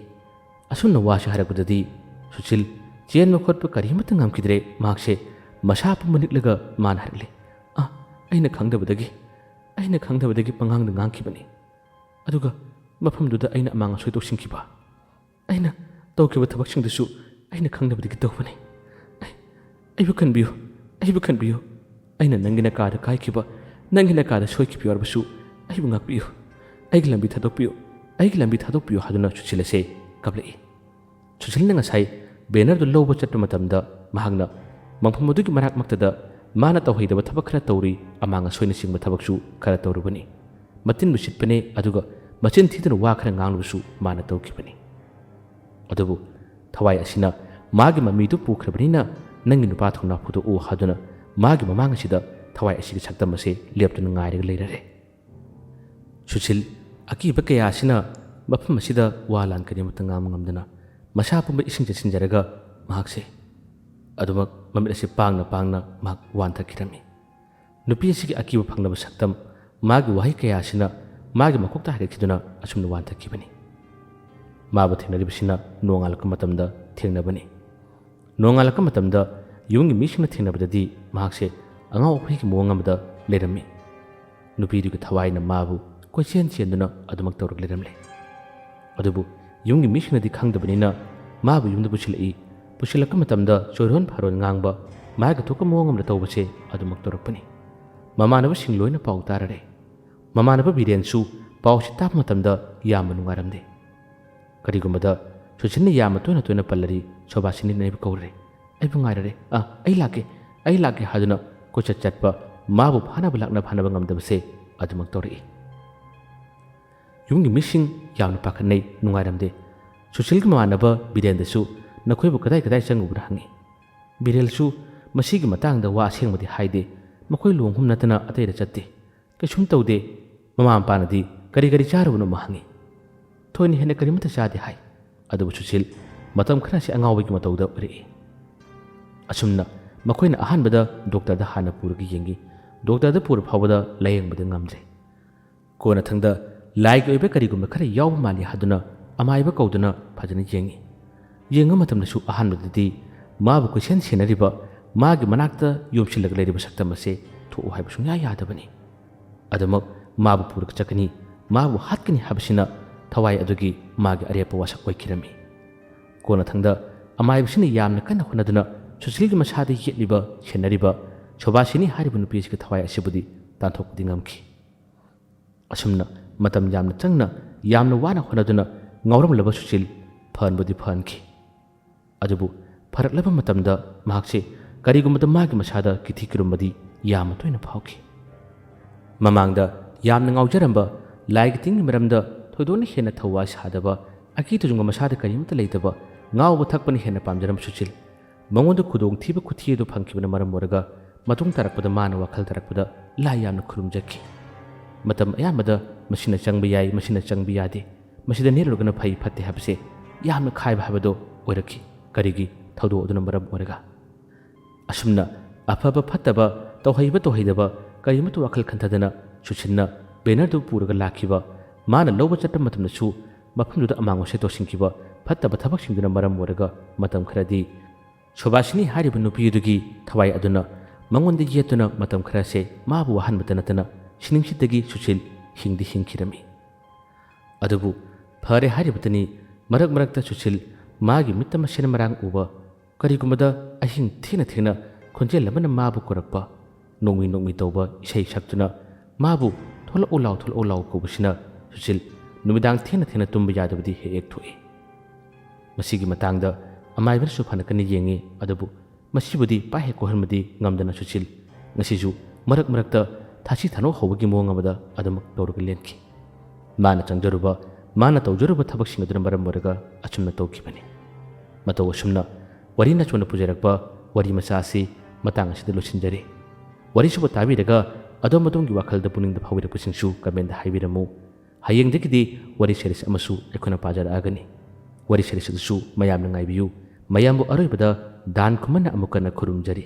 ꯑꯁꯨꯝꯅ ꯋꯥꯁꯤ ꯍꯥꯏꯔꯛꯄꯗꯗꯤ ꯁꯨꯁꯤꯜ ꯆꯦꯟꯕ ꯈꯣꯠꯄ ꯀꯔꯤꯃꯠꯇ ꯉꯝꯈꯤꯗ꯭ꯔꯦ꯫ ꯃꯍꯥꯛꯁꯦ ꯃꯁꯥ ꯄꯨꯝꯕ ꯅꯤꯛꯂꯒ ꯃꯥꯅ ꯍꯥꯏꯔꯛꯂꯦ, "ꯑ, ꯑꯩꯅ ꯈꯪꯗꯕꯗꯒꯤ, ꯑꯩꯅ ꯈꯪꯗꯕꯗꯒꯤ ꯄꯉꯥꯡꯗ ꯉꯥꯡꯈꯤꯕꯅꯤ꯫ ꯑꯗꯨꯒ ꯃꯐꯝꯗꯨꯗ ꯑꯩꯅ ꯑꯃꯥꯡ ꯑꯁꯣꯏ ꯇꯧꯁꯤꯟꯈꯤꯕ꯫ ꯑꯩꯅ ꯇꯧꯈꯤꯕ ꯊꯕꯛꯁꯤꯡꯗꯨꯁꯨ ꯑꯩꯅ ꯈꯪꯗꯕꯗꯒꯤ ꯇꯧꯕꯅꯤ꯫ ꯑꯩ, "ꯑꯩꯕꯨ ꯈꯟꯕꯤꯌꯨ, ꯑꯩꯕꯨ ꯈꯟꯕꯤꯌꯨ꯫ ꯑꯩꯅ ꯅꯪꯒꯤ ꯅꯀꯥꯗ ꯀꯥꯏꯈꯤꯕ, ꯅꯪꯒꯤ ꯅꯀꯥꯗ ꯁꯣꯏꯈꯤꯕ ꯑꯣꯏꯔꯕꯁꯨ ꯑꯩꯕꯨ ꯉꯥꯛꯄꯤꯌꯨ꯫ ꯑꯩꯒꯤ ꯂꯝꯕꯤ ꯊꯥꯗꯣꯛꯄꯤꯌꯨ, ꯑꯩꯒꯤ ꯂꯝꯕꯤ ꯊꯥꯗꯣꯛꯄꯤꯌꯨ" ꯍꯥꯏꯗꯨꯅ ꯁꯨꯁꯤꯜ ꯑꯁꯦ ꯀꯞꯂꯛꯏ꯫ ꯁꯨꯁꯤꯜꯅ ꯉꯁꯥꯏ ꯕꯦꯅꯔꯗꯨ ꯂꯧꯕ ꯆꯠꯄ ꯃꯇꯝꯗ ꯃꯍꯥꯛꯅ ꯃꯐꯝ ꯑꯗꯨꯒꯤ ꯃꯅꯥꯛ ꯃꯛꯇꯗ ꯃꯥꯅ ꯇꯧꯍꯩꯗꯕ ꯊꯕꯛ ꯈꯔ ꯇꯧꯔꯤ, ꯑꯃꯥꯡ ꯑꯁꯣꯏꯅꯆꯤꯡꯕ ꯊꯕꯛꯁꯨ ꯈꯔ ꯇꯧꯔꯨꯕꯅꯤ꯫ ꯃꯇꯤꯟꯕꯨ ꯁꯤꯠꯄꯅꯦ, ꯑꯗꯨꯒ ꯃꯆꯤꯟ ꯊꯤꯗꯨꯅ ꯋꯥ ꯈꯔ ꯉꯥꯡꯂꯨꯕꯁꯨ ꯃꯥꯅ ꯇꯧꯈꯤꯕꯅꯤ꯫ ꯑꯗꯨꯕꯨ ꯊꯋꯥꯏ ꯑꯁꯤꯅ ꯃꯥꯒꯤ ꯃꯃꯤꯗꯨ ꯄꯨꯈ꯭ꯔꯕꯅꯤꯅ ꯅꯪꯒꯤ ꯅꯨꯄꯥ ꯊꯧꯅꯥ ꯐꯨꯗꯣꯛꯎ ꯍꯥꯏꯗꯨꯅ ꯃꯥꯒꯤ ꯃꯃꯥꯡ ꯑꯁꯤꯗ ꯊꯋꯥꯏ ꯑꯁꯤꯒꯤ ꯁꯛꯇꯝ ꯑꯁꯦ ꯂꯦꯞꯇꯨꯅ ꯉꯥꯏꯔꯒ ꯂꯩꯔꯔꯦ꯫ ꯁꯨꯁꯤꯜ ꯑꯀꯤꯕ ꯀꯌꯥ ꯑꯁꯤꯅ ꯃꯐꯝ ꯑꯁꯤꯗ ꯋꯥ ꯂꯥꯟ ꯀꯔꯤꯃꯠꯇ ꯉꯥꯡꯕ ꯉꯝꯗꯅ ꯃꯁꯥ ꯄꯨꯝꯕ ꯏꯁꯤꯡ ꯆꯠꯁꯤꯟꯖꯔꯒ ꯃꯍꯥꯛꯁꯦ ꯑꯗꯨꯃꯛ ꯃꯃꯤꯠ ꯑꯁꯤ ꯄꯥꯡꯅ ꯄꯥꯡꯅ ꯃꯍꯥꯛ ꯋꯥꯟꯊꯈꯤꯔꯝꯃꯤ꯫ ꯅꯨꯄꯤ ꯑꯁꯤꯒꯤ ꯑꯀꯤꯕ ꯐꯪꯂꯕ ꯁꯛꯇꯝ ꯃꯥꯒꯤ ꯋꯥꯍꯩ ꯀꯌꯥ ꯑꯁꯤꯅ ꯃꯥꯒꯤ ꯃꯀꯣꯛꯇ ꯍꯥꯏꯒꯠꯈꯤꯗꯨꯅ ꯑꯁꯨꯝꯅ ꯋꯥꯟꯊꯈꯤꯕꯅꯤ꯫ ꯃꯥꯕꯨ ꯊꯦꯡꯅꯔꯤꯕꯁꯤꯅ ꯅꯣꯡꯉꯥꯜꯂꯛꯄ ꯃꯇꯝꯗ ꯊꯦꯡꯅꯕꯅꯤ꯫ ꯅꯣꯡꯉꯥꯜꯂꯛꯄ ꯃꯇꯝꯗ ꯌꯨꯝꯒꯤ ꯃꯤꯁꯤꯡꯅ ꯊꯦꯡꯅꯕꯗꯗꯤ ꯃꯍꯥꯛꯁꯦ ꯑꯉꯥꯎ ꯑꯐꯩꯒꯤ ꯃꯑꯣꯡ ꯑꯃꯗ ꯂꯩꯔꯝꯃꯤ꯫ ꯅꯨꯄꯤꯗꯨꯒꯤ ꯊꯋꯥꯏꯅ ꯃꯥꯕꯨ ꯀꯣꯏꯆꯦꯟ ꯆꯦꯟꯗꯨꯅ ꯑꯗꯨꯃꯛ ꯇꯧꯔꯒ ꯂꯩꯔꯝꯂꯦ꯫ ꯑꯗꯨꯕꯨ ꯌꯨꯝꯒꯤ ꯃꯤꯁꯤꯡꯅꯗꯤ ꯈꯪꯗꯕꯅꯤꯅ ꯃꯥꯕꯨ ꯌꯨꯝꯗ ꯄꯨꯁꯤꯜꯂꯛꯏ꯫ ꯄꯨꯁꯤꯜꯂꯛꯄ ꯃꯇꯝꯗ ꯆꯣꯏꯔꯣꯟ ꯐꯥꯔꯣꯟ ꯉꯥꯡꯕ, ꯃꯥꯒꯤ ꯊꯣꯛꯄ ꯃꯑꯣꯡ ꯑꯃꯗ ꯇꯧꯕꯁꯦ ꯑꯗꯨꯃꯛ ꯇꯧꯔꯛꯄꯅꯤ꯫ ꯃꯃꯥꯟꯅꯕꯁꯤꯡ ꯂꯣꯏꯅ ꯄꯥꯎ ꯇꯥꯔꯔꯦ꯫ ꯃꯃꯥꯟꯅꯕ ꯕꯤꯔꯦꯟꯁꯨ ꯄꯥꯎꯁꯤ ꯇꯥꯕ ꯃꯇꯝꯗ ꯌꯥꯝꯅ ꯅꯨꯡꯉꯥꯏꯔꯝꯗꯦ꯫ ꯀꯔꯤꯒꯨꯝꯕꯗ ꯁꯨꯁꯤꯟꯅ ꯌꯥꯝꯅ ꯇꯣꯏꯅ ꯇꯣꯏꯅ ꯄꯜꯂꯗꯤ ꯁꯣꯚꯥꯁꯤꯅꯤꯅ ꯑꯩꯕꯨ ꯀꯧꯔꯔꯦ꯫ "ꯑꯩꯕꯨ ꯉꯥꯏꯔꯔꯦ꯫ ꯑꯥ, ꯑꯩ ꯂꯥꯛꯀꯦ, ꯑꯩ ꯂꯥꯛꯀꯦ" ꯍꯥꯏꯗꯨꯅ ꯀꯣꯏꯆꯠ ꯆꯠꯄ, ꯃꯥꯕꯨ ꯐꯥꯅꯕ ꯂꯥꯛꯅꯕ ꯐꯥꯅꯕ ꯉꯝꯗꯕꯁꯦ ꯑꯗꯨꯃꯛ ꯇꯧꯔꯛꯏ꯫ ꯌꯨꯝꯒꯤ ꯃꯤꯁꯤꯡ ꯌꯥꯝꯅ ꯄꯥꯈꯠꯅꯩ, ꯅꯨꯡꯉꯥꯏꯔꯝꯗꯦ꯫ ꯁꯨꯁꯤꯜꯒꯤ ꯃꯃꯥꯟꯅꯕ ꯕꯤꯔꯦꯟꯗꯁꯨ "ꯅꯈꯣꯏꯕꯨ ꯀꯗꯥꯏ ꯀꯗꯥꯏ ꯆꯪꯉꯨꯕ꯭ꯔꯥ?" ꯍꯪꯉꯤ꯫ ꯕꯤꯔꯦꯜꯁꯨ ꯃꯁꯤꯒꯤ ꯃꯇꯥꯡꯗ ꯋꯥ ꯑꯁꯦꯡꯕꯗꯤ ꯍꯥꯏꯗꯦ꯫ "ꯃꯈꯣꯏ ꯂꯨꯍꯣꯡꯐꯝ ꯅꯠꯇꯅ ꯑꯇꯩꯗ ꯆꯠꯇꯦ꯫ ꯀꯩꯁꯨꯝ ꯇꯧꯗꯦ꯫ ꯃꯃꯥ ꯃꯄꯥꯅꯗꯤ ꯀꯔꯤ ꯀꯔꯤ ꯆꯥꯔꯨꯕꯅꯣ?" ꯑꯃ ꯍꯪꯉꯤ꯫ "ꯊꯣꯏꯅ ꯍꯦꯟꯅ ꯀꯔꯤꯃꯠꯇ ꯆꯥꯗꯦ" ꯍꯥꯏ꯫ ꯑꯗꯨꯕꯨ ꯁꯨꯁꯤꯜ ꯃꯇꯝ ꯈꯔꯁꯤ ꯑꯉꯥꯎꯕꯒꯤ ꯃꯇꯧꯗ ꯎꯔꯛꯏ꯫ ꯑꯁꯨꯝꯅ ꯃꯈꯣꯏꯅ ꯑꯍꯥꯟꯕꯗ ꯗꯣꯛꯇꯔꯗ ꯍꯥꯟꯅ ꯄꯨꯔꯒ ꯌꯦꯡꯉꯤ꯫ ꯗꯣꯛꯇꯔꯗ ꯄꯨꯔ ꯐꯥꯎꯕꯗ ꯂꯥꯌꯦꯡꯕꯗ ꯉꯝꯗ꯭ꯔꯦ꯫ ꯀꯣꯟꯅꯊꯪꯗ ꯂꯥꯏꯒꯤ ꯑꯣꯏꯕ ꯀꯔꯤꯒꯨꯝꯕ ꯈꯔ ꯌꯥꯎꯕ ꯃꯥꯜꯂꯤ ꯍꯥꯏꯗꯨꯅ ꯑꯃꯥꯏꯕ ꯀꯧꯗꯨꯅ ꯐꯖꯅ ꯌꯦꯡꯉꯤ꯫ ꯌꯦꯡꯕ ꯃꯇꯝꯗꯁꯨ ꯑꯍꯥꯟꯕꯗꯗꯤ ꯃꯥꯕꯨ ꯀꯣꯏꯁꯦꯟ ꯁꯦꯟꯅꯔꯤꯕ, ꯃꯥꯒꯤ ꯃꯅꯥꯛꯇ ꯌꯣꯝꯁꯤꯜꯂꯒ ꯂꯩꯔꯤꯕ ꯁꯛꯇꯝ ꯑꯁꯦ ꯊꯣꯛꯎ ꯍꯥꯏꯕ ꯁꯨꯡꯌꯥ ꯌꯥꯗꯕꯅꯤ꯫ ꯑꯗꯨꯃꯛ ꯃꯥꯕꯨ ꯄꯨꯔꯒ ꯆꯠꯀꯅꯤ, ꯃꯥꯕꯨ ꯍꯥꯠꯀꯅꯤ ꯍꯥꯏꯕꯁꯤꯅ ꯊꯋꯥꯏ ꯑꯗꯨꯒꯤ ꯃꯥꯒꯤ ꯑꯔꯦꯞꯄ ꯋꯥꯁꯛ ꯑꯣꯏꯈꯤꯔꯝꯃꯤ꯫ ꯀꯣꯟꯅꯊꯪꯗ ꯑꯃꯥꯏꯕꯁꯤꯅ ꯌꯥꯝꯅ ꯀꯟꯅ ꯍꯣꯠꯅꯗꯨꯅ ꯁꯨꯁꯤꯜꯒꯤ ꯃꯁꯥꯗ ꯌꯦꯠꯂꯤꯕ, ꯁꯦꯟꯅꯔꯤꯕ ꯁꯣꯚꯥꯁꯤꯅꯤ ꯍꯥꯏꯔꯤꯕ ꯅꯨꯄꯤ ꯑꯁꯤꯒꯤ ꯊꯋꯥꯏ ꯑꯁꯤꯕꯨꯗꯤ ꯇꯥꯟꯊꯣꯛꯄꯗꯤ ꯉꯝꯈꯤ꯫ ꯑꯁꯨꯝꯅ ꯃꯇꯝ ꯌꯥꯝꯅ ꯆꯪꯅ, ꯌꯥꯝꯅ ꯋꯥꯅ ꯍꯣꯠꯅꯗꯨꯅ ꯉꯥꯎꯔꯝꯂꯕ ꯁꯨꯁꯤꯜ ꯐꯍꯟꯕꯨꯗꯤ ꯐꯍꯟꯈꯤ꯫ ꯑꯗꯨꯕꯨ ꯐꯔꯛꯂꯕ ꯃꯇꯝꯗ ꯃꯍꯥꯛꯁꯦ ꯀꯔꯤꯒꯨꯝꯕꯗ ꯃꯥꯒꯤ ꯃꯁꯥꯗ ꯀꯤꯊꯤ ꯀꯤꯔꯨꯝꯕꯗꯤ ꯌꯥꯝꯅ ꯇꯣꯏꯅ ꯐꯥꯎꯈꯤ꯫ ꯃꯃꯥꯡꯗ ꯌꯥꯝꯅ ꯉꯥꯎꯖꯔꯝꯕ, ꯂꯥꯏꯒꯤ ꯇꯤꯟꯒꯤ ꯃꯔꯝꯗ ꯊꯣꯏꯗꯣꯛꯅ ꯍꯦꯟꯅ ꯊꯧꯋꯥ ꯁꯥꯗꯕ, ꯑꯀꯤ ꯇꯨꯖꯨꯡꯕ ꯃꯁꯥꯗ ꯀꯔꯤꯃꯠꯇ ꯂꯩꯇꯕ, ꯉꯥꯎꯕ ꯊꯛꯄꯅ ꯍꯦꯟꯅ ꯄꯥꯝꯖꯔꯝꯕ ꯁꯨꯁꯤꯜ, ꯃꯉꯣꯟꯗ ꯈꯨꯗꯣꯡꯊꯤꯕ ꯈꯨꯊꯤ ꯑꯗꯨ ꯐꯪꯈꯤꯕꯅ ꯃꯔꯝ ꯑꯣꯏꯔꯒ, ꯃꯇꯨꯡ ꯇꯥꯔꯛꯄꯗ ꯃꯥꯅ ꯋꯥꯈꯜ ꯇꯥꯔꯛꯄꯗ ꯂꯥꯏ ꯌꯥꯝꯅ ꯈꯨꯔꯨꯝꯖꯈꯤ꯫ ꯃꯇꯝ ꯑꯌꯥꯝꯕꯗ ꯃꯁꯤꯅ ꯆꯪꯕ ꯌꯥꯏ, ꯃꯁꯤꯅ ꯆꯪꯕ ꯌꯥꯗꯦ, ꯃꯁꯤꯗ ꯅꯦꯠꯂꯨꯔꯒꯅ ꯐꯩ ꯐꯠꯇꯦ ꯍꯥꯏꯕꯁꯦ ꯌꯥꯝꯅ ꯈꯥꯏꯕ ꯍꯥꯏꯕꯗꯣ ꯑꯣꯏꯔꯛꯈꯤ꯫ ꯀꯔꯤꯒꯤ? ꯊꯧꯗꯣꯛ ꯑꯗꯨꯅ ꯃꯔꯝ ꯑꯣꯏꯔꯒ꯫ ꯑꯁꯨꯝꯅ ꯑꯐꯕ ꯐꯠꯇꯕ, ꯇꯧꯍꯩꯕ ꯇꯧꯍꯩꯗꯕ ꯀꯔꯤꯃꯠꯇ ꯋꯥꯈꯜ ꯈꯟꯊꯗꯅ ꯁꯨꯁꯤꯜꯅ ꯕꯦꯅꯔꯗꯨ ꯄꯨꯔꯒ ꯂꯥꯛꯈꯤꯕ, ꯃꯥꯅ ꯂꯧꯕ ꯆꯠꯄ ꯃꯇꯝꯗꯁꯨ ꯃꯐꯝꯗꯨꯗ ꯑꯃꯥꯡ ꯑꯁꯣꯏ ꯇꯧꯁꯤꯟꯈꯤꯕ ꯐꯠꯇꯕ ꯊꯕꯛꯁꯤꯡꯗꯨꯅ ꯃꯔꯝ ꯑꯣꯏꯔꯒ ꯃꯇꯝ ꯈꯔꯗꯤ ꯁꯣꯚꯥꯁꯤꯅꯤ ꯍꯥꯏꯔꯤꯕ ꯅꯨꯄꯤ ꯑꯗꯨꯒꯤ ꯊꯋꯥꯏ ꯑꯗꯨꯅ ꯃꯉꯣꯟꯗ ꯌꯦꯠꯇꯨꯅ ꯃꯇꯝ ꯈꯔꯁꯦ ꯃꯥꯕꯨ ꯋꯥꯍꯟꯕꯇ ꯅꯠꯇꯅ ꯁꯤꯅꯤꯡꯁꯤꯠꯇꯒꯤ ꯁꯨꯁꯤꯜ ꯍꯤꯡꯗꯤ ꯍꯤꯡꯈꯤꯔꯝꯃꯤ꯫ ꯑꯗꯨꯕꯨ ꯐꯔꯦ ꯍꯥꯏꯔꯤꯕꯇꯅꯤ, ꯃꯔꯛ ꯃꯔꯛꯇ ꯁꯨꯁꯤꯜ ꯃꯥꯒꯤ ꯃꯤꯠꯇ ꯃꯁꯦꯟ ꯃꯔꯥꯡ ꯎꯕ, ꯀꯔꯤꯒꯨꯝꯕꯗ ꯑꯍꯤꯡ ꯊꯦꯡꯅ ꯊꯦꯡꯅ ꯈꯣꯟꯖꯦꯜ ꯑꯃꯅ ꯃꯥꯕꯨ ꯀꯧꯔꯛꯄ, ꯅꯣꯡꯃꯤ ꯅꯣꯡꯃꯤ ꯇꯧꯕ ꯏꯁꯩ ꯁꯛꯇꯨꯅ ꯃꯥꯕꯨ "ꯊꯣꯛꯂꯛꯎ ꯂꯥꯎ, ꯊꯣꯛꯂꯛꯎ ꯂꯥꯎ" ꯀꯧꯕꯁꯤꯅ ꯁꯨꯁꯤꯜ ꯅꯨꯃꯤꯗꯥꯡ ꯊꯦꯡꯅ ꯊꯦꯡꯅ ꯇꯨꯝꯕ ꯌꯥꯗꯕꯗꯤ ꯍꯦꯛ ꯍꯦꯛ ꯊꯣꯛꯏ꯫ ꯃꯁꯤꯒꯤ ꯃꯇꯥꯡꯗ ꯑꯃꯥꯏꯕꯅꯁꯨ ꯐꯅ ꯀꯟꯅ ꯌꯦꯡꯉꯤ, ꯑꯗꯨꯕꯨ ꯃꯁꯤꯕꯨꯗꯤ ꯄꯥꯏ ꯍꯦꯛ ꯀꯣꯛꯍꯟꯕꯗꯤ ꯉꯝꯗꯅ ꯁꯨꯁꯤꯜ ꯉꯁꯤꯁꯨ ꯃꯔꯛ ꯃꯔꯛꯇ ꯊꯥꯁꯤ ꯊꯥꯅꯧ ꯍꯧꯕꯒꯤ ꯃꯑꯣꯡ ꯑꯃꯗ ꯑꯗꯨꯃꯛ ꯇꯧꯔꯒ ꯂꯦꯟꯈꯤ꯫ ꯃꯥꯅ ꯆꯪꯖꯔꯨꯕ, ꯃꯥꯅ ꯇꯧꯖꯔꯨꯕ ꯊꯕꯛꯁꯤꯡ ꯑꯗꯨꯅ ꯃꯔꯝ ꯑꯣꯏꯔꯒ ꯑꯆꯨꯝꯅ ꯇꯧꯈꯤꯕꯅꯤ꯫ ꯃꯇꯧ ꯑꯁꯨꯝꯅ ꯋꯥꯔꯤ ꯅꯆꯣꯟꯅ ꯄꯨꯖꯔꯛꯄ ꯋꯥꯔꯤ ꯃꯆꯥ ꯑꯁꯤ ꯃꯇꯥꯡ ꯑꯁꯤꯗ ꯂꯣꯏꯁꯤꯟꯖꯔꯤ꯫ ꯋꯥꯔꯤꯁꯤꯕꯨ ꯇꯥꯕꯤꯔꯒ ꯑꯗꯣꯝ ꯑꯗꯣꯝꯒꯤ ꯋꯥꯈꯜꯗ ꯄꯨꯛꯅꯤꯡꯗ ꯐꯥꯎꯕꯤꯔꯛꯄꯁꯤꯡꯁꯨ ꯀꯃꯦꯟꯗ ꯍꯥꯏꯕꯤꯔꯝꯃꯨ꯫ ꯍꯌꯦꯡꯗꯒꯤꯗꯤ ꯋꯥꯔꯤ ꯁꯦꯔꯤꯁ ꯑꯃꯁꯨ ꯑꯩꯈꯣꯏꯅ ꯄꯥꯖꯔꯛꯑꯒꯅꯤ꯫ ꯋꯥꯔꯤ ꯁꯦꯔꯤꯁ ꯑꯗꯨꯁꯨ ꯃꯌꯥꯝꯅ ꯉꯥꯏꯕꯤꯌꯨ꯫ ꯃꯌꯥꯝꯕꯨ ꯑꯔꯣꯏꯕꯗ ꯗꯥꯟ ꯈꯨꯃꯟꯅ ꯑꯃꯨꯛ ꯀꯟꯅ ꯈꯨꯔꯨꯝꯖꯔꯤ꯫